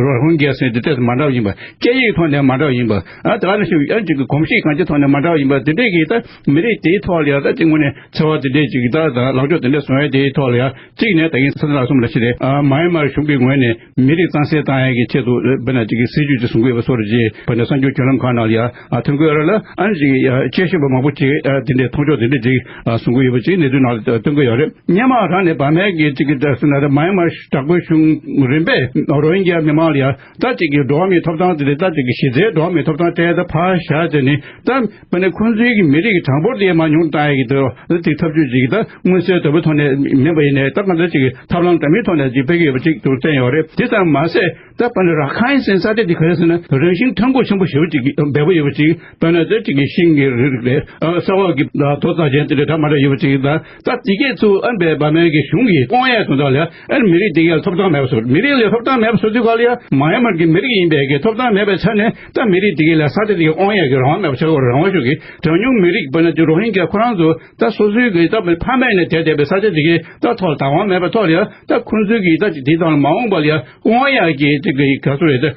རོ་ཧིན་གྱི་ཟེར་དེ་ཏོག་ཙམ་མ་འདྲ་བ་ཡིན་པ། སྐད་ཡིག་ཐོག་ནས་མ་འདྲ་བ་ཡིན་པ། ཨ་ད་ག་ནང་བཞིན་ཨན་ཅིག་གི་གོམས་གཤིས་གང་ཅི་ཐོག་ནས་མ་འདྲ་བ་ཡིན་པ། དེ་འདྲས་ཀྱི་ད་མི་རིགས་དེའི་ཐོག་ལ་ཡང་ད་ཅིག་དངོས་གནས་འཚེ་བ་དེ་འདྲས་ཅིག་ད་ད་ལངས་ཕྱོགས་དེ་འདྲས་བཟུང་ཡ་དེའི་ཐོག་ལ་ཡང་གཅིག་ནས་ད་ཡིན་ས་ད་ལ་གསུམ་ལ་ཕྱི་རེད། ཨ་མཱ་ཡན་མར་གཞུང་གི་ངོས་ནས་མི་རིགས་གཙང་སེལ་བཏང་ཡས་ཀྱི་ཆེད་དུ་དཔེར་ན་ཅིག་གི་སྲིད་ཇུས་ཅིག་བཟུང་གི་ཡོད་པ་སོགས་རེད་ཅེས་དཔེར་ན་གསར་འགྱུར་བརྒྱུད་ལམ་ཁག་ནང་ལ་ཡང་ཨ་ཐོན་གྱི་ཡོད་རེད་ལ། ཨ་ནི་ཅིག་ཡ་དཔྱད་ཞིབ་པ་མང་པོ་ཅིག་ཨ་དེ་འདྲའི་མཐོང་ཕྱོགས་དེ་འདྲ་ཅིག་ཨ་གསུང་གི་ཡོད་པ་ཅིག་གནས་ཚུལ་ནང་ལ་སྟོན་གྱི་ཡོད་རེད། སྔོན་མ་རང་ནས་འབར་མའི་གི་ཅིག་གི་ད་ཟེར་ན་རེད། མཱ་ཡན་མར་དྲག་པོའི་གཞུང་རིམ་པས་རོ་ཧིན་གྱི་མི་མང་ལ་ཡང་ད་ཅིག་གི་འགྲོ་བ་མིའི་ཐོབ་ཐང་དེ་འདྲ་ད་ཅིག་གི་གཞི་རྩའི་འགྲོ་བ་མིའི་ཐོབ་ཐང་སྤྲད་ད་ཕར་བཞག་བྱས་ནས་ད། དཔེར་ན་ཁོང་ཚོའི་གི་མི་རིགས་ཀྱི་གྲངས་འབོར་དེ་མར་ཉུང་བཏང་ཡས་ཀྱི་དེ་དེ་ཐབས་ཇུས་ཅིག་ད་མངོན་གསལ་དོད་པོའི་ཐོག་ནས་མིན་པ་ཡིན་ནའི་ད་གང་ལྟར་ཅིག་གི་ཐབས་ལམ་འདྲ་མིན་ཐོག་ནས་ཅིག་སྤེལ་གྱི་ཡོད་པ་ཅིག་ཏུ་བསྟན་ཡོད་རེད། དེ་ཙམ་མ་ཟད་ད་དཔེར་ན་ར་ཁའིན་ཟེར་ས་དེ་དེ་ག་རེ་ཟེར་ན་རང་བཞིན་ཐོན་ཁུངས་ཆེན་པོ་ཞེ་པོ་ཅིག་འབེལ་པོ་ཡོད་པ་ཅིག་དཔེར་ན་དེ་ཅིག་གི་ཤིང་གི་རིགས་རེད། ཨ་ས་འོག་གི་ད་དོ་རྩ་ཅན་དེ་འདྲ་འདྲ་མ་འདྲ་ཡོད་པ་ཅིག་ད་ད་དེ་གས་ཚུར་ཨ་འབའ་འབར་མའི་གི་གཞུང་གིས་དབང་ཡས་དོན་དག་ལ་ཨ་ནི་མི་རིགས་དེ་གས་ལ་ཐོབ་ཐང་མེད་པ་བཟོ། མི་རིགས་ལ་ཐོབ་ཐང་མེད་པ་བཟོ་དུས་ག་ལ་ཡ་མཱ་ཡན་མར་གྱི་མི་རིགས་ཡིན་པའི་གི་ཐོབ་ཐང་མེད་པའི་ཆ་ནས། ད་མི་རིགས་དེ་གའི་ལ་ས་ཆ་དེ་གའི་དབང་ཡག་གི་རང་དབང་མེད་པ་ཆགས་ཡོད་རེད། རང་དབང་ཤོར་གི་གྲངས་ཉུང་མི་རིགས་དཔེར་ན་དེ་རོ་ཧིན་གྱི་ཁོ་རང་ཚོ་ད་སོ་སོའི་གི་ད་ཕ་མེས་ནས་དེད་བསྡད་པའི་ས་ཆ་དེ་གའི་ད་ཐོག་ལ་བདག་དབང་མེད་པའི་ཐོག་ལ་ཡ་ད་ཁོང་ཚོའི་གི་ད་དེ་དང་མ་འོངས་པ་ལ་ཡ་དབང་ཡག་གི་དེ་གའི་ག་ཚོད་རེད། ད་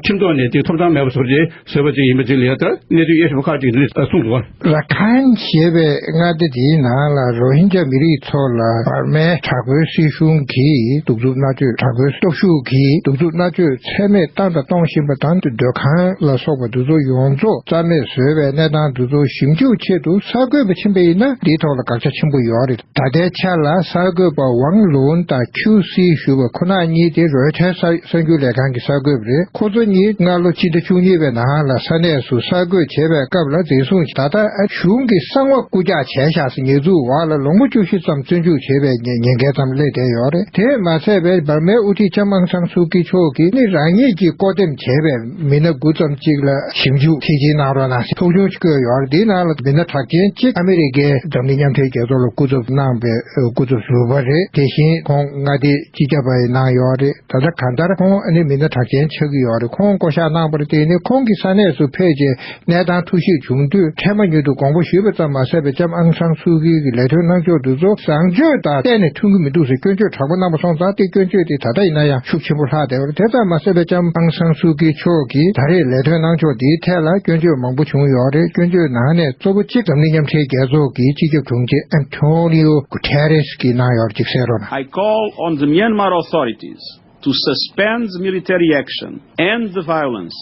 ཁྲིམས་ཐོག་ནས་དེ་ཐོབ་ཐང་མེད་པ་བཟོ་རྒྱུ་བཟོས་པ་ཅིག་ཡིན་པ་ཅིག་ལ་ཡ་ད་གནས་ཚུལ་དབྱེ་ཞིབ་པ་ཁག་ཅིག་འདི་གསུངས་འདུག་ར་ཁན་ཞེས་པའི་མངའ་སྡེ་དེའི་ནང་ལ་རོ་ཧིན་ཇ་མི་རིགས་ཚོ་ལ་འབར་མའི་དྲག་པོའི་སྲིད་གཞུང་གིས་གདུག་རྩུབ་མནར་གཅོད། དྲག་པོའི་སྟོབས་ཤུགས་ཀྱིས་གདུག་རྩུབ་མནར་གཅོད་ཚད་མེད་བཏང་དང་གཏོང་བཞིན་པ་དང་། སྡོད་ཁང་ལ་སོགས་པ་འདི་ཚོ་ཡོངས་རྫོགས་རྩ་མེད་བཟོས་པའི་གནས་སྟངས་འདི་ཚོ་ཞིབ་འཇུག་ཆེད་དུ་གསར་འགོད་པ་ཕྱིན་པ་ཡིན་ན་འདིའི་ཐོག་ལ་དགག་བྱ་ཆེན་པོ་ཡོད་རེད། ད་ལྟའི་ཆ་ལ་གསར་འགོད་པ་ཝང་ལུན་དང་ཁྱུ་སི་ཞུ་བ་ཁོ་ན་གཉིས་དེ་རོའི་ཊར་གསར་གསར་འགྱུར་ལས་ཁང་གི་གསར་འགོད་པ་རེད། ཁོ་ཚོ་གཉིས་སྔ་ལོ་ཕྱི་ཟླ་བཅུ་གཉིས་པའི་ནང་ལ་ས་གནས་སུ་གསར་འགོད་བྱས་པའི་སྐབས་ལ་འཛིན་བཟུང་། ད་ལྟ་གཞུང་གིས་གསང་བ་རྐུ་རྒྱག་བྱས་ཤག་ཟེར་ཉེས་འཛུགས་འོག་ལ་ལོ་ངོ་བཅུ་བཞི་ཙམ་བཙོན་འཇུག་བྱས་པའི་ཉེན་ཉེན་ཁའི་མཚམས་སླེབས་བསྡད་ཡོད་རེད། དེས་མ་ཚད་པའི་འབར་མའི་དབུ་ཁྲིད་ལྕམ་ཨང་སང་སུའུ་ཀི་མཆོག་གིས་ནི་རང་ཉིད་ཀྱིས་བསྐོ་འདེམས་བྱས་པའི་མི་སྣ་དགུ་ཙམ་གཅིག་ལ་ཞིབ་འཇུག་མཐིལ་ཕྱིན་གནང་རོགས་གནང་ཟེར་ཐོག་ཆུང་ཞིག་བཀོད་ཡོད་རེད། དེའི་ནང་ལ་མི་སྣ་གྲགས་ཅན་གཅིག་ཨ་མི་རི་ཀའི་འཛམ་གླིང་མཉམ་འབྲེལ་རྒྱལ་ཚོགས་ལ་སྐུ་ཚབ་གནང་བའི་སྐུ་ཚབ་ཟུར་པ་རེད། དེ་བཞིན་ཁོང་མངའ་སྡེའི་སྤྱི་ཁྱབ་པ་ཡང་གནང་ཡོད་རེད། ད་ལྟ་གང་ལྟར་ཁོང་ཨ་ནི་མི་སྣ་གྲགས་ཅན་ཆགས་ཀྱི་ཡོད་རེད། ཁོང་བསྐོ་གཞག་གནང་བར་བརྟེན་ནས་ཁོང་གིས་ས་གནས་སུ་ཕེབས་རྗེས་གནས་སྟངས་འཐུས་ཤོར་བྱུང་དུས་འཕྲལ་མ་ཉིད་དུ་དགོངས་པ་ཞུས་པ་ཙམ་མ་ཟད་པའི་ལྕམ་ཨང་སང་སུའུ་ཀི་གི་ལས་དོན་གནང་ཕྱོགས་འདི་ཚོ་བཟང་སྤྱོད་དང་གཏན་ནས་མཐུན་གྱི་མི་འདུག་ཟེར་སྐྱོན་བརྗོད་དྲག་པོ་གནང་བ་སོང་ཙང་། དེ་སྐྱོན་བརྗོད་དེ་ད་ལྟ་ཡིན་ན་ཡང་ཤུགས་ཆེན་པོ་ལྷག་བསྡད་ཡོད་རེད། དེ་ཙམ་མ་ཟད་པའི་ལྕམ་ཨང་སང་སུའུ་ཀི་མཆོག་གིས་ད་རེས་ལས་དོན་གནང་ཕྱོགས་འདིའི་ཐད་ལ་སྐྱོན་བརྗོད་མང་པོ་བྱུང་ཡོད་རེད། སྐྱོན་བརྗོད་ནང་ནས་གཙོ་བོ་གཅིག་འཛམ་གླིང་མཉམ་འབྲེལ་རྒྱལ་ཚོགས་ཀྱི་སྤྱི་ཁྱབ་དྲུང་ཆེ་ཨན་ཐོ་ནི་ཨོ་གུ་ཐེ་རེས་ཀྱིས་གནང་ཡོད་རེད། ཅིག་གསན་རོགས་གནང་། I call on the Myanmar authorities to suspend military action, end the violence,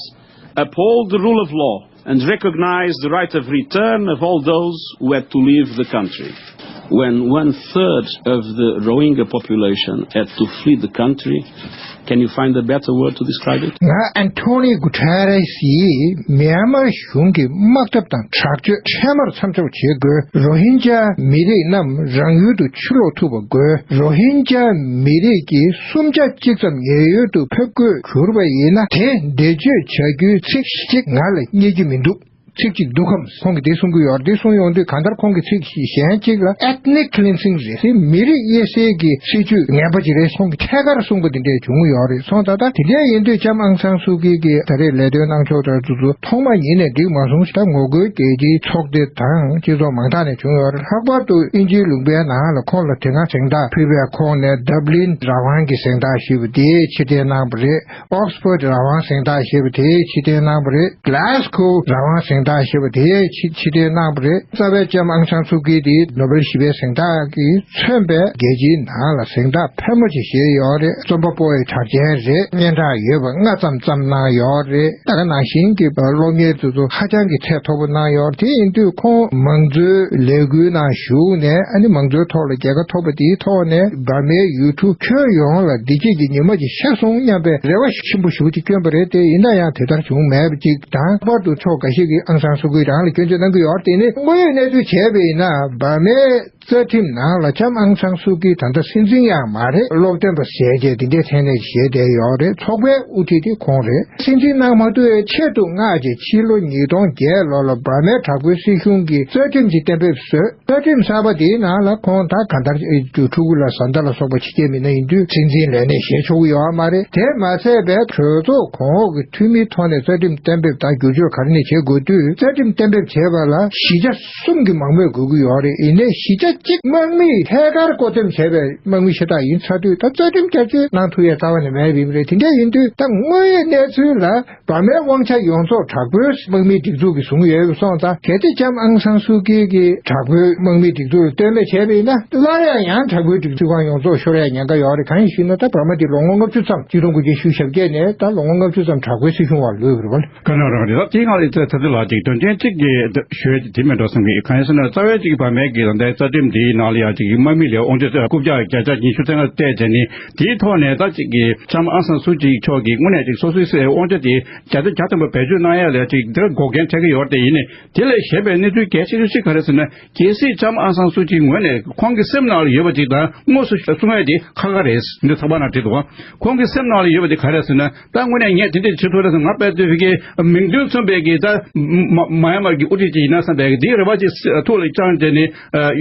uphold the rule of law, and recognize the right of return of all those who had to leave the country. When one third of the Rohingya population had to flee the country, can you find a better word to describe it? ང་ཨན་ཐོ་ནི་གུ་ཐེ་རེས་ཡིས་མི་ཡན་མར་གཞུང་གི་དམག་འཐབ་དང་དྲག་སྤྱོད་འཕྲལ་མར་མཚམས་འཇོག་བྱེད་དགོས། རོ་ཧིན་ཇཱ་མི་རིགས་རྣམས་རང་ཡུལ་དུ་ཕྱིར་ལོག་ཐུབ་པ་དགོས། རོ་ཧིན་ཇཱ་མི་རིགས་ཀྱི་སུམ་ཆ་གཅིག་ཙམ་ཉེན་གཡོལ་དུ་ཕེབས་དགོས་གྱུར་པ་ཡིན་ན། དེ་འགྲེལ་བརྗོད་བྱ་རྒྱུའི་ཚིག་གཅིག་ང་ལ་རྙེད་ཀྱི་མི་འདུག་ཚིག་གཅིག་འདུག་གམ། ཁོང་གིས་དེ་གསུང་གི་ཡོད་རེད། དེ་གསུང་ཡོང་དུས་གང་ལྟར་ཁོང་གིས་ཚིག་གཞན་གཅིག་ལ་ethnic cleansing་རེད་ཟེར། མི་རིགས་དབྱེ་གསེས་ཀྱི་སྲིད་ཇུས་ངན་པ་ཅིག་རེད། ཁོང་གིས་ཐད་ཀར་གསུངས་པ་དེ་འདྲས་བྱུང་ཡོད་རེད། སོང་ཙང་ད་དེ་འདྲས་ཡིན་དུས་ལྕམ་ཨང་སང་སུ་ཀི་གིས་ད་རེས་ལས་དོན་གནང་ཕྱོགས་དེ་ཚོ་ཚོ་ཐོག་མ་ཉིད་ནས་འགྲིག་མ་སོང་ཞེས། ད་ངོ་རྒོལ་རྒྱལ་སྤྱིའི་ཚོགས་སྡེ་དང་སྤྱི་ཚོགས་མང་དག་ནས་བྱུང་ཡོད་རེད། ལྷག་པར་དུ་དབྱིན་ཇིའི་ལུང་པའི་ནང་ལ་ཁོང་ལ་དེ་སྔ་གཟེངས་རྟགས་ཕུལ་བའི་ཁོངས་ནས་Dublin་རང་དབང་གི་གཟེངས་རྟགས་ཞེས་པ་དེ་ཕྱིར་འཐེན་གནང་བ་རེད། Oxford་རང་དབང་གཟེངས་རྟགས་ཞེས་པ་དེ་ཕྱིར་འཐེན་གནང་བ་རེད། Glasgow་རང་དབང་གཟེངས་རྟགས་ཞེས་པ་དེ་ཕྱིར་ཕྱིར་འཐེན་གནང་བ་རེད། རྩ་བའི་ལྕམ་ཨང་སང་སུ་ཀི་དེ་ནོ་བེལ་ཞི་བའི་གཟེངས་རྟགས་ཀྱིས་མཚོན་པའི་རྒྱལ་སྤྱིའི་ནང་ལ་གཟེངས་རྟགས་ཕལ་མོ་ཆེ་བཞེས་ཡོད་རེད། རྩོམ་པ་པོ་ཡི་གྲགས་ཅན་རེད། སྙན་གྲགས་ཡོད་པ་ལྔ་ཙམ་བརྩམས་གནང་ཡོད་རེད། ད་ག་ནང་བཞིན་གྱི་སློབ་གཉེར་དེ་ཚོ་ཧ་ཅང་གི་ཚད་མཐོ་པོ་གནང་ཡོད་རེད། དེ་ཡིན་དུས་ཁོང་མང་གཙོའི་ལས་འགུལ་ནང་ཞུགས་ནས། ཨ་ནི་མང་གཙོའི་ཐོག་ལ་རྒྱལ་ཁ་ཐོབ་པ་དེའི་ཐོག་ནས་འབར་མའི་ཡུལ་གྲུ་ཁྱོན་ཡོངས་ལ་བདེ་སྐྱིད་ཀྱི་ཉི་མ་ཅིག་ཤར་སོང་སྙམ་པའི་རེ་བ་ཆེན་པོ་ཞེ་པོ་ཅིག་བསྐྱོན་པ་རེད། དེ་ཡིན་ན་ཡང་དེ་ལྟར་བྱུང་མེད་པ་ཅིག་དང་། ལྷག་པར་དུ་ཕྱོགས་འགའ་ཞིག་གིས་ཨང་སང་སུ་ཀི་རང་ལ་སྐྱོན་བརྗོད་གནང་གི་ཡོད་རེད། དེ་ནི་དངོས་ཡོད་གནས་ཚུལ་བྱས་པ་ཡིན་ན་འབར་མའི་རྩ་ཁྲིམས་ནང་ལ་ལྕམ་ཨང་སང་སུ་ཀི་ད་ལྟ་སྲིད་འཛིན་ཡང་མ་རེད། སློབ་སྟོན་པ་ཟེར་བྱས་དེ་འདྲའི་མཚན་གནས་བཞེས་བསྡད་ཡོད་རེད། ཚོགས་པའི་དབུ་ཁྲིད་དེ་ཁོང་རེད། སྲིད་འཛིན་གནང་མ་ཐུབ་པའི་ཆེད་དུ་མངགས་བྱས་ཕྱི་ལོ་ཉིས་སྟོང་བརྒྱད་ལོ་ལ་འབར་མའི་དྲག་པོའི་སྲིད་གཞུང་གིས་རྩ་ཁྲིམས་ཅིག་གཏན་འབེབས་བཟོས། རྩ་ཁྲིམས་གསར་པ་དེའི་ནང་ལ་ཁོང་ད་གང་ལྟར་ཕྲུ་གུ་ལ་བཟའ་ཟླ་ལ་སོགས་པ་ཕྱི་རྒྱལ་མི་སྣ་ཡིན་དུས་སྲིད་འཛིན་ལས་གནས་བཞེས་ཆོག་གི་ཡོད་མ་རེད། དེ་མ་ཚད་པའི་གྲོས་ཚོགས་གོང་འོག་གི་འཐུས་མིའི་ཐོག་ནས་རྩ་ཁྲིམས་གཏན་འབེབས་དང་བསྒྱུར་བཅོས་ག་རེ་ནས་བྱེད་དགོས་དུས། རྩ་ཁྲིམས་གཏན་འབེབས་བྱེད་པ་ལ་བཞི་ཆ་གསུམ་གྱི་མང་མོས་དགོས་ཀྱི་ཡོད་རེད། ཡིན་ནའི་བཞི་ཆ་གཅིག་དམག་མིས་ཐད་ཀར་བསྐོ་འཐེན་བྱས་པའི་དམག་མི་ཤ་སྟག་ཡིན་ཚར་དུས། ད་རྩ་ཁྲིམས་བསྐྱར་བཅོས་གནང་ཐུབ་ཡས་རྩ་བ་ནས་མེད་པ་རེད། དེ་འདྲ་ཡིན་དུས་ད་དངོས་ཡོད་གནས་ཚུལ་ལ་འབར་མའི་དབང་ཆ་ཡོངས་རྫོགས་དྲག་པོའི་དམག་མིའི་སྒྲིག་འཛུགས་ཀྱིས་བཟུང་ཡོད་པ་སོང་ཙང་། གལ་ཏེ་ལྕམ་ཨང་སང་སུ་ཀི་གིས་དྲག་པོའི་དམག་མིའི་སྒྲིག་འཛུགས་ལ་ལྟོས་མེད་བྱས་པ་ཡིན་ན། སླར་ཡང་ཡང་དྲག་པོའི་སྒྲིག་འཛུགས་ཁང་ཡོངས་རྫོགས་ཤོར་ཡ་ཉེན་ཁ་ཡོད་རེད། གང་ཡིན་ཞུས་ན། ད་འབར་མ་འདི་ལོ་ངོ་ལྔ་བཅུ་ཙམ། ཆིག་སྟོང་དགུ་བརྒྱ་བཞི་བཅུ་ཞེ་བརྒྱད་ནས་ད་ལོ་ངོ་ལྔ་བཅུ་ཙམ་དྲག་པོའི་སྲིད་གཞུང་འོག་ལུས་པ་རེད་པ། ཁ་ན་རང་རེད། ད་དེའི་སྒང་ལ་ད་ད་ལྟ་ལ་ཅིག་དོན་ཚན་གཅིག་གི་ཞུ་ཡ་དེ་མེད་འགྲོ་བསམ་གི། གང་ཡིན་ཟེར་ན། རྩ་བའི་གཅིག་འབར་མའི་གི་ད་ལྟའི་རྩ་ཁྲིམས་འདིའི་ནང་ལ་ཡ་ཅིག་དམག་མི་ལ་དབང་ཆ་རྐུབ་བཀྱག་བརྒྱ་ཆ་ཉི་ཤུ་རྩ་ལྔ་སྤྲད་བྱས་ནས། དེའི་ཐོག་ནས་ད་ཅིག་གི་ལྕམ་ཨང་སང་སུ་ཅི་མཆོག་གིས་དངོས་གནས་ཅིག་སོ་སོའི་དབང་ཆ་དེ་བརྒྱ་ཆ་བརྒྱ་ཐམ་པ་བེད་སྤྱོད་གནང་ཡ་ལ་ཅིག་དེ་འགོག་རྐྱེན་འཕྲད་ཀྱི་ཡོད་རེད། དེ་ཡིན་ནའི་དེ་ལས་གཞན་པའི་གནས་ཚུལ་གལ་ཆེ་ཤོས་ཅིག་ག་རེ་ཟེར་ན། གལ་སྲིད་ལྕམ་ཨང་སང་སུ་ཅིའི་ངོས་ནས་ཁོང་གི་སེམས་ནང་ལ་ཡོད་པ་ཅིག་དང་དངོས་སུ་གསུང་ཡ་དེ་ཁག་ཁག་རེད། འདི་ཚགས་པར་ནང་བྲིས་འདུག། ཁོང་གི་སེམས་ནང་ལ་ཡོད་པ་དེ་ག་རེ་ཟེར་ན། ད་དངོས་གནས་ངས་དེ་འདྲ་བྱེད་ཐུབ་རེད་ཟེར། ང་དཔེ་དེ་ཕ་གིའི་མིང་དོན་མཚུངས་པའི་གི་ད་མ་མ་ཡ་མར་གི་དབུ་ཁྲིད་ཅིག་ཡིན་ན་བསམ་པའི་གི་དེའི་རེ་བ་ཅིག་ཐུགས་ལ་བཅངས་བྱས་ནས་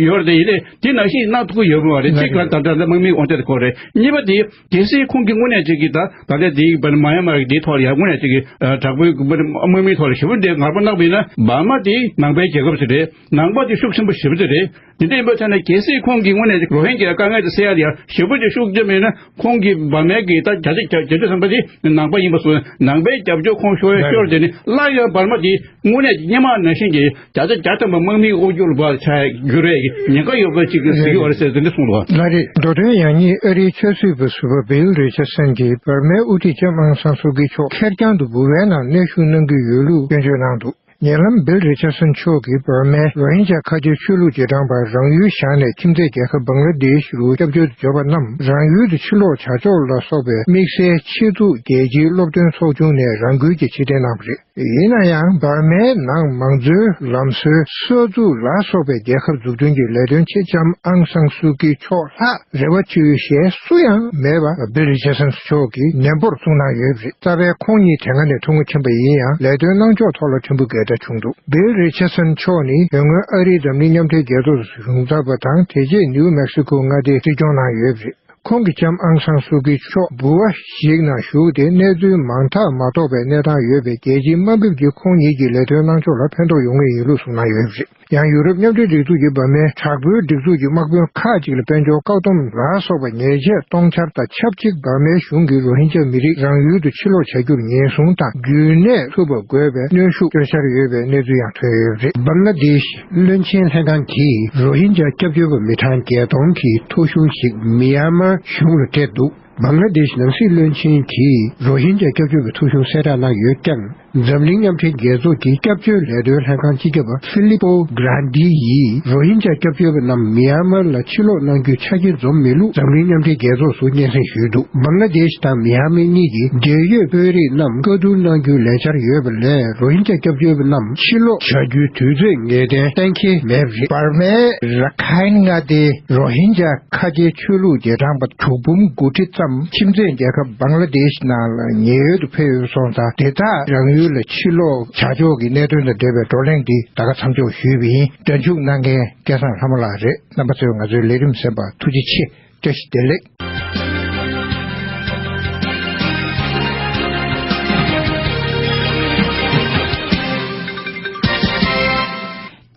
ཡོད་རེད། དེ་ཡིན་ནའི་དེ་ནང་བཞིན་གནང་ཐུབ་ཀྱི་ཡོད་མ་རེད། གཅིག་ལ་ད་ལྟ་དམག་མིའི་དབང་ཆ་དེ་ཁོ་རེད། གཉིས་པ་དེ། གལ་སྲིད་ཁོང་གིས་དངོས་གནས་ཅིག་གིས་ད་ད་ལྟ་དེའི་མ་ཡ་མར་གི་དེའི་ཐོག་ལ་ཡང་དངོས་གནས་ཅིག་གིས་དྲག་པོའི་དམག་མིའི་ཐོག་ལ་ཞེ་པོ་འདྲའི་ངར་པོ་གནང་བ་ཡིན་ན། འབར་མ་དེ་ནང་པའི་རྒྱལ་ཁབ་ཅིག་རེད། ནང་པ་དེ་ཤུགས་ཆེན་པོ་ཞེ་པོ་ཅིག་རེད། དེ་འདྲ་ཡིན་པའི་ཆ་ནས་གལ་སྲིད་ཁོང་གིས་དངོས་གནས་ཅིག་རོ་ཧིན་གྱི་དཀའ་ངལ་དེ་སེལ་ཡ་ལ་ཡང་ཞེ་པོ་ཅིག་ཤུགས་རྒྱབ་མེད་ན། ཁོང་གིས་འབར་མའི་གི་ད་བརྒྱ་ཆ་བརྒྱད་ཅུ་ཐམ་པ་དེ་ནང་པ་ཡིན་པ་སོང་། ནང་པའི་རྒྱབ་སྐྱོར་ཁོང་ཤོར་ཡ་ཤོར་བྱས་ནས་སླར་ཡང་འབར་མ་དེ་དངོས་གནས་ཀྱི་སྔོན་མ་ནང་བཞིན་གྱི་བརྒྱ་ཆ་བརྒྱ་ཐམ་པ་དམག་མིའི་དབང་སྒྱུར་ལ་ཕར་ཆགས་འགྱུར་བའི་ཉེན་ཁ་ཡོད་པ་ཅིག་གཟིགས་ཀྱི་ཡོད་རེད་ཟེར་དེ་འདྲ་གསུངས་འདུག། ལགས་རེད། མདོ་དོན་ཡང་སྙིང་ཨ་རིའི་ཆབ་སྲིད་པ་ཟུར་པ་བིལ་རི་ཆར་སན་གྱིས་འབར་མའི་དབུ་ཁྲིད་ལྕམ་ཨང་སང་སུ་ཀི་མཆོག་ཁེར་རྐྱང་དུ་བྷུ་ཝེ་ནང་གནས་བཞུགས་གནང་གི་ཡོད་ལུགས་སྐྱོན་བརྗོད་གནང་འདུག། ཉེ་ལམ་བིལ་རི་ཆར་སན་མཆོག་གིས་འབར་མའི་རོ་ཧིན་ཇཱ་ཁ་ཆེའི་ཆོས་ལུགས་རྗེས་འབྲང་པ་རང་ཡུལ་བཞག་ནས་ཁྱིམ་མཚེས་རྒྱལ་ཁབ་བང་ལ་དེཤ་རུ་སྐྱབས་བཅོལ་དུ་འབྱོར་པ་རྣམས་རང་ཡུལ་དུ་ཕྱིར་ལོག་བྱ་ཕྱོགས་ལ་སོགས་པའི་དམིགས་བསལ་ཆེད་འཛུགས་རྒྱལ་སྤྱིའི་སློབ་སྟོན་ཚོགས་ཆུང་ནས་རང་འགུལ་གྱིས་ཕྱིར་འཐེན་གནང་བ་རེད། ཡིན་ན་ཡང་འབར་མའི་ནང་མང་གཙོའི་ལམ་སྲོལ་གསར་འཛུགས་ལ་སོགས་པའི་རྒྱལ་ཁབ་འཛུགས་སྐྲུན་གྱི་ལས་དོན་ཆེད་ལྕམ་ཨང་སང་སུ་ཀི་མཆོག་ལྷག་རེ་བ་བཅོལ་གཞན་སུ་ཡང་མེད་པ་བིལ་རི་ཆར་སན་མཆོག་གིས་ནན་པོར་གསུངས་གནང་ཡོད་པ་རེད། རྩ་བའི་ཁོང་ཉིད་དེ་སྔ་ནས་ཐུགས་མོས་མཁྱེན་པ་ཡིན་ཡང་། ལས་དོན་གནང་ཕྱོགས་ཐོག་ལ་ཕྲན་བུ་འགལ་ཟླ་བྱུང་འདུག། བིལ་རི་ཆར་སན་མཆོག་ནི་དེ་སྔོན་ཨ་རིའི་འཛམ་གླིང་མཉམ་འབྲེལ་རྒྱལ་ཚོགས་སུ་གཞུང་ཚབ་པ་དང་། དེ་རྗེས་ནིའུ་མེག་སི་ཀོ་མངའ་སྡེའི་སྲིད་སྐྱོང་གནང་ཡོད་པ་རེད། ཁོང་གིས་ལྕམ་ཨང་སང་སུ་ཀི་མཆོག་འབུལ་བ་ཞིག་ནང་ཞུགས་ཏེ། གནས་ཚུལ་མང་དག་མ་རྟོགས་པའི་གནས་སྟངས་ཡོད་པའི་རྒྱལ་སྤྱིའི་དམའ་འབེབས་ཀྱིས་ཁོང་ཉིད་ཀྱི་ལས་དོན་གནང་ཕྱོགས་ལ་ཕན་ཐོགས་ཡོང་ངེས་ཡིན་ལུགས་གསུངས་གནང་ཡོད་པ་རེད། ཡང་ཡུ་རོབ་མཉམ་འབྲེལ་སྒྲིག་འཛུགས་ཀྱིས་འབར་མའི་དྲག་པོའི་སྒྲིག་འཛུགས་ཀྱི་དམག་དཔོན་ཁག་ཅིག་ལ་དཔལ་འབྱོར་བཀག་སྡོམ་ལ་སོགས་པ་ཉེས་ཆད་གཏོང་འཆར་དང་ཆབས་ཅིག་འབར་མའི་གཞུང་གིས་རོ་ཧིན་ཇཱ་མི་རིགས་རང་ཡུལ་དུ་ཕྱིར་ལོག་བྱ་རྒྱུར་ཉེན་སྲུང་དང་རྒྱུན་གནས་ཐུབ་པ་དགོས་པའི་གནོན་ཤུགས་སྤྲོད་འཆར་ཡོད་པའི་གནས་ཚུལ་ཡང་ཐོན་ཡོད་པ་རེད། བང་ལ་དེཤ་བློན་ཆེན་ལྷན་ཁང་གིས་རོ་ཧིན་ཇཱ་སྐྱབས་བཅོལ་བ་མི་གྲངས་བརྒྱད་སྟོང་གི་ཐོ་གཞུང་ཞིག་མི་ཡན་མར་གཞུང་ལ་སྤྲད་འདུག། བང་ལ་དེཤ་ནང་སྲིད་བློན་ཆེན་གྱིས་རོ་ཧིན་ཇཱ་སྐྱབས་བཅོལ་བའི་ཐོ་གཞུང་གསལ་བསྒྲགས་གནང་ཡོད་ཀྱང་། འཛམ་གླིང་མཉམ་འབྲེལ་རྒྱལ་ཚོགས་ཀྱི་སྐྱབས་བཅོལ་ལས་དོན་ལྷན་ཁང་སྤྱི་ཁྱབ་པ་ཧྥི་ལི་པོ་གྷ་རན་ཏི་ཡིས་རོ་ཧིན་ཇཱ་སྐྱབས་བཅོལ་བ་རྣམས་མི་ཡན་མར་ལ་ཕྱིར་ལོག་གནང་རྒྱུའི་ཆ་རྐྱེན་འཛོམས་མེད་ལུགས་འཛམ་གླིང་མཉམ་འབྲེལ་རྒྱལ་ཚོགས་སུ་སྙན་སེང་ཞུས་འདུག་བང་ལ་དེཤ་དང་མི་ཡན་མར་གཉིས་ཀྱི་འབྲེལ་ཡོད་དཔོན་རིགས་རྣམས་བཀའ་བསྡུར་གནང་རྒྱུའི་ལས་འཆར་ཡོད་པ་ལས་རོ་ཧིན་ཇཱ་སྐྱབས་བཅོལ་བ་རྣམས་ཕྱིར་ལོག་བྱ་རྒྱུའི་དུས་ཚོད་ངེས་གཏན་གཏན་འཁེལ་མེད་པ་རེད། འབར་མའི་ར་ཁའིན་མངའ་སྡེའི་རོ་ཧིན་ཇཱ་ཁ་ཆེའི་ཆོས་ལུགས་རྗེས་འབྲང་པ་དྲུག་འབུམ་དགུ་ཁྲི་ཙམ་ཁྱིམ་མཚེས་རྒྱལ་ཁབ་བང་ལ་དེཤ་ནང་ལ་ཉེན་གཡོལ་དུ་ཕེབས་ཡོད་པ་སོང་ཙང་། དེ་དག་རང་ཡུལ་ལ་ཕྱིར་ལོག་བྱ་ཕྱོགས་ཀྱི་གནད་དོན་དང་འབྲེལ་བའི་བགྲོ་གླེང་འདི་ད་ག་མཚམས་འཇོག་ཞུས་པ་ཡིན། སྒྲ་འཇུག་གནང་མཁན་སྐལ་བཟང་ལྷ་མོ་ལགས་རེད། རྣམ་པ་ཚོས་ང་ཚོའི་ལས་རིམ་གསན་པར་ཐུགས་རྗེ་ཆེ། བཀྲ་ཤིས་བདེ་ལེགས།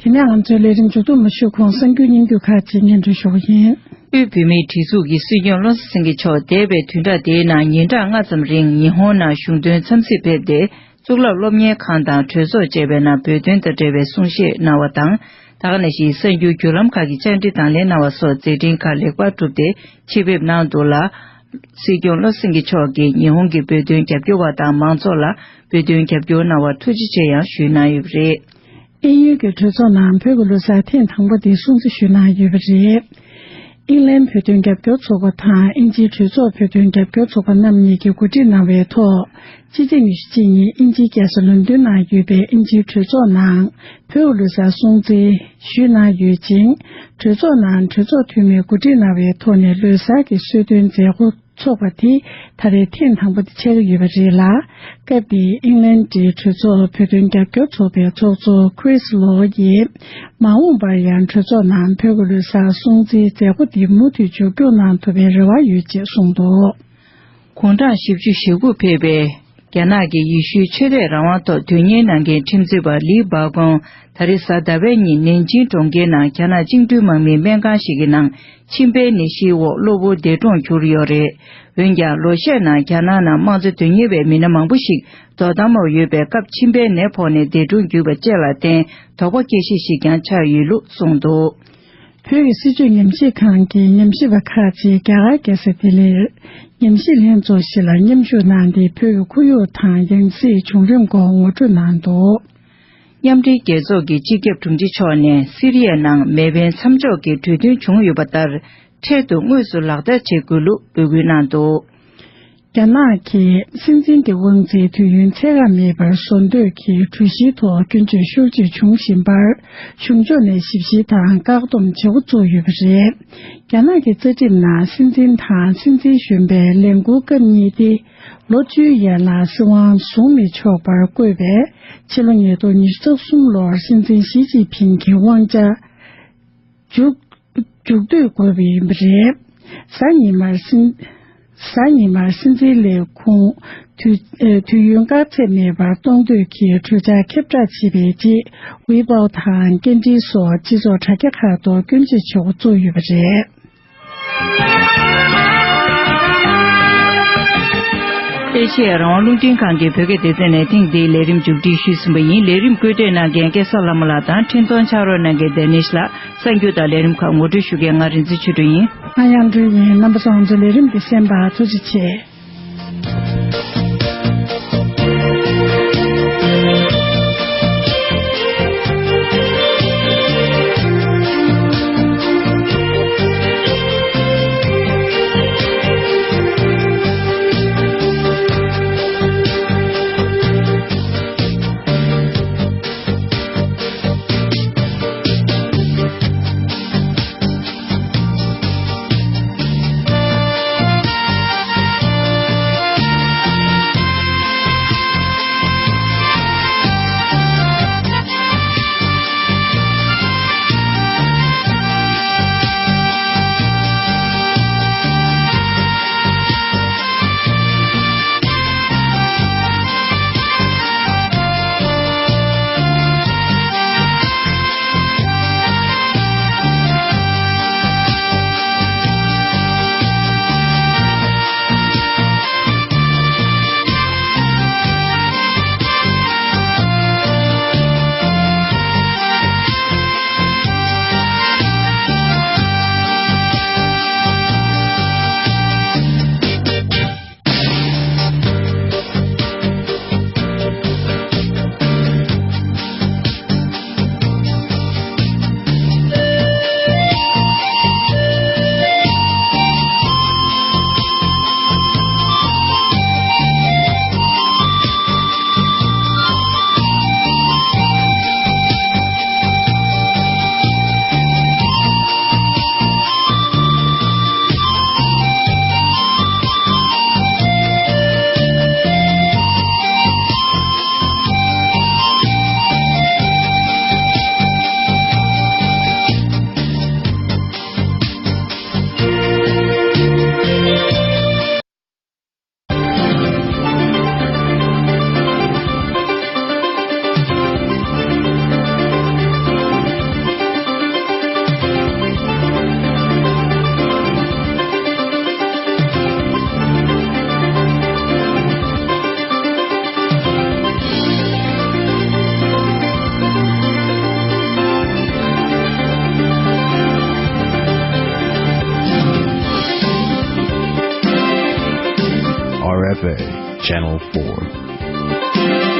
དེ་ནས་ང་ཚོའི་ལས་རིམ་མཇུག་བསྡོམས་ཞུ་གོང་གསར་འགྱུར་སྙན་བརྒྱུད་ཁག་ཅིག་སྙན་སྒྲོན་ཞུ་བ་ཡིན། དབུས་བོད་མིའི་སྒྲིག་འཛུགས་ཀྱི་སྲིད་སྐྱོང་བློ་བཟང་སེང་གེ་མཆོག་འདས་པའི་བདུན་ཕྲག་འདིའི་ནང་ཉིན་གྲངས་ལྔ་ཙམ་རིང་ཉི་ཧོང་ནང་གཞུང་དོན་འཚམས་གཟིགས་ཕེབས་ཏེ། གཙུག་ལག་སློབ་གཉེར་ཁང་དང་གྲོས་ཚོགས་བཅས་པའི་ནང་བོད་དོན་དང་འབྲེལ་བའི་གསུང་བཤད་གནང་བ་དང་། ད་ག་ནང་བཞིན་གསར་འགྱུར་བརྒྱུད་ལམ་ཁག་གི་བཅར་འདྲི་དང་ལེན་གནང་བ་སོགས་མཛད་འཕྲིན་ཁག་ལེགས་པར་གྲུབ་སྟེ་ཆེད་ཕེབས་གནང་འདུག་ལ། སྲིད་སྐྱོང་བློ་བཟང་སེང་གེ་མཆོག་གིས་ཉི་ཧོང་གི་བོད་དོན་རྒྱབ་སྐྱོར་བ་དང་མང་ཚོགས་ལ་བོད་དོན་རྒྱབ་སྐྱོར་གནང་བར་ཐུགས་རྗེ་ཆེ་ཡང་ཞུས་གནང་ཡོད་པ་རེད། དབྱིན་ཡུལ་གྱི་གྲོས་ཚོགས་ནང་བོད་ཀྱི་ལོ་གསར་ཐེངས་དང་པོ་དེ་སྲུང་བརྩི་ཞུས་གནང་ཡོད་པ་རེད། ཨིང་ལན་བོད་དོན་རྒྱབ་སྐྱོར་ཚོགས་པ་དང་དབྱིན་ཇིའི་གྲོས་ཚོགས་བོད་དོན་རྒྱབ་སྐྱོར་ཚོགས་པ་རྣམ་གཉིས་ཀྱིས་གོ་སྒྲིག་གནང་བའི་ཐོག་ཕྱི་ཚེས་ཉི་ཤུ་གཅིག་ཉིན་དབྱིན་ཇིའི་རྒྱལ་ས་ལོན་ཌོན་ནང་ཡོད་པའི་དབྱིན་ཇིའི་གྲོས་ཚོགས་ནང་བོད་ཀྱི་ལོ་གསར་སྲུང་བརྩི་ཞུས་གནང་ཡོད་ཅིང་། གྲོས་ཚོགས་ནང་གྲོས་ཚོགས་འཐུས་མིས་གོ་སྒྲིག་གནང་བའི་ཐོག་ནས་ལོ་གསར་གྱི་གསོལ་སྟོན་མཛད་སྒོ་འཚོགས་པ་དེ་ད་རེས་ཐེངས་དང་པོ་དེ་ཆགས་ཀྱི་ཡོད་པ་རེད་ལ། སྐབས་དེའི་ཨིང་ལན་གྱི་གྲོས་ཚོགས་བོད་དོན་རྒྱབ་སྐྱོར་ཚོགས་པའི་ཚོགས་གཙོ་Chris Law ཡིས། མ་འོངས་པར་ཡང་གྲོས་ཚོགས་ནང་བོད་ཀྱི་ལོ་གསར་སྲུང་བརྩིའི་མཛད་སྒོ་འདི་མུ་མཐུད་མཇུག་སྐྱོང་གནང་ཐུབ་པའི་རེ་བ་ཡོད་ཅེས་གསུངས་འདུག་གུང་གྲངས་བཞི་བཅུ་ཞེ་དགུ་ཕེབས་པའི་རྒྱ་ནག་གི་ཡེ་ཤུའི་ཆོས་དད་རང་དབང་ཐོག་དོན་གཉེར་གནང་མཁན་ཁྲིམས་རྩོད་པ་ལི་སྦ་ཀོང་ད་རེས་གཟའ་ཟླ་བའི་ཉིན་ནན་ཅིང་གྲོང་ཁྱེར་ནང་རྒྱ་ནག་བཅིངས་འགྲོལ་དམག་མིའི་སྨན་ཁང་ཞིག་གི་ནང་། མཆིན་པའི་ནད་གཞིའི་འོག་གློ་བུར་འདས་གྲོངས་གྱུར་ཡོད་རེད། འོན་ཀྱང་ལོ་ཤས་ནང་རྒྱ་ནག་ནང་དམངས་གཙོ་དོན་གཉེར་བའི་མི་སྣ་མང་པོ་ཞིག་དོ་དམ་འོག་ཡོད་པའི་སྐབས་མཆིན་པའི་ནད་ཕོག་ནས་འདས་གྲོངས་གྱུར་པ་བཅས་ལ་བརྟེན་དོགས་པ་སྐྱེ་གཞི་ཞིག་ཀྱང་ཆགས་ཡོད་ལུགས་གསུངས་འདུག་བོད་ཀྱི་སྲིད་བྱུས་ཉམས་ཞིབ་ཁང་གི་ཉམས་ཞིབ་པ་ཁག་ཅིག་རྒྱ་གར་རྒྱལ་ས་ལྡི་ལིར་ཉམས་ཞིབ་ལྷན་ཚོགས་ཤིག་ལ་མཉམ་ཞུགས་གནང་སྟེ་བོད་ཀྱི་ཁོར་ཡུག་དང་ཡང་སྲིད་བྱུང་རིམ་སྐོར་ངོ་སྤྲོད་གནང་འདུག་མཉམ་འབྲེལ་རྒྱལ་ཚོགས་ཀྱི་སྤྱི་ཁྱབ་དྲུང་ཆེ་མཆོག་ནས་སི་རི་ཡའི་ནང་མེ་འཕེན་མཚམས་འཇོག་གི་གྲོས་མཐུན་བྱུང་ཡོད་པ་ལྟར། འཕྲལ་དུ་དངོས་སུ་ལག་བསྟར་བྱེད་དགོས་ལུགས་འབོད་སྐུལ་གནང་འདུག་རྒྱ་ནག་གིས་སྲིད་འཛིན་གྱི་དབང་ཚད་དུས་ཡུན་ཚད་བཀག་མེད་པར་བཟོ་འདོད་ཀྱི་གྲོས་གཞིའི་ཐོག་སྐྱོན་བརྗོད་ཤུགས་ཆེ་བྱུང་བཞིན་པར། གཞུང་ཕྱོགས་ནས་ཞིབ་བཤེར་དང་བཀག་སྡོམ་བྱེད་འགོ་བཙུགས་ཡོད་པ་རེད། རྒྱ་ནག་གི་རྩ་ཁྲིམས་ནང་སྲིད་འཛིན་དང་སྲིད་འཛིན་གཞོན་པའི་ལས་འཁུར་སྐབས་གཉིས་ཏེ། ལོ་བཅུའི་ཡན་ལ་སྲིད་དབང་བཟུང་མི་ཆོག་པར་བཀོད་པས། ཕྱི་ལོ་ཉིས་སྟོང་ཉི་ཤུ་རྩ་གསུམ་ལོར་སྲིད་འཛིན་ཞི་ཅིན་ཕིང་གི་དབང་ཆ་མཇུག་མཇུག་སྡུད་དགོས་པ་ཡིན་པ་རེད། གཟའ་ཉི་མར་སྲིད་གཟའ་ཉི་མར་སྲིད་འཛིན་ལས་ཁུངས་དུས་ཨེ་དུས་ཡུན་བཀག་ཚད་མེད་པར་གཏོང་འདོད་ཀྱི་གྲོས་འཆར་ཁྱབ་བསྒྲགས་བྱས་པའི་རྗེས། ཝི་པའོ་དང་སྐད་འཕྲིན་སོགས་སྤྱི་ཚོགས་དྲ་རྒྱ་ཁག་ཏུ་སྐྱོན་བརྗོད་བྱེད་འགོ་བཙུགས་ཡོད་པ་རེད། ཨེ་ཤེ་ཡ་རང་དབང་རླུང་འཕྲིན་ཁང་གི་བོད་སྐད་སྡེ་ཚན་ནས་ཐེངས་འདིའི་ལས་རིམ་མཇུག་སྒྲིལ་ཞུས་ཟིན་པ་ཡིན། ལས་རིམ་བཀོད་སྒྲིག་གནང་མཁན་སྐལ་བཟང་ལྷ་མོ་ལགས་དང་འཕྲིན་གཏོང་ཕྱག་རོགས་གནང་མཁན་ལྡན་ནེ་ཤི་ལགས། གསར་འགྱུར་དང་ལས་རིམ་ཁག་ངོ་སྤྲོད་ཞུ་མཁན་ང་རིག་འཛིན་ཆོས་སྒྲོན་ཡིན། ང་དབྱངས་སྒྲོན་ཡིན། རྣམ་པ་ཚོ་ང་ཚོའི་ལས་རིམ་འདི་གསན་པར་ཐུགས་རྗེ་ཆེ། Channel four.